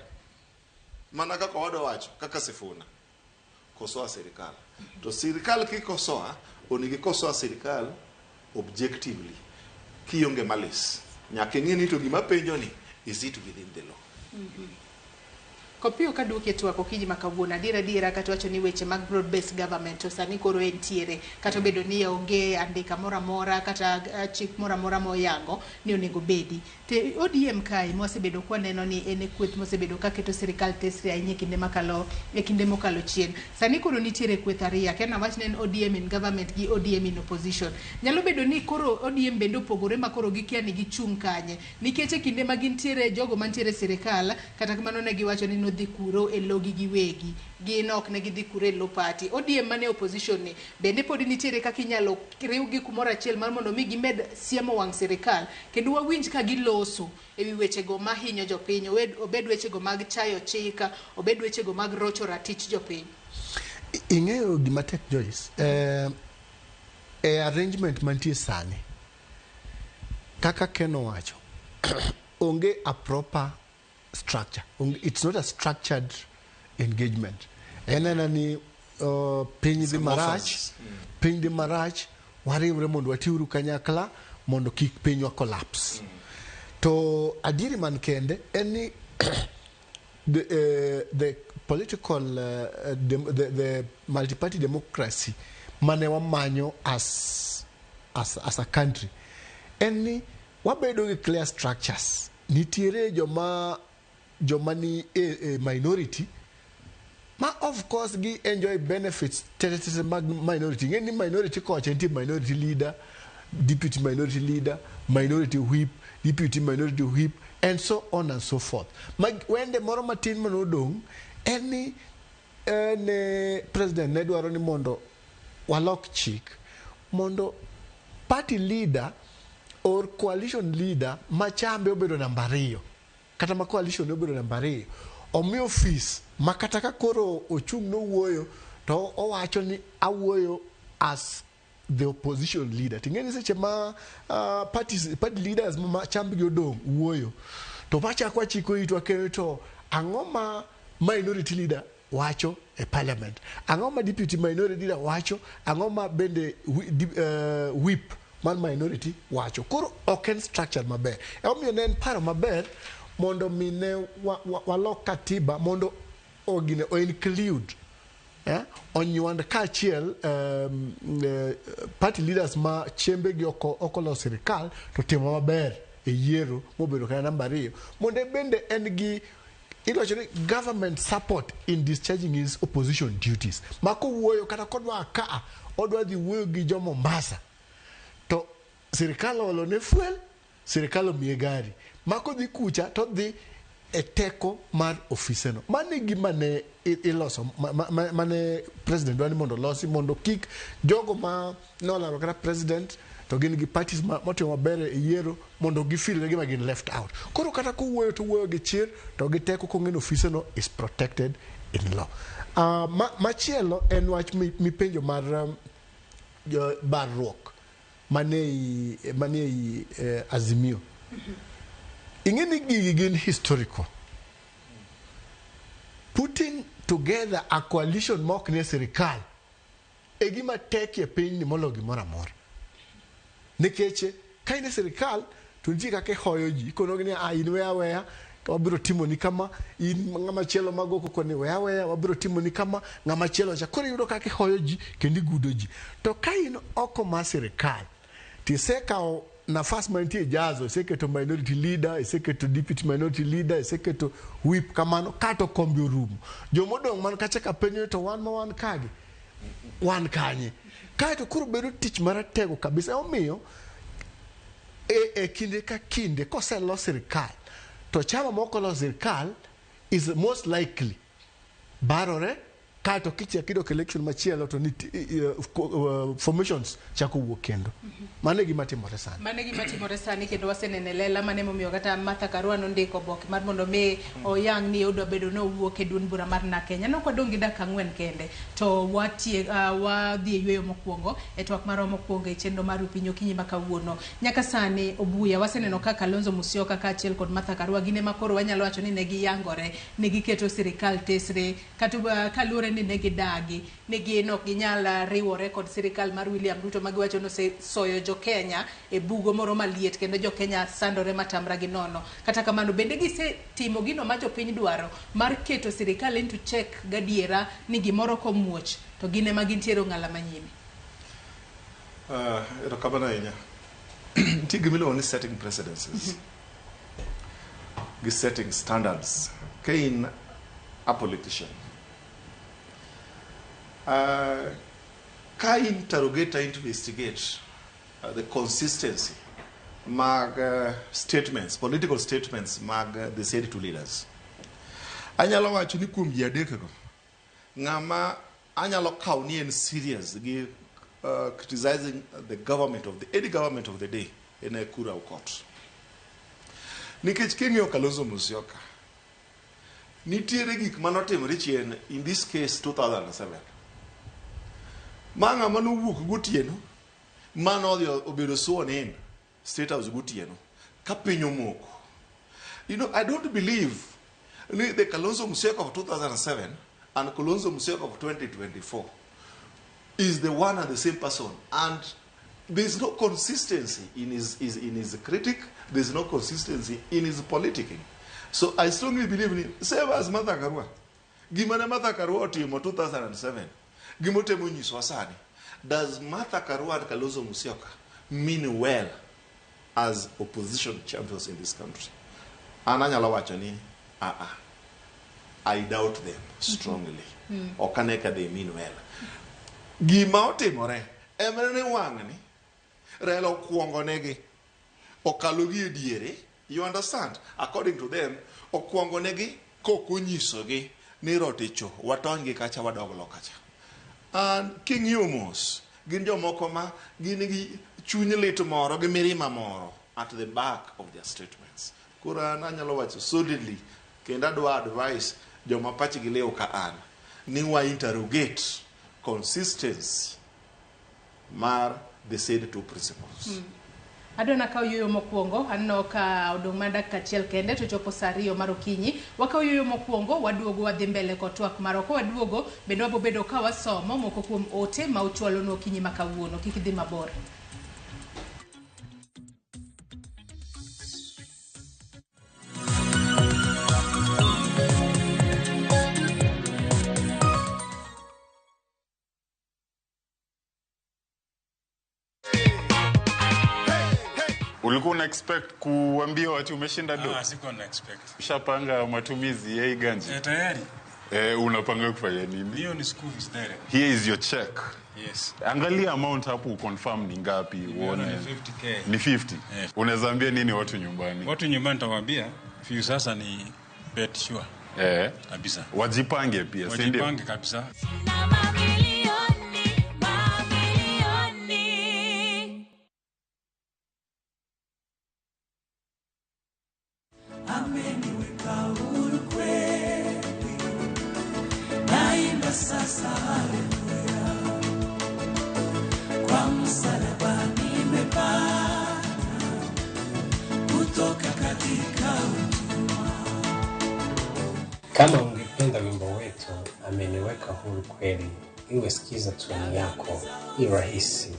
mana kaka owadwa wacho kaka Sifuna kosoa sirikal. To sirikal kikosoa onego ikosoa sirikal objectively kionge malice. Nyaka ing'e ni to gima penjo ni is it within the law. Kopiyo ka duoke twak okinyi ma kawuono, adier adiera kata wacho ni weche mag broad based government to sani koro entiere, kata obedo ni onge andika moro amora kata chik moro amora moyango ni onego bedi. Te ODM kae mwasebedo kwaneno ni en e kweth mosebedo kaketo sirikal tesre ahinya e kinde makalo e kinde mokalo chien. Sani koro nitiere kweth ariyo, akia nawach ni en ODM in government gi ODM in opposition. Nyalo bedo ni koro ODM bende opogore ma koro gikia ni gichung' kanye. Nikech e kinde ma gintiere jogo mantiere e sirikal, kata kamano ne giwacho ni nodhi kuro e logi giwegi. Gin ok ne gidhi kuro e lo party. ODM mane opposition ni bende pod nitiere kaka inyalo riwgi kumoro achiel mar mondo mi gimed siemo wang' sirikal kendo wawinj ka giloso ewi wechego mahinyo jopiny, obed wechego mag chayo chik, obed wechego mag rocho ratich jopiny. Ing'eyo gima tek Joyce, e arrangement mantie sani, kaka Ken owacho, onge a proper structure. It's not a structured engagement. En ena ni piny dhi marach, piny dhi marach, wariwre mondo watiuru kanyakla mondo kik pinywa collapse. To adieri man kende en ni the political the multi-party democracy mane wamanyo as a country en ni wabedo gi clear structures. Nitiere joma ni e minority ma of course gi enjoy benefits tete mag minority. Ng'e ni minority kocha nitie minority leader, deputy minority leader, minority whip, deputy minority whip, and so on and so forth. Ma wende moro matin manodong' en ni ne president ne dwaro ni mondo walok chik mondo party leader or coalition leader ma chambe obedo namba 2 kata ma coalition obedo namba 2 omi ofis ma kata ka koro ochung' nowuoyo to owacho ni awuoyo as the opposition leader. Ting'e ni seche ma party leaders ma chambgi odong' wuoyo to wachako wachiko itwa kendo to ang'o ma minority leader wacho e parliament, ang'o ma deputy minority leader wacho, ang'o ma bende whip mar minority wacho. Koro ok en structure maber. Emomiyo ne en paro maber mondo mi ne walok katiba mondo ogine o include onywand kaachiel party leaders ma chembe gi ok olo sirikal to timo maber e yiero mobedo kata namba 2 mondo bende en gi iwacho ni government support in discharging his opposition duties. Ma kowuoyo kata kodwa ka odwa dhi wuoyo gi jo Mombasa to sirikal oolo ne fuel, sirikal omiye gari, ma kodhi kucha to dhi e teko mar ofiseno. Mano e gima ne iloso mane president dwani mondo olosi mondo kik jogo ma nolaro kata president to gin gi parties motimo maber e yiero mondo gifeel gima gin left out. Koro kata kowuoyo to wuoyo gi chir to gi teko kong'e ni ofiseno is protected in law. Machielo en wach mipenjo mar barruok mane i Azimio. Ing'e ni gigi gin historical. Putting together a coalition ma ok nie sirikal e gima tekie piny ni moloyo gimoro amora. Nikech ka in e sirikal to nitie kaka ihoyo ji, ikonogi ni in weya weya, wabiro timoni kama, in ng'ama chielo mago koko ni weya weya, wabiro timoni kama, ng'ama chielo cha. Koro iyudo kaka ihoyo ji kendo igudo ji. To ka in oko mar sirikal, tisekawo nafas mantie jazo, iseketo minority leader, iseketo deputy minority leader, iseketo whip kamano, kato kombe orumo. Jomodong' man kacha ka penjo to wan ma wan kagi, wan kanye? Kaeto koro bedo tich maratego kabisa. Omiyo e kinde ka kinde koselos sirikal to chama moko los sirikal is most likely barore, kaeto kichako idok election machielo to formations chako wuok kendo. Mano e gima timore sani. Mano e gima timore sani kendo wasenene lela mane momiyo kata Martha Karua nondiko oboke mar mondo mi oyang ni odwa bedo ni owuok e duond bura mar NARC Kenya. Nok wadong' gi dakika 4 kende to wadhi e yweyo mokwongo e twak marwa mokwongo e chenro mar Piny Okinyi ma kawuono. Nyaka sani Obuya waseneno kaka Kalonzo Musyoka kaachiel kod Martha Karua gin ema koro wanyalo wacho ni ne giyangore, ne giketo sirikal tesre kata kaluwore ni ne gidagi ni gin ok ginyal riwore kod sirikal mar William Ruto ma giwacho ni osesoyo jo Kenya e bugo moro maliet kendo jo Kenya sandore matamra gi nono. Kata kamano bende gisetimo gino ma jopiny dwaro mar keto sirikal into check gadiera ni gimoro komuoch to gin ema gintiere ong'ala manyime. Erokamano ahinya. Nitie gima iluongo ni setting precedences gi setting standards. Ka in a politician, ka interrogate, investigate the consistency mag statements, political statements mag the said two leaders. Anyalo wacho ni kuom ji adekgo, ng'ama anyalo kawo ni en serious gi criticizing the government of the any government of the day en Ekuru Aukot. Nikech king'iyo Kalonzo Musyoka, nitiere gik manotimore chien, in this case 2007. Ma ng'ama nowuok gotieno, mano odhi obedo sworn in State House gotieno, ka piny omoko. You know, I don't believe ni the Kalonzo Musyoka of 2007 and Kalonzo Musyoka of 2024 is the one and the same person, and there's no consistency in his critic, there's no consistency in his politicking. So I strongly believe in same as Martha Karua. Gima ne Martha Karua otimo 2007, gimotemo nyisowa sani. Does Martha Karua and Kalonzo Musyoka mean well as opposition champions in this country? An anyalo wacho ni I doubt them strongly. Ok ane ka they mean well. Gima otimore en ni wang'ni Raila okuongo negi okalo gi e diere. You understand? According to them, okuongo negi kok onyisogi ni roticho watony gi kacha wadog loka cha. And king'iyo mos, gin jomoko ma gin gi chuny lit moro gi mirima moro at the back of their statements. Koro an anyalo wacho solidly kendo adwa advice joma pachgi liw ka an ni wa interrogate consistency mar the said two principles. Adwa nakaw yueyo mokwongo, aneno ka odong' mana dakika achiel kende to chopo saa 2 mar okinyi. Wakaw yueyo mokwongo, waduogo wadhi mbele kod twak marwa. Ka waduogo, bende wabobedo ka wasomo moko kuom ote ma uchwalonwa okinyi ma kawuono. Kik idhi mabor. Ulikuwa una expect kuambia watu umeshinda do? Sikuwa na expect. Ushapanga matumizi ya hii ganji? Tayari. Unapanga kufanya nini? Hiyo ni school fees direct. Here is your check. Yes. Angalia amount hapo confirm ni ngapi uone. Ni 50k. Ni 50. Yes. Unaweza ambia nini watu nyumbani? Watu nyumbani nitawaambia few sasa ni bet sure. Kabisa. Wajipange pia, si ndio? Wajipange kabisa. Ameniweka huru kweli, naimba sasa haleluya, kwa msalaba nimepata kutoka katika utumwa. Kama ungependa wimbo wetu Ameniweka Huru Kweli iwe sikiza tune yako, i rahisi.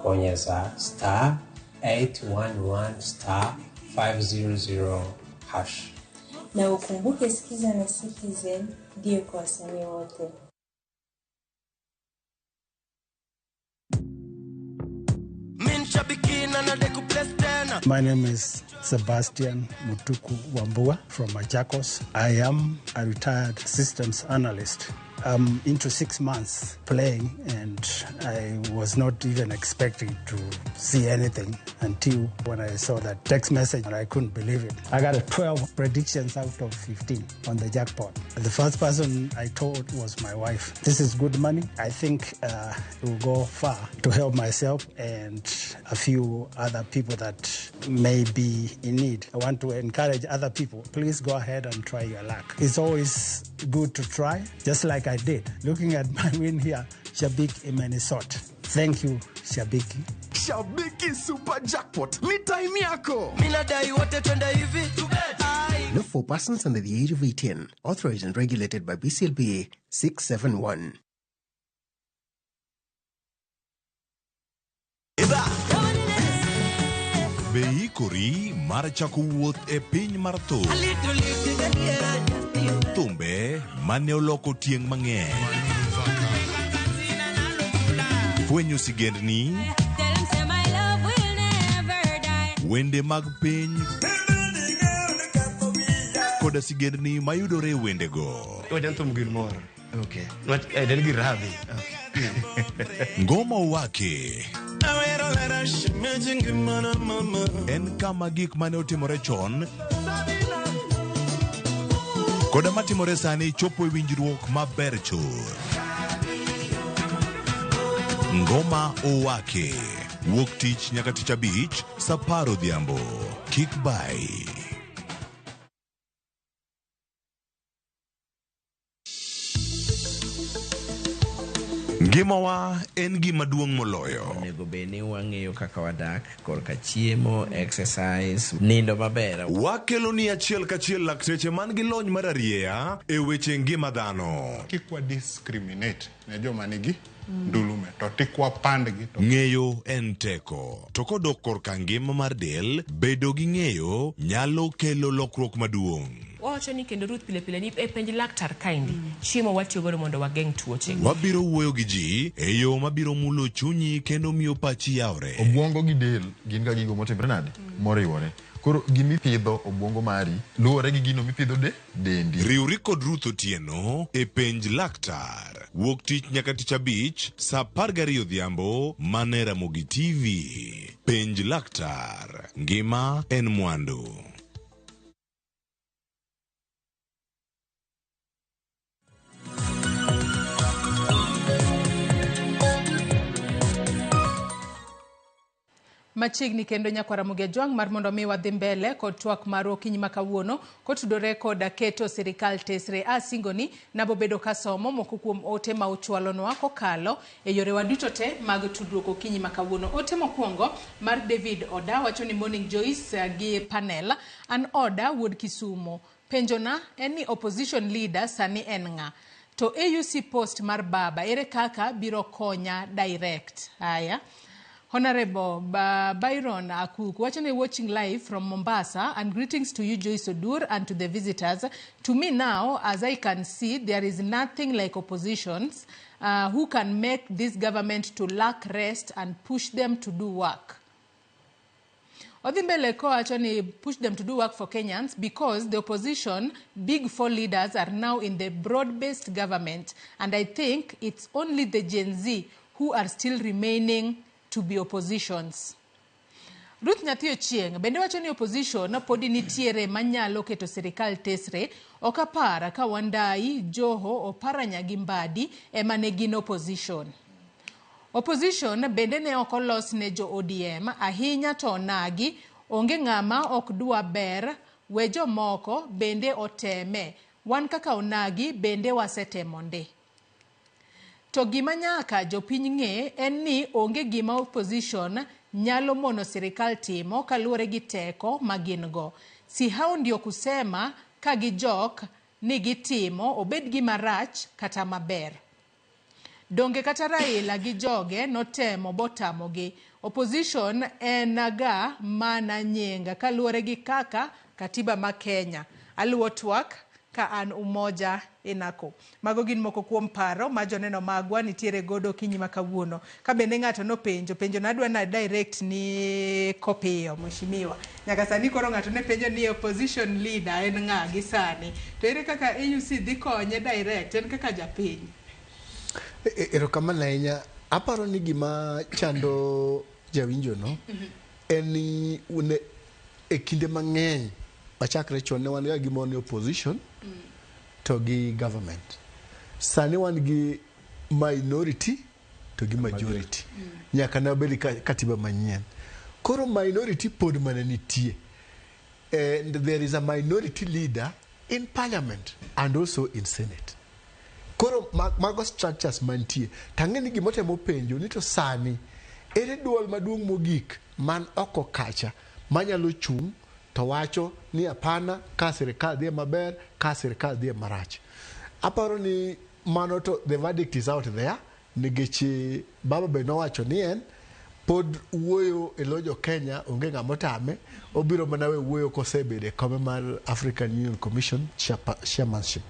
Bonyeza star 811 star 500 hash. Na ukumbuke Sikiza na Citizen ndio kwa wasanii wote. My name is Sebastian Mutuku Wambua from Machakos. I am a retired systems analyst. I'm into 6 months playing, and I was not even expecting to see anything until when I saw that text message, and I couldn't believe it. I got a 12 predictions out of 15 on the jackpot. The first person I told was my wife. This is good money. I think it will go far to help myself and a few other people that may be in need. I want to encourage other people. Please go ahead and try your luck. It's always good to try, just like I did. Looking at my win here, Shabiki Imenisot. Thank you, Shabiki. Shabiki Super Jackpot ni time yako. Minadai wote twende hivi. Not for persons under the age of 18. Authorized and regulated by BCLBA 671. Be ikori mar chako wuoth e piny mar thum. Thumbe mane oloko tieng' mang'eny. Fwenyo sigendni, wende mag piny, koda sigendni mayudore e wendego. Ngoma Owake en kama gik mane otimore chon koda matimore sani chopo e winjruok maber chuth. Ngoma Owake wuok tich nyaka tich abich saa 10 odhiambo. Kik bai. Ngimawa en gima duong' moloyo. Onego bed ni wang'eyo kaka wadak, korka chiemo, exercise, nindo maber. Wakelo ni achiel kachiel lakteche man gi lony mar arieya e weche ngima dhano. Kik wa discriminate ne joma nigi ndulume to tik wapandgi. Ng'eyo en teko. To kodok korka ngima mar del, bedo gi ng'eyo nyalo kelo lokruok maduong'. Wawacho ni kendo Ruth pile pile ni e penj laktar kaendi chiemo watiyo godo mondo wageng' tuoche. Wabiro wuoyo gi ji e yo mabiro mulo chunyi kendo miyo pachi yawre. Obwongo gi del gin ga gigo motimre nade? Moriwore. Koro gimipidho obwongo mari luwore gi gino mipidho de dendi. Riwri kod Ruth Otieno e Penj Laktar. Wuok tich nyaka tich abich saa 12 odhiambo mana e Ramogi TV. Penj Laktar. Ngima en mwandu. Machiegni kendo nyakwar Ramogi Ajwang' mar mondo mi wadhi mbele kod twak marwa okinyi ma kawuono kotudore koda keto sirikal tesre. Asingo ni nabobedo kasomo moko kuom ote ma uchwalonwa kokalo e yorewa duto te mag tudruok okinyi ma kawuono. Ote mokwongo mar David Oda wacho ni morning Joyce gi panel. An Oda wuod Kisumo. Penjona en ni opposition leader sani en ng'a? To AUC post mar baba ere kaka biro konya direct? Haya. Honorable Byron Akuk wacho ni watching live from Mombasa and greetings to you Joyce Odur and to the visitors. To me now, as I can see, there is nothing like oppositions who can make this government to lack rest and push them to do work. Odhi mbele kowacho ni push them to do work for Kenyans because the opposition big four leaders are now in the broad-based government and I think it's only the Gen Z who are still remaining to be oppositions. Ruth Nyathi Ochieng' bende wacho ni opposition podi nitiere manyalo keto sirikal tesre. Ok apar ka Wandai, Joho, Oparanya gi Mbadi ema ne gin opposition. Opposition bende ne ok olos ne jo ODM ahinya to onagi onge ng'ama ok dwa ber we jomoko bende oteme. Wan kaka onagi bende wasetemo ndi. To gima nyaka jopiny ng'e en ni onge gima opposition nyalo mono sirikal timo kaluwore gi teko ma gin go. Si hao ndio kusema ka gijok ni gitimo obed gima rach kata maber. Donge kata Raila gi joge notemo botamogi. Opposition en ga mana nying kaluwore gi kaka katiba ma Kenya. Aluwo twak ka an Umoja Inako. Mago gin moko kuom paro ma joneno magwa nitiere godo okinyi ma kawuono. Ka bende ng'ato nopenjo, penjo nadwa na direct ni Kopiyo, mheshimiwa. Nyaka sani koro ng'ato ne penjo ni opposition leader en ng'a gi sani. To ere kaka AUC dhi konye direct en kaka japiny? Erokamano ahinya. Aparo ni gima chando jawinjo no en ni e kinde mang'eny machakre chon ne wan ga gimoro ni opposition to gi government. Sani wan gi minority to gi majority. Nyaka ne wabed gi katiba manyien. Koro minority pod mana nitie. And there is a minority leader in parliament and also in senate. Koro mago structures mantie. Tang'e ni gimotemo penjo ni to sani ere duol maduong' mogik man oko kacha manyalo chung' to wacho ni hapana ka sirikal dhi maber ka sirikal dhi marach. Aparo ni mano to the verdict is out there nikech baba be nowacho ni en pod wuoyo e lo jo Kenya onge ng'ama otame obiro mana we wuoyo kosebedo e kome mar African Union Commission chairmanship.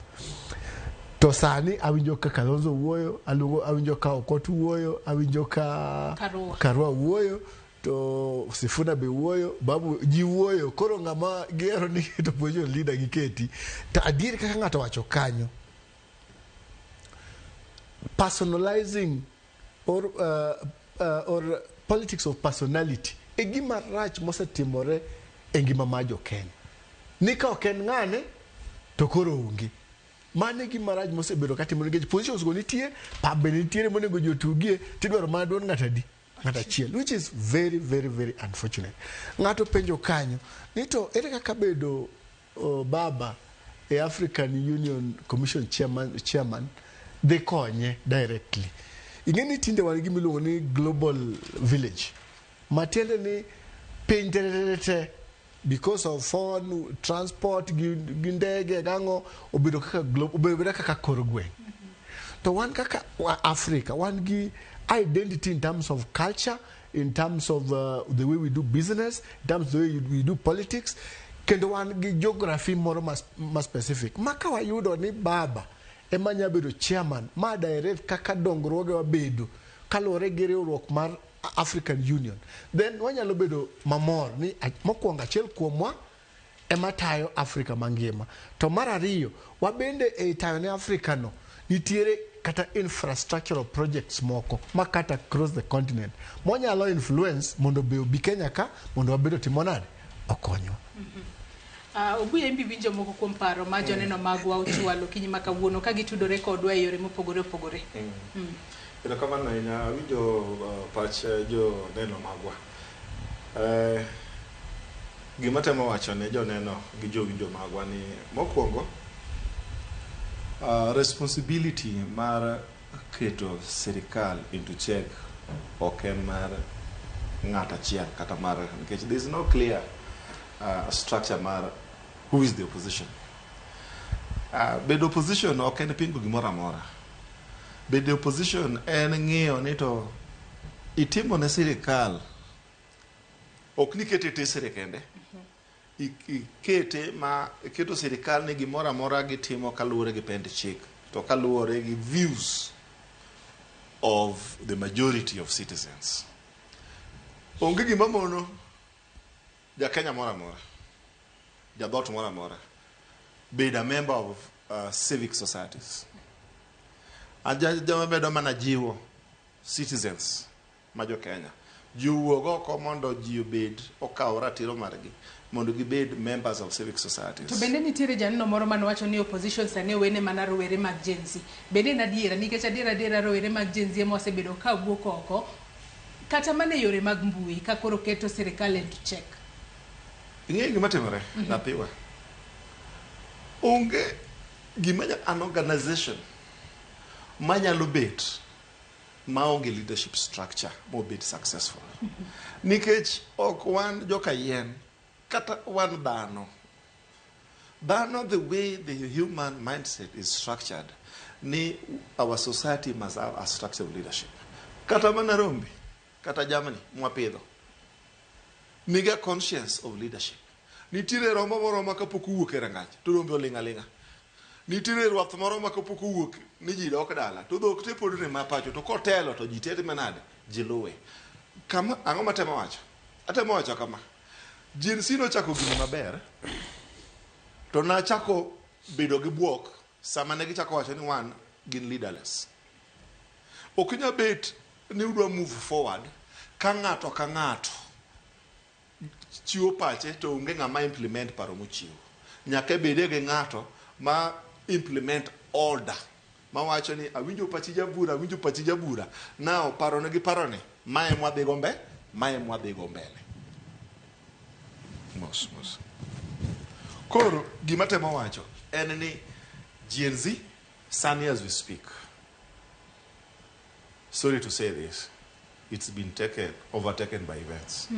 To sani awinjo ka Kalonzo wuoyo, awinjo ka Okot wuoyo, awinjo ka Karua wuoyo, to Sifuna be wuoyo, Babu ji wuoyo. Koro ng'ama gihero ni keto opposition leader giketi. To adier kaka ng'ato wacho kanyo, personalizing or politics of personality e gima rach mosetimore e ngima mar jo Kenya. Ni ka ok en ng'ane to koro onge. Mano e gima rach mosebedo katimore nikech positions go nitie, pap bende nitiere monego ji otugie, tidwaro mana duond ng'ato adi? Ng'ato achiel, which is very very very unfortunate. Ng'ato penjo kanyo ni to ere kaka bedo baba e African Union Commission chairman dhi konye directly. Ing'e ni tinde wan gi gima iluongo ni global village. Matiende ni piny te te because of phone, transport, gi ndege gang'o obedo kaka obedo kaka kor gweng'. To wan kaka Africa, wan gi identity in terms of culture, in terms of the way we do business, in terms of the way we do politics, kendo wan gi geography moro ma specific. Ma ka wayudo ni baba ema nya bedo chairman, ma direct kaka dongruoge wabedo kaluwore gi riwruok mar African Union, then wanyalo bedo mamor ni mokwongo achiel kuomwa ema tayo Afrika mangima. To mar ariyo, wabende e tayo ne Afrika no nitiere kata infrastructural projects moko ma kata across the continent mwanyalo influence mondo be obi Kenya ka mondo wabedo timo nade okonywa. Obuya imbi winjo moko kuom paro ma joneno magwa ochwalo okinyi ma kawuono ka gitudore kodwa e yore mopogore opogore. Erokamano ahinya, awinjo pach joneno magwa. Gima temo wacho ne joneno gi jowinjo magwa ni mokwongo responsibility mar keto sirikal into check ok en mar ng'at achiel kata mar nikech there is no clear structure mar who is the opposition. Bedo opposition ok en pingo gimoro amora. Bedo opposition en ng'iyo ni to itimo ne sirikal ok ni kete tesre kende ikete ma iketo sirikal ni gimoro amora gitimo kaluwore gi pend chik to kaluwore gi views of the majority of citizens. Onge gima mono ja Kenya moro amora, ja dhoot moro amora bedo a member of civic societies. Jama medo mana jiwo citizens ma jo Kenya ji owuog oko mondo ji obed okaw ratiro margi mondo gibed members of civic societies. To bende nitiere janeno moro mane wacho ni opposition sani owene mana rowere mag Gen Z. Bende en adiera nikech adiera adiera rowere mag Gen Z ema osebedo ka wuok oko kata mana e yore mag mbui ka koro keto sirikal into check. Ing'eyo gima timore naphiwa. Onge gima an organization manyalo bet maonge leadership structure mobed successful. Nikech ok wan joka yien kata wan dhano. Dhano, the way the human mindset is structured, ni our society must have a structure of leadership. Kata mana rombe, kata jamni mwapidho, niga conscience of leadership. Nitiere rombo moro ma kapok owuok e rangach, to rombe oling' aling'a. Nitiere rwath moro ma kapok owuok ni ji dok dala, to dhok te pod rem pacho, to kotelo to ji te timo nade? Ji luwe. Kama, ang'o matemo wacho? Atemo wacho kama. Gen Z nochako gini maber, to nachako bedo gi buok sama ne gichako wacho ni wan gin leaderless. Ok inyal bet ni udwa move forward ka ng'ato ka ng'ato chiwo pache to onge ng'ama implement paro mochiwo. Nyaka ibede gi ng'ato ma implement order mawacho ni awinjo pachi jabura, awinjo pachi jabura. Now parone gi parone, mae mwadhigo mbe, mae mwadhigo mbele. Mos mos. Koro gima temo wacho en ni Gen Z sani as we speak, sorry to say this, it's been taken, overtaken by events.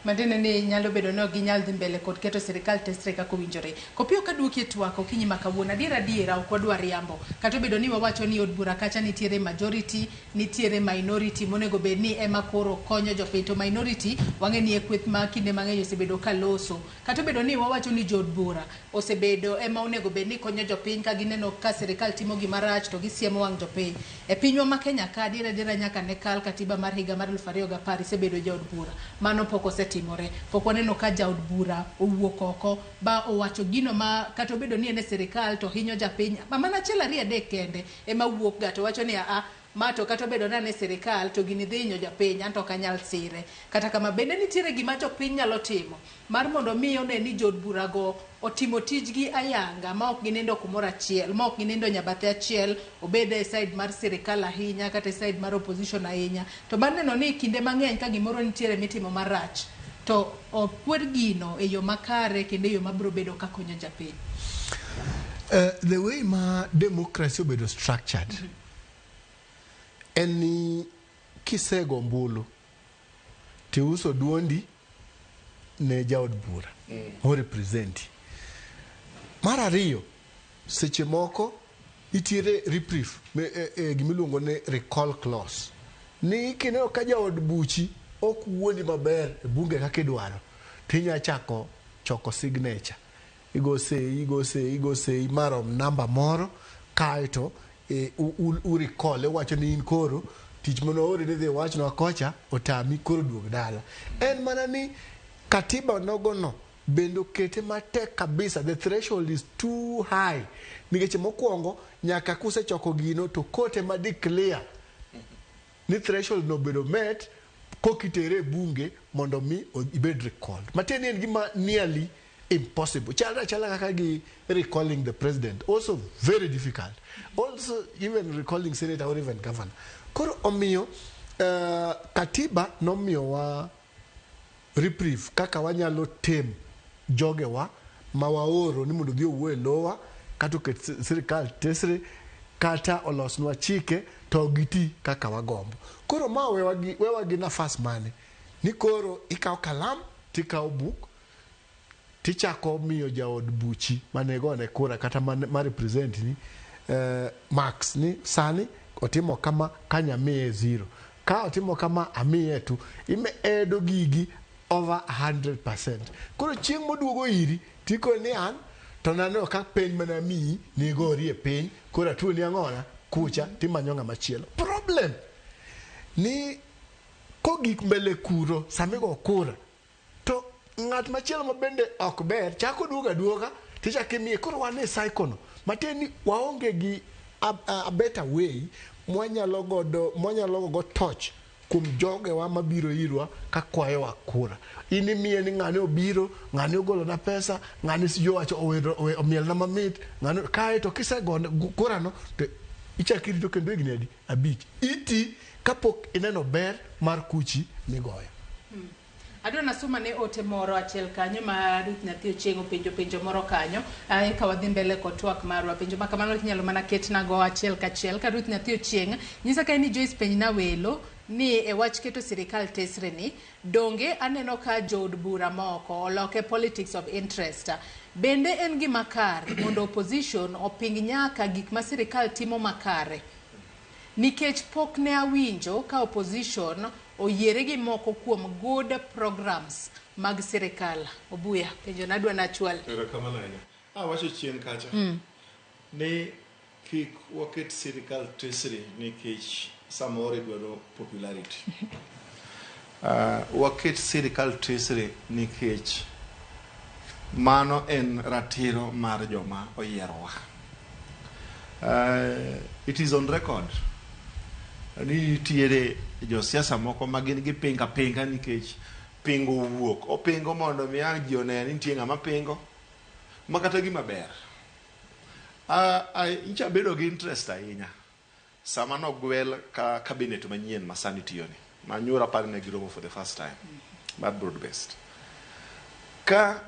Matiende ni nyalo bedo ni ok ginyal dhi mbele kod keto sirikal tesre kaka owinjore. Kopiyo ka duoki e twak okinyi ma kawuono, adier adiera ok wadwa riambo. Kata obedo ni wawacho ni od bura kacha nitiere majority, nitiere minority monego bed ni ema koro konyo jopiny. To minority wang'e ni e kweth ma kinde mang'eny osebedo ka loso. Kata obedo ni wawacho ni jood bura osebedo ema onego bed ni konyo jopiny ka gineno ka sirikal timo gima rach to gisiemo wang' jopiny. E pinywa ma Kenya ka adier adiera nyaka ne kal katiba mar higa mar 2010 isebedo jaod bura. Mano pok osetimore. Pok waneno ka jaod bura owuok oko ba owacho gino ma kata obedo ni en e sirikal to hinyo japiny. Mana achiel ariyo adek kende ema wuok ga to wacho ni aa ma to kata obedo ni an e sirikal to gini dhi hinyo japiny anto ok anyal sire. Kata kama bende nitiere gima jopiny nyalo timo mar mondo mi one ni jood burago otimo tijgi ayanga ma ok ginindo kumoro achiel, ma ok ginindo nyabathe achiel, obed e side mar sirikal ahinya kata e side mar opposition ahinya. To mar neno ni kinde mang'eny ka gimoro nitiere mitimo marach to okwer gino e yo makare kendo e yo mabiro bedo ka konyo japiny. The way ma democracy obedo structured en ni kisego ombulu tiuso duondi ne jaod bura o represent. Mar ariyo, seche moko nitiere reprieve gimiluongo ni recall clause ni kineno ka jaod buchi ok wuondi maber e bunge kaka idwaro tinya chako choko signature igo sei igo sei igo sei marom namba moro kaeto u recall iwacho ni in koro Tich mane waori ni dhi wachnwa kocha otami koro duog dala. En mana ni katiba nogono bende okete matek kabisa. The threshold is too high. Nikech mokwongo nyaka kusechoko gino to court ema declare ni threshold no obedo met kokitere e bunge mondo mi ibed recalled. Matiende ni en gima nearly impossible. Chalre achala kaka gi recalling the president. Also very difficult. Also even recalling senator or even governor. Koro omiyo katiba nomiyowa reprieve kaka wanyalo tem jogewa ma waoro ni mondo odhi owuo e lowa kata oket sirikal tesre kata olosnwa chike to giti kaka wagombo. Koro ma wewa gi nafas mane? Ni koro ikawo kalam tikawo buk tichako miyo jaod buchi mane gone kura kata ma represent ni marks ni sani otimo kama kanya miye 0 ka otimo kama amiye 2 ime edo gigi over 100%. Koro chieng' moduogo iri tikoni ni an to naneno ka penj mana miyi nigori e piny koro atuoni ang'ona kucha timanyo ng'ama chielo. Problem ni kogik mbele kuro samigo kura to ng'at machielo ma bende ok ber chako duogo aduoga tichako imiye. Koro wan e cycle no matiende ni waonge gi a better way mwanyalo godo mwanyalo go torch kuom jogewa mabiro irwa ka kwayowa kura. In imiye ni ng'ane obiro, ng'ane ogolona pesa, ng'ane sijui owacho omielna mamit, ng'ane kae to kisegone kura no to ichako irito kendo higni adi? 5. Iti kapok ineno ber mar kuchi migoyo. Adwa nasoma ne ote moro achiel kanyo ma Ruth Nyathi Ochieng' openjo penjo moro kanyo eka wadhi mbele kod twak marwa. Penjo ma kamano inyalo mana ketnago achiel kachiel. Ka Ruth Nyathi Ochieng' nyisa ka ni Joyce penjna welo ni e wach keto sirikal tesre ni donge aneno ka jood bura moko oloke politics of interest. Bende en gima kare mondo opposition oping nyaka gik ma sirikal timo makare? Nikech pok ne awinjo ka opposition oyiere gi moko kuom good programs mag sirikal. Obuya, penjo na adwa nachwal. Erokamano ahinya. Awacho chien kacha ni kik waket sirikal tesre nikech samoro idwaro popularity. Waket sirikal tesre nikech mano en ratiro mar joma oyierowa. It is on record ni nitiere josiasa moko ma gin gipinga pinga nikech pingo owuok. Opingo mondo mi ang' ji one ni nitie ng'ama pingo ma kata gima ber. Nyicha abedo gi interest ahinya sama nogwel ka cabinet manyien ma sani tiyoni. Ma nyoro aparo ne giromo for the first time mar broad based. Ka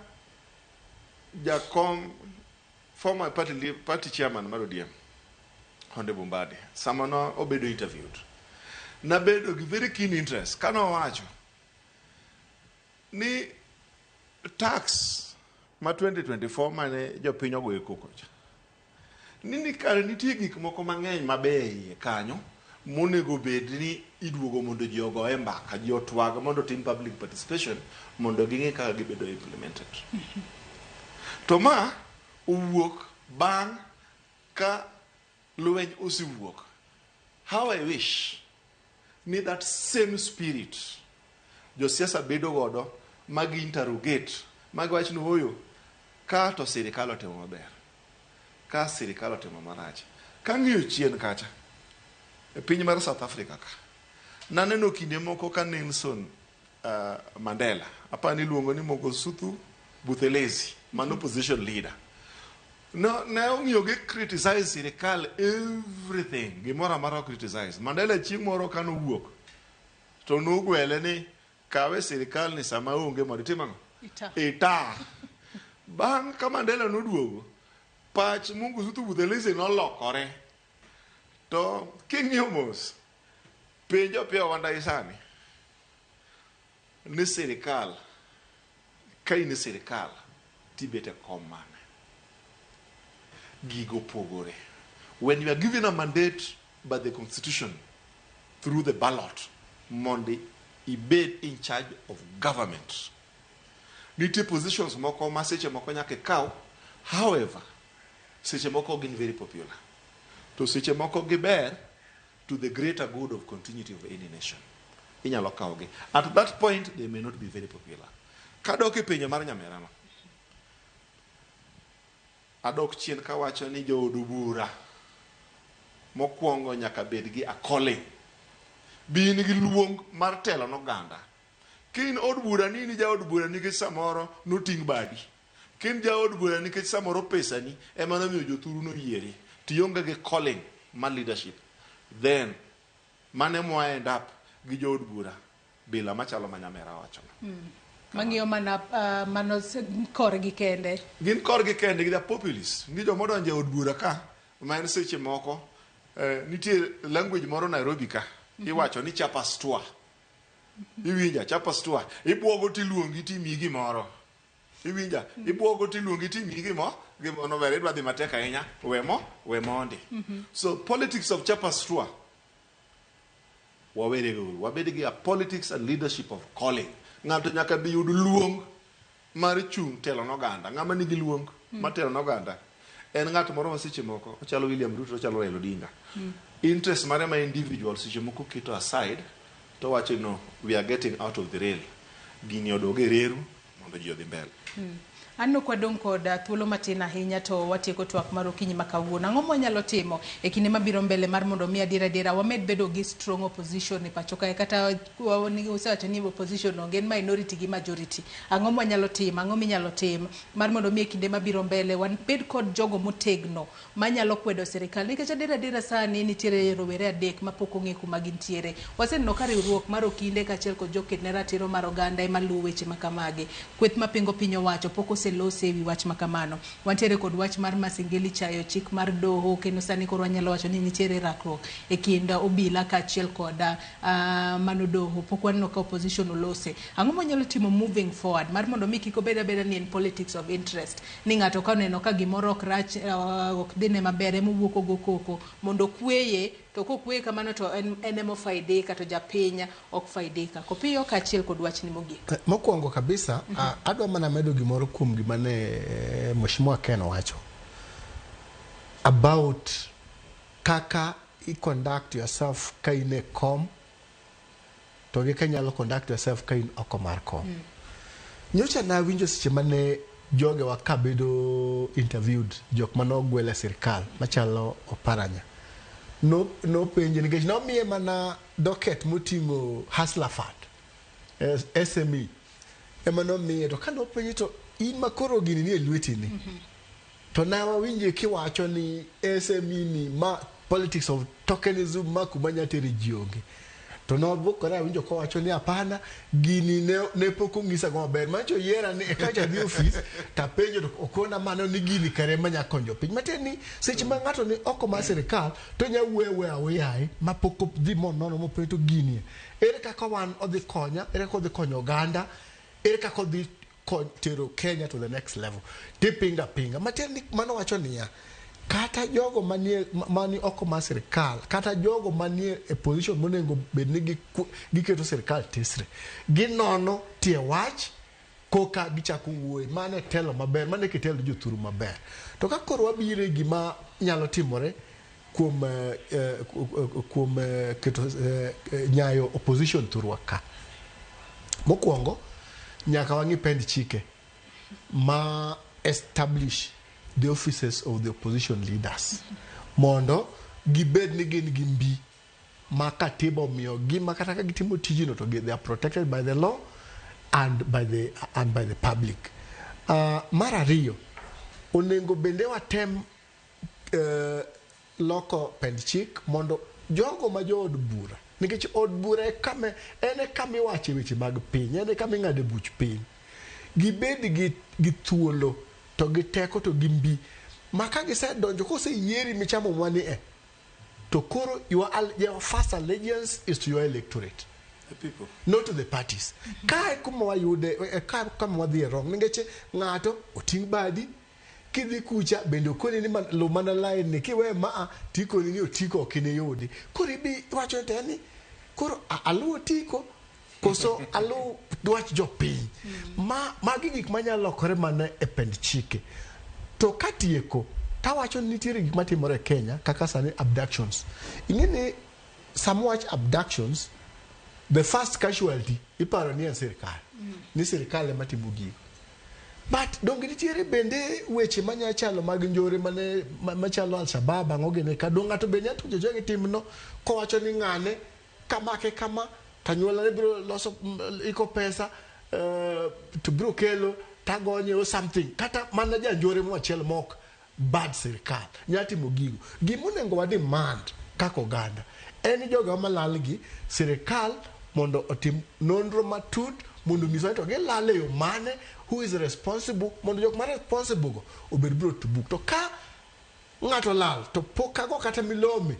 jakom former party chairman mar ODM Honorable Mbadi sama no obedo interviewed nabedo gi very keen interest kane owacho ni tax ma 2024 mane jopiny ogoyo koko cha ni kare nitie gik moko mang'eny mabeyo e iye kanyo monego bed ni iduogo mondo ji ogoye mbaka, ji otwag mondo otim public participation mondo ging'e kaka gibedo implemented. To ma owuok bang' ka lweny osewuok. How I wish ni that same spirit josiasa bedo godo ma gi interrogate ma giwach ni ooyo ka to sirikal otimo maber, ka sirikal otimo marach. Kang'iyo chien kacha e piny mar South Africa ka naneno kinde moko ka Nelson Mandela apani iluongo ni Mangosuthu Buthelezi mano opposition leader no, ne ong'iyo gi criticize sirikal everything gimoro amora criticize. Mandela chieng' moro kanowuok to nogwele ni kawe sirikal ni sama onge mondo itim ang'o? Ita. Ita. Bang' ka Mandela noduogo, pach Mangosuthu Buthelezi nolokore. To king'iyo mos, penj Opiyo Wandayi sani ni sirikal ka in e sirikal tibet e kom mane? Gigo pogore. When you are given a mandate by the constitution through the ballot mondo ibed in charge of government, nitie positions moko ma seche moko nyaka ikaw, however seche moko gin very popular to seche moko giber to the greater good of continuity of any nation. Inyalo kawogi. At that point, they may not be very popular. Kadok e penjo mar nyamerano, adok chien kawacho ni jood bura mokwongo nyaka bed gi a calling. Be in gi luong mar telo n'oganda. Ka in od bura ni in jaod bura nikech samoro noting' badi. Ka in jaod bura nikech samoro pesani ema nomiyo jothuru noyieri. Tionge gi calling mar leadership. Then, mano ema wa end up gi jood bura bila machalo ma nyamera wachono. Mang'iyo mana mano korgi kende. Gin korgi kende, they are populists. Nitie joma odonjo e od bura ka, ma en seche moko, nitie language moro Nairobi ka, iwacho ni chapastua. Iwinja, chapastua. Ibwogo tiluongi timiyi gimoro. Iwinja, ibwogo tiluongi timiyi gimo, gimono ber, idwa dhi matek ahinya, we mo, we mondi. So politics of chapastua, wawere uru. Wabed gi a politics and leadership of calling. Ng'ato nyaka bi yud luong mar chung' telo n'oganda. Ng'ama nigi luong mar telo n'oganda en ng'at moro ma seche moko ochalo William Ruto, ochalo Raila Odinga. Interest mare ma individual seche moko keto aside to wacho no, we are getting out of the rail. Gini odog e reru mondo ji odhi mbele. Anno kwadong' kod thuolo matin ahinya to watieko twak mar okinyi ma kawuono. Ang'o mwanyalo timo e kinde mabiro mbele mar mondo mi adier adiera wamed bedo gi strong opposition e pacho kae kata usewacho ni opposition onge en minority gi majority. Ang'o mwanyalo timo, ang'o minyalo tim mar mondo mi e kinde mabiro mbele wabed kod jogo motegno manyalo kwedo sirikal nikech adier adiera sani nitiere rowere adek mapok ong'e kuma gintiere. Waseneno ka riwruok mar okinde kaachiel kod joked ne ratiro mar oganda ema luwo weche makamagi. Kweth mapingo piny owacho pok oselose ewi wach makamano. Wantiere kod wach mar Masengeli chayo chik mar doho kendo sani koro wanyalo wacho ni nitiere rakruok e kind obila kaachiel kod mano doho. Pok waneno ka opposition olose. Ang'o mwanyalo timo moving forward mar mondo mi kik obed abeda ni en politics of interest ni ng'ato ka oneno ka gimoro ok rach ok dhine maber ema owuok ogo koko mondo okweye to kokweye kamano to en ema ofaidika to japiny ok faidika. Kopiyo kaachiel kod wachni mogik. Mokwongo kabisa, adwa mana medo gimoro kuom gima ne Mheshimiwa Ken owacho about kaka i conduct yourself ka in e kom to gi ka inyalo conduct yourself ka in oko mar kom. Nyocha nawinjo seche mane jogewa ka bedo interviewed, jok mane ogwel e sirkal machalo Oparanya. Nopenje nikech nomiye mana docket moting'o Hustler Fund, SME ema nomiye to kanopenje to in makoro gini nie lweti ni to na wawinje kiwacho ni SME ni ma politics of tokenism ma kuma nya tere ji onge. To nobukore awinjo kowacho ni hapana gini ne pok onyisa go maber. Mancho yiera ni eka adhi ofis tapenjo to okona mano ni gini kare manya konyo piny. Matiende ni seche ma ng'ato ni oko mar sirikal to nya wuoyo awuoya aoyaye ma pok odhi monono mopenjo to gini ere kaka wan odhi konya, ere kaka odhi konyo oganda, ere kaka odhi tero Kenya to the next level. Tipinga pinga. Matiende ni mano wacho niya, kata jogo mani oko mar sirikal, kata jogo manie e position monego bed ni giketo sirikal tesre, ginono tie wach koka gichako wuoyo. Mano e telo maber, mano e kitelo jothuru maber. To ka koro wabiro e gima nyalo timore kuom keto nyayo opposition thurwa ka. Mokwongo, nyaka wang'i pend chike ma establish the offices of the opposition leaders mondo gibed ni gin gi mbi ma katiba omiyo gi ma kata ka gitimo tijino to they are protected by the law and by the public. Mar ariyo, onego bende watem loko pend chik mondo jogo ma jood bura, nikech od bura en e kama iwache weche mag piny, en e kama ing'ade buch piny, gibed gi thuolo to gi teko to gi mbi ma ka gisedonjo koseyieri michamo mwani e to koro your first allegiance is to your electorate, the people, not to the parties. Kae kuma wayude, kae kama wadhi e wrong, nikech ng'ato oting' badi kidhi kucha bende okoni ni lu mana line ni kiwe maa tikoni ni otiko ok iniyudi. Koro ibi iwacho ni ni koro aluw otiko koso aluw dwach jopiny. Magi gik manyalo lokore mana e pend chike. To katieko tawacho ni nitiere gik matimore e Kenya kaka sani abductions. Ing'e ni Sama wach abductions, the first casualty iparo ni en sirikal. Ni sirikal ema timo gigo. But donge nitiere bende weche manya chalo mag njore mane machalo Al-Shabaab ang'o gini ka dong ng'ato be nya tujo jogi timno kowacho ni ng'ane kamake kama tanyuolane biro loso iko pesa to biro kelo tagonye or something kata mana janjore machielo mok bad sirikal nya timo gigo. Gimonego wa demand kaka oganda en jogo malal gi sirikal mondo otim nonro matut mondo onyiswa ni to gilal e yo mane, who is responsible, mondo jok ma responsible go obed brought to book. To ka ng'ato lal to pok ago kata milome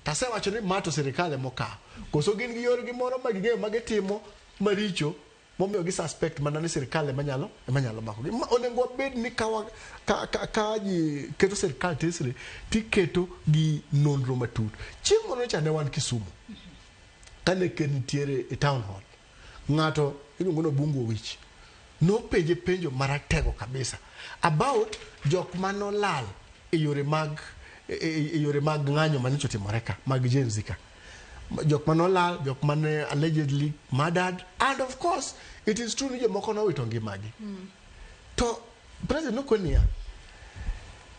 tasewacho ni ma to sirikal emokawo, koso gin gi yorgi moro ma ging'eyo ma gitimo maricho momiyo gi suspect mana ni sirikal ema nyalo makogi. Onego wabed ni ka ji keto sirikal tesre tiketo gi nonro matut. Chieng' moro cha ne wan Kisumu kane ker nitiere e town hall, ng'ato iluongo ni Obungu Owich nopenje penjo maratego kabisa about jok manolal e yore mag ng'anyo manyocha otimore ka mag Gen Z ka, jok manolal, jok mane allegedly murdered, and of course it is true ni jomoko nowito ngimagi. To president nokoniya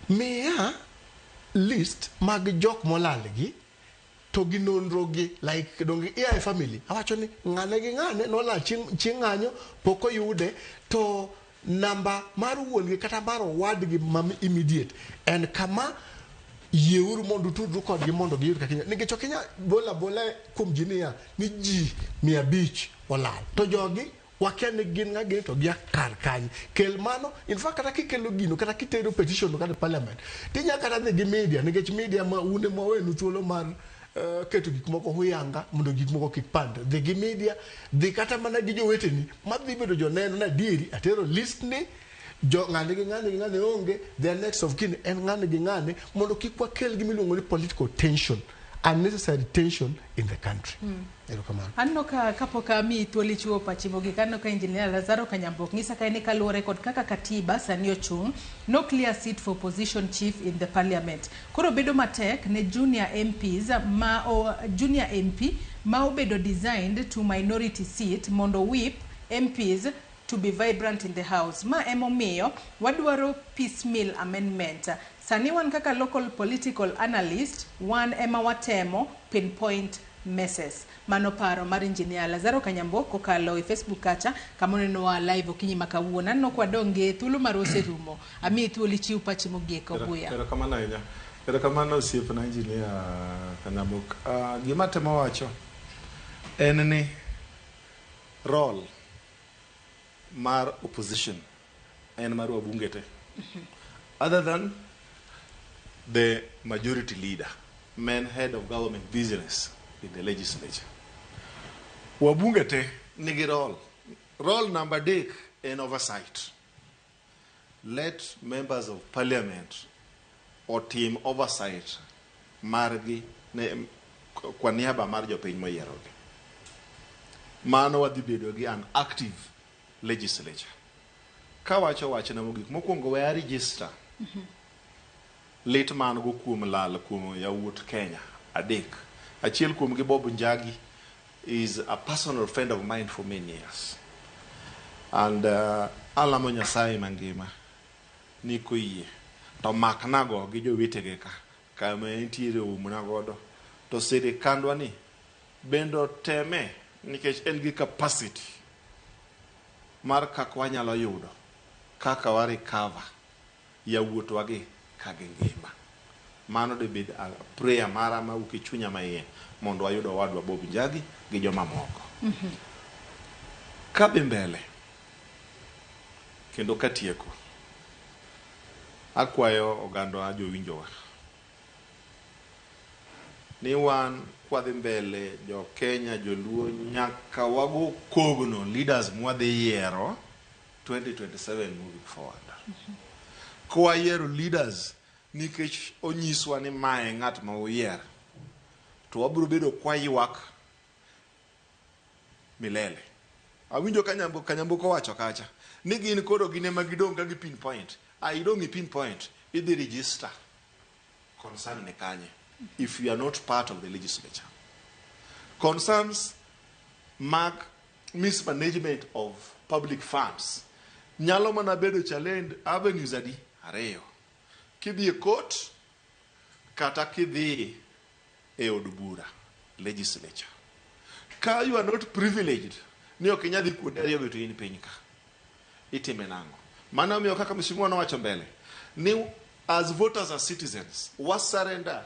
miya list mag jok molal gi to gi nonro gi, like donge ia e family awacho ni ng'ane gi ng'ane nolal chieng' ng'anyo pok oyude, to namba mar wuon gi kata mar owadgi ma immediate en kama, yieuru mondo utudru kodgi mondo giyud kaka nikech ok inyal bola bola kuom ji niya ni ji 500 olal to jogi wakia ni gin ng'a gini to gia kar kanye. Kel mano, in fact kata kikelo gino kata kitero petition kata parliament tinya kata dhi gi media, nikech media ma un ema wenu thuolo mar keto gik moko huyanga mondo gik moko kik pand. Dhi gi media, dhi kata mana gi joweteni madhi bedo joneno na adieri atero list ni jo ng'ane gi ng'ane gi ng'ane onge, their next of kin en ng'ane gi ng'ane, mondo kik wakel gimiluongo ni political tension, unnecessary tension in the country. Erokamano. Aneno ka kapok amiyi thuolo ichiwo pachi mogik, aneno ka Engineer Lazaro Kanyambok nyisa ka en kaluwore kod kaka katiba sani ochung', no clear seat for opposition chief in the parliament. Koro bedo matek ne junior MPs ma junior MP ma obedo designed to minority seat mondo whip MPs to be vibrant in the house. Ma emomiyo wadwaro piecemeal amendment. Sani wan kaka local political analyst, wan ema watemo pinpoint messes. Mano paro mar Engineer Lazaro Kanyambo kokalo e Facebook kacha kama onenowa live okinyi ma kawuono. Aneno ka wadonge thuolo mar oserumo. Amiyi thuolo ichiw pachi mogik Obuya. Erokamano ahinya. Erokamano osiepna Engineer Kanyambok. Gima atemo wacho en ni role mar opposition en mar wabunge te. Other than the majority leader, man head of government business in the legislature. Wabunge te nigi role. Role number 3 en oversight. Let members of parliament otim oversight margi ne kwa niaba mar jopiny moyierogi. Mano wadhi bedo gi an active legislature. Kawacho wachna mogik, mokwongo we register lit man go kuom lal kuom yawuot Kenya 3. Achiel kuom gi Bob Njagi is a personal friend of mine for many years. And alamo Nyasaye mangima ni koyie to maknago gi jowetege ka kama entiere oumna godo to sirikandwa ni bende oteme nikech en gi capacity mar kaka wanyalo yudo kaka wa recover yawuotwa gi ka gingima. Mano debed a prayer mara mawuok e chunya maiye mondo wayud owadwa Bob Njagi gi joma moko. Kadhi mbele kendo katieko, akwayo oganda jowinjowa ni wan kwadhi mbele jo Kenya joluo nyaka wago kogno leaders mwadhi yiero 2027 moving forward. Kwayiero leaders nikech onyiswa ni mae ng'at ma uyier, to wabiro bedo kwaywak milele. Awinjo Kanyambuko wacho kacha ni gin koro gin ema gidong' ka gi pinpoint. Idong' i pinpoint, idhi register concern ne kanye if you are not part of the legislature. Concerns mag mismanagement of public funds nyalo mana bedo challenge avenues adi ariyo. Kidhi e court kata kidhi e od bura, legislature. Ka you are not privileged ni ok inyal dhi kuonde ariyogo to in piny ka. Itime nang'o? Mano omiyo kaka mheshimiwa nowacho mbele ni as voters, as citizens, wa surrender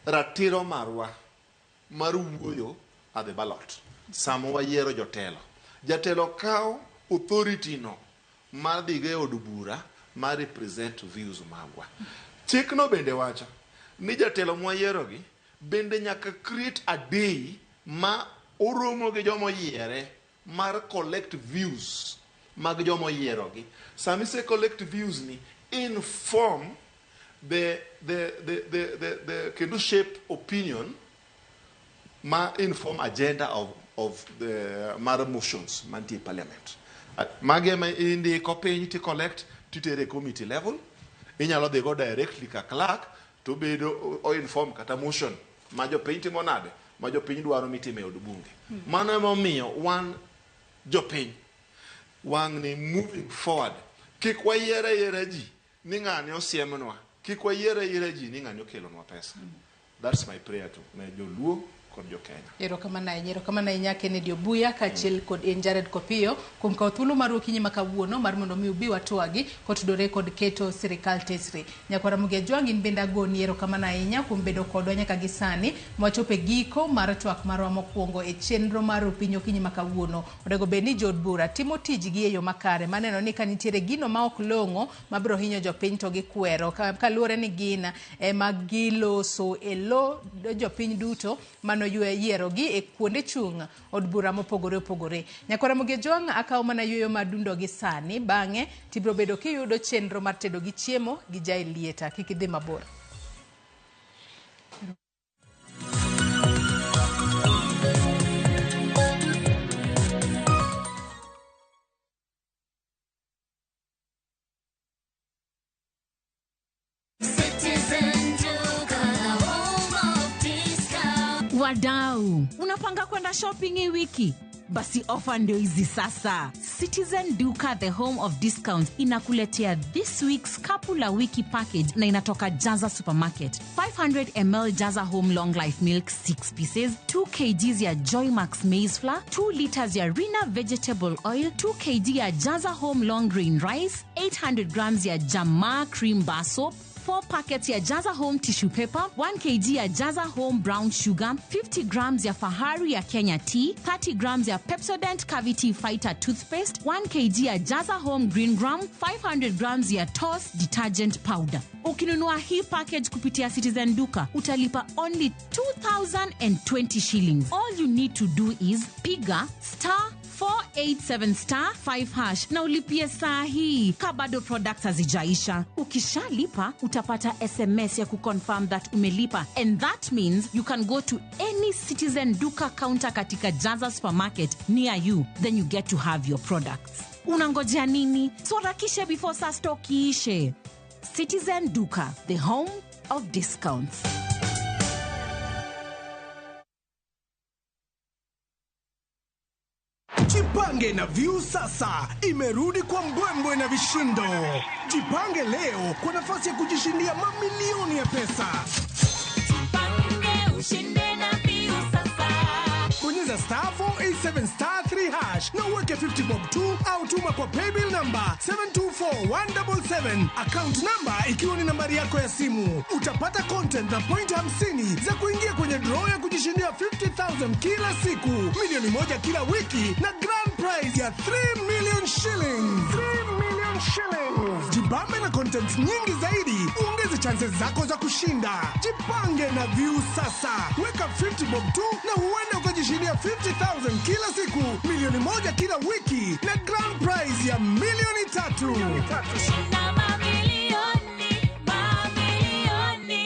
ratiro marwa mar wuoyo at the ballot sama wayiero jotelo. Jatelo kawo authority no mar dhigo e od bura mar represent views magwa. Chikno bende wacho ni jatelo mwayierogi bende nyaka create a day ma oromo gi joma oyiere mar collect views mag joma oyierogi. Sama ise collect views ni, inform the kendo shape opinion ma inform agenda of the mar motions mantie e parliament. Magi ema indiko piny ti collect titere e committee level. Inyalo dhi go directly ka clerk to bedo o inform kata motion ma jopiny timo nade, ma jopiny dwaro mitimo e od bunge. Mano emomiyo wan jopiny wang' ni moving forward kik wayier ayiera ji ni ng'ani osiemnwa, kik wayier ayiera ji ni ng'ani okelonwa pesa. That's my prayer to ne joluo kod jokenya. Erokamano ahinya, erokamano ahinya Kennedy Obuya kaachiel kod en Jared Kopiyo kuom kawo thuolo mar okinyi ma kawuono mar mondo mi ubi watwagi kotudore kod keto sirikal tesre. Nyakwara Ramogi Ajwang' in bende agoni erokamano ahinya kuom bedo kodwa nyaka gi sani mwachopo e giko mar twak marwa mokwongo e chenro mar Opiny okinyi ma kawuono. Onego bed ni jood bura timo tijgi e yo makare maneno ni ka nitiere gino ma ok long'o mabiro hinyo jopiny to gikwero kaluwore ni gin ema giloso e lo jopiny duto mano yierogi e kuonde chung' od bura mopogore opogore. Nyakwara Ramogi Ajwang' akawo mana yueyo mar dundo gi sani, bang'e tibiro bedo kiyudo chenro mar tedo gi chiemo gi Jaelieta. Kik idhi mabor. Citizen Duka, the home of discount. Wadau, unapanga kwenda shopping hii wiki? Basi ofa ndio hizi sasa. Citizen Duka, the home of discounts, inakuletea this week's kapu la wiki package na inatoka Jaza Supermarket. 500 ml Jaza Home Long Life Milk 6 pieces, 2 kgs ya Joymax maize flour, 2 liters ya Rina vegetable oil, 2 kg ya Jaza Home Long Grain Rice, 800 grams ya Jamaa cream bar soap, 4 packets ya Jaza Home tissue paper, 1 kg ya Jaza Home brown sugar, 50 grams ya Fahari ya Kenya tea, 30 grams ya Pepsodent Cavity Fighter toothpaste, 1 kg ya Jaza Home green gram, 500 grams ya Toss detergent powder. Ukinunua hii package kupitia Citizen Duka, utalipa only 2020 shillings. All you need to do is piga star 487 star 5 hash na ulipie saa hii ka bado products hazijaisha. Ukishalipa utapata SMS ya kuconfirm that umelipa, and that means you can go to any Citizen Duka counter katika Jaza Supermarket near you, then you get to have your products. Unangojea nini? Sorakishe before saa stock iishe. Citizen Duka, the home of discounts. Jipange na View sasa imerudi kwa mbwembwe na vishindo. Jipange leo kwa nafasi ya kujishindia mamilioni ya pesa. Jipange ushinde na View sasa. Bonyeza star 487 star 3 hash na uweke 50 bob tu au tuma kwa paybill number 724177, account number ikiwa ni nambari yako ya simu. Utapata content na point 50 za kuingia kwenye draw ya kujishindia 50,000 kila siku, milioni 1 kila wiki na grand prize ya 3 million shillings. 3 million shillings. Jibambe na content nyingi zaidi, uongeze chances zako za kushinda. Jipange na View sasa. Weka 50 bob tu na huenda ukajishindia 50,000 kila siku, milioni 1 kila wiki na grand prize ya milioni 3. Shinda mamilioni, mamilioni.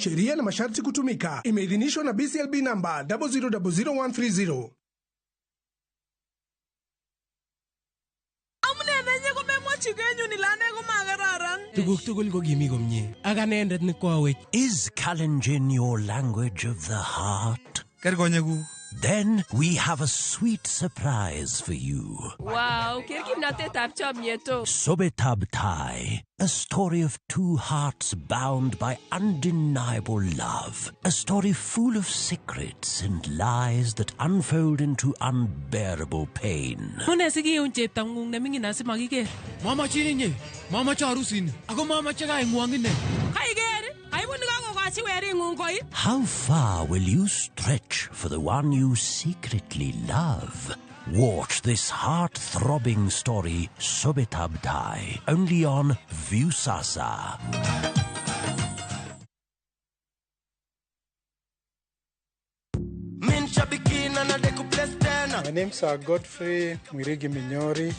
Sheria na masharti kutumika. Imeidhinishwa na BCLB namba 0000130. Amune nenye komemwochi kenyun ile ane komakararan. Tuguk tugul ko kimi komie ak anendet ne kwawech. Is Kalenjin your language of the heart? Ker konyekuk. Then we have a sweet surprise for you. Wow, ker kimnatetab chomyet o. Sobetab Tai, a story of two hearts bound by undeniable love. A story full of secrets and lies that unfold into unbearable pain. Mune sikiun cheptong'ung neming'in asimakiker. Mamachin inye, mamache arusini, ako mamache kaing'wong ine. Kaiker, aibu nekakokochi wering'ung koi. How far will you stretch for the one you secretly love? Watch this heart-throbbing story, Sobetab Tai, only on Viusasa. My name's Godfrey Mwirigi Minyori.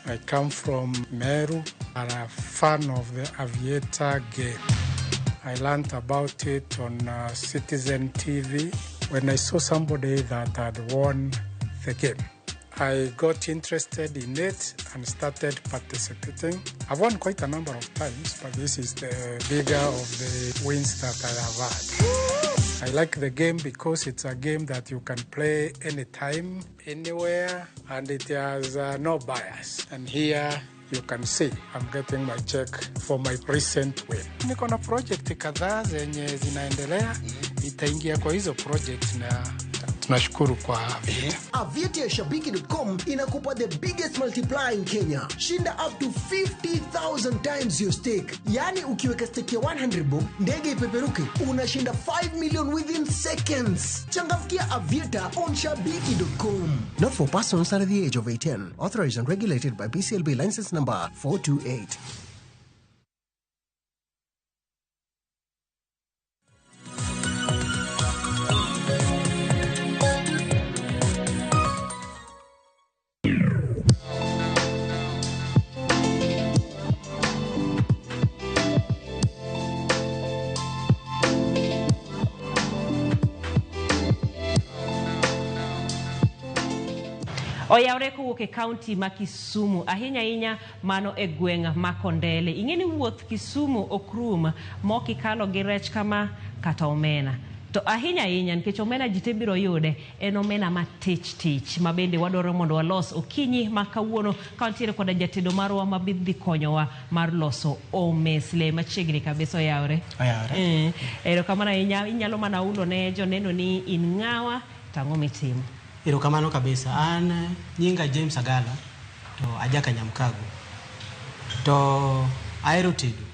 I come from Meru. I'm a fan of the Aviator game. I learned about it on Citizen TV when I saw somebody that had won the game. I got interested in it and started participating. I've won quite a number of times, but this is the bigger of the wins that I have had. I like the game because it's a game that you can play anytime, anywhere, and it has no bias. And here you can see I'm getting my check for my recent win. Niko na project kadhaa zenye zinaendelea, nitaingia kwa hizo project na tunashukuru kwa Aviator. Aviator ya Shabiki.com inakupa the biggest multiplier in Kenya. Shinda up to 50,000 times your stake. Yaani ukiweka stake ya 100 bob, ndege ipeperuke, unashinda 5 million within seconds. Changamkia Aviator on Shabiki.com. Not for persons under the age of 18. Authorized and regulated by BCLB license number 428. Oyawre kowuok e kaunti ma Kisumu, ahinya ahinya mano e gweng' ma Kondele. Ing'e ni wuoth Kisumu ok rum mok ikalo gi rech kama kata omena. To ahinya ahinya nikech omena ji te biro yude, en omena matich tich ma bende wadwaro mondo walos okinyi ma kawuono ka wantiere koda jatedo marwa ma dhi konyowa mar loso omesle machiegni kabisa. Oyawre. Oyawre. Erokamano ahinya, inyalo mana ulo ne joneno ni in ng'awa to ang'o mitimo. Erokamano kabisa. An nyinga James Agala to ajaka Nyamkago. To ahero tedo.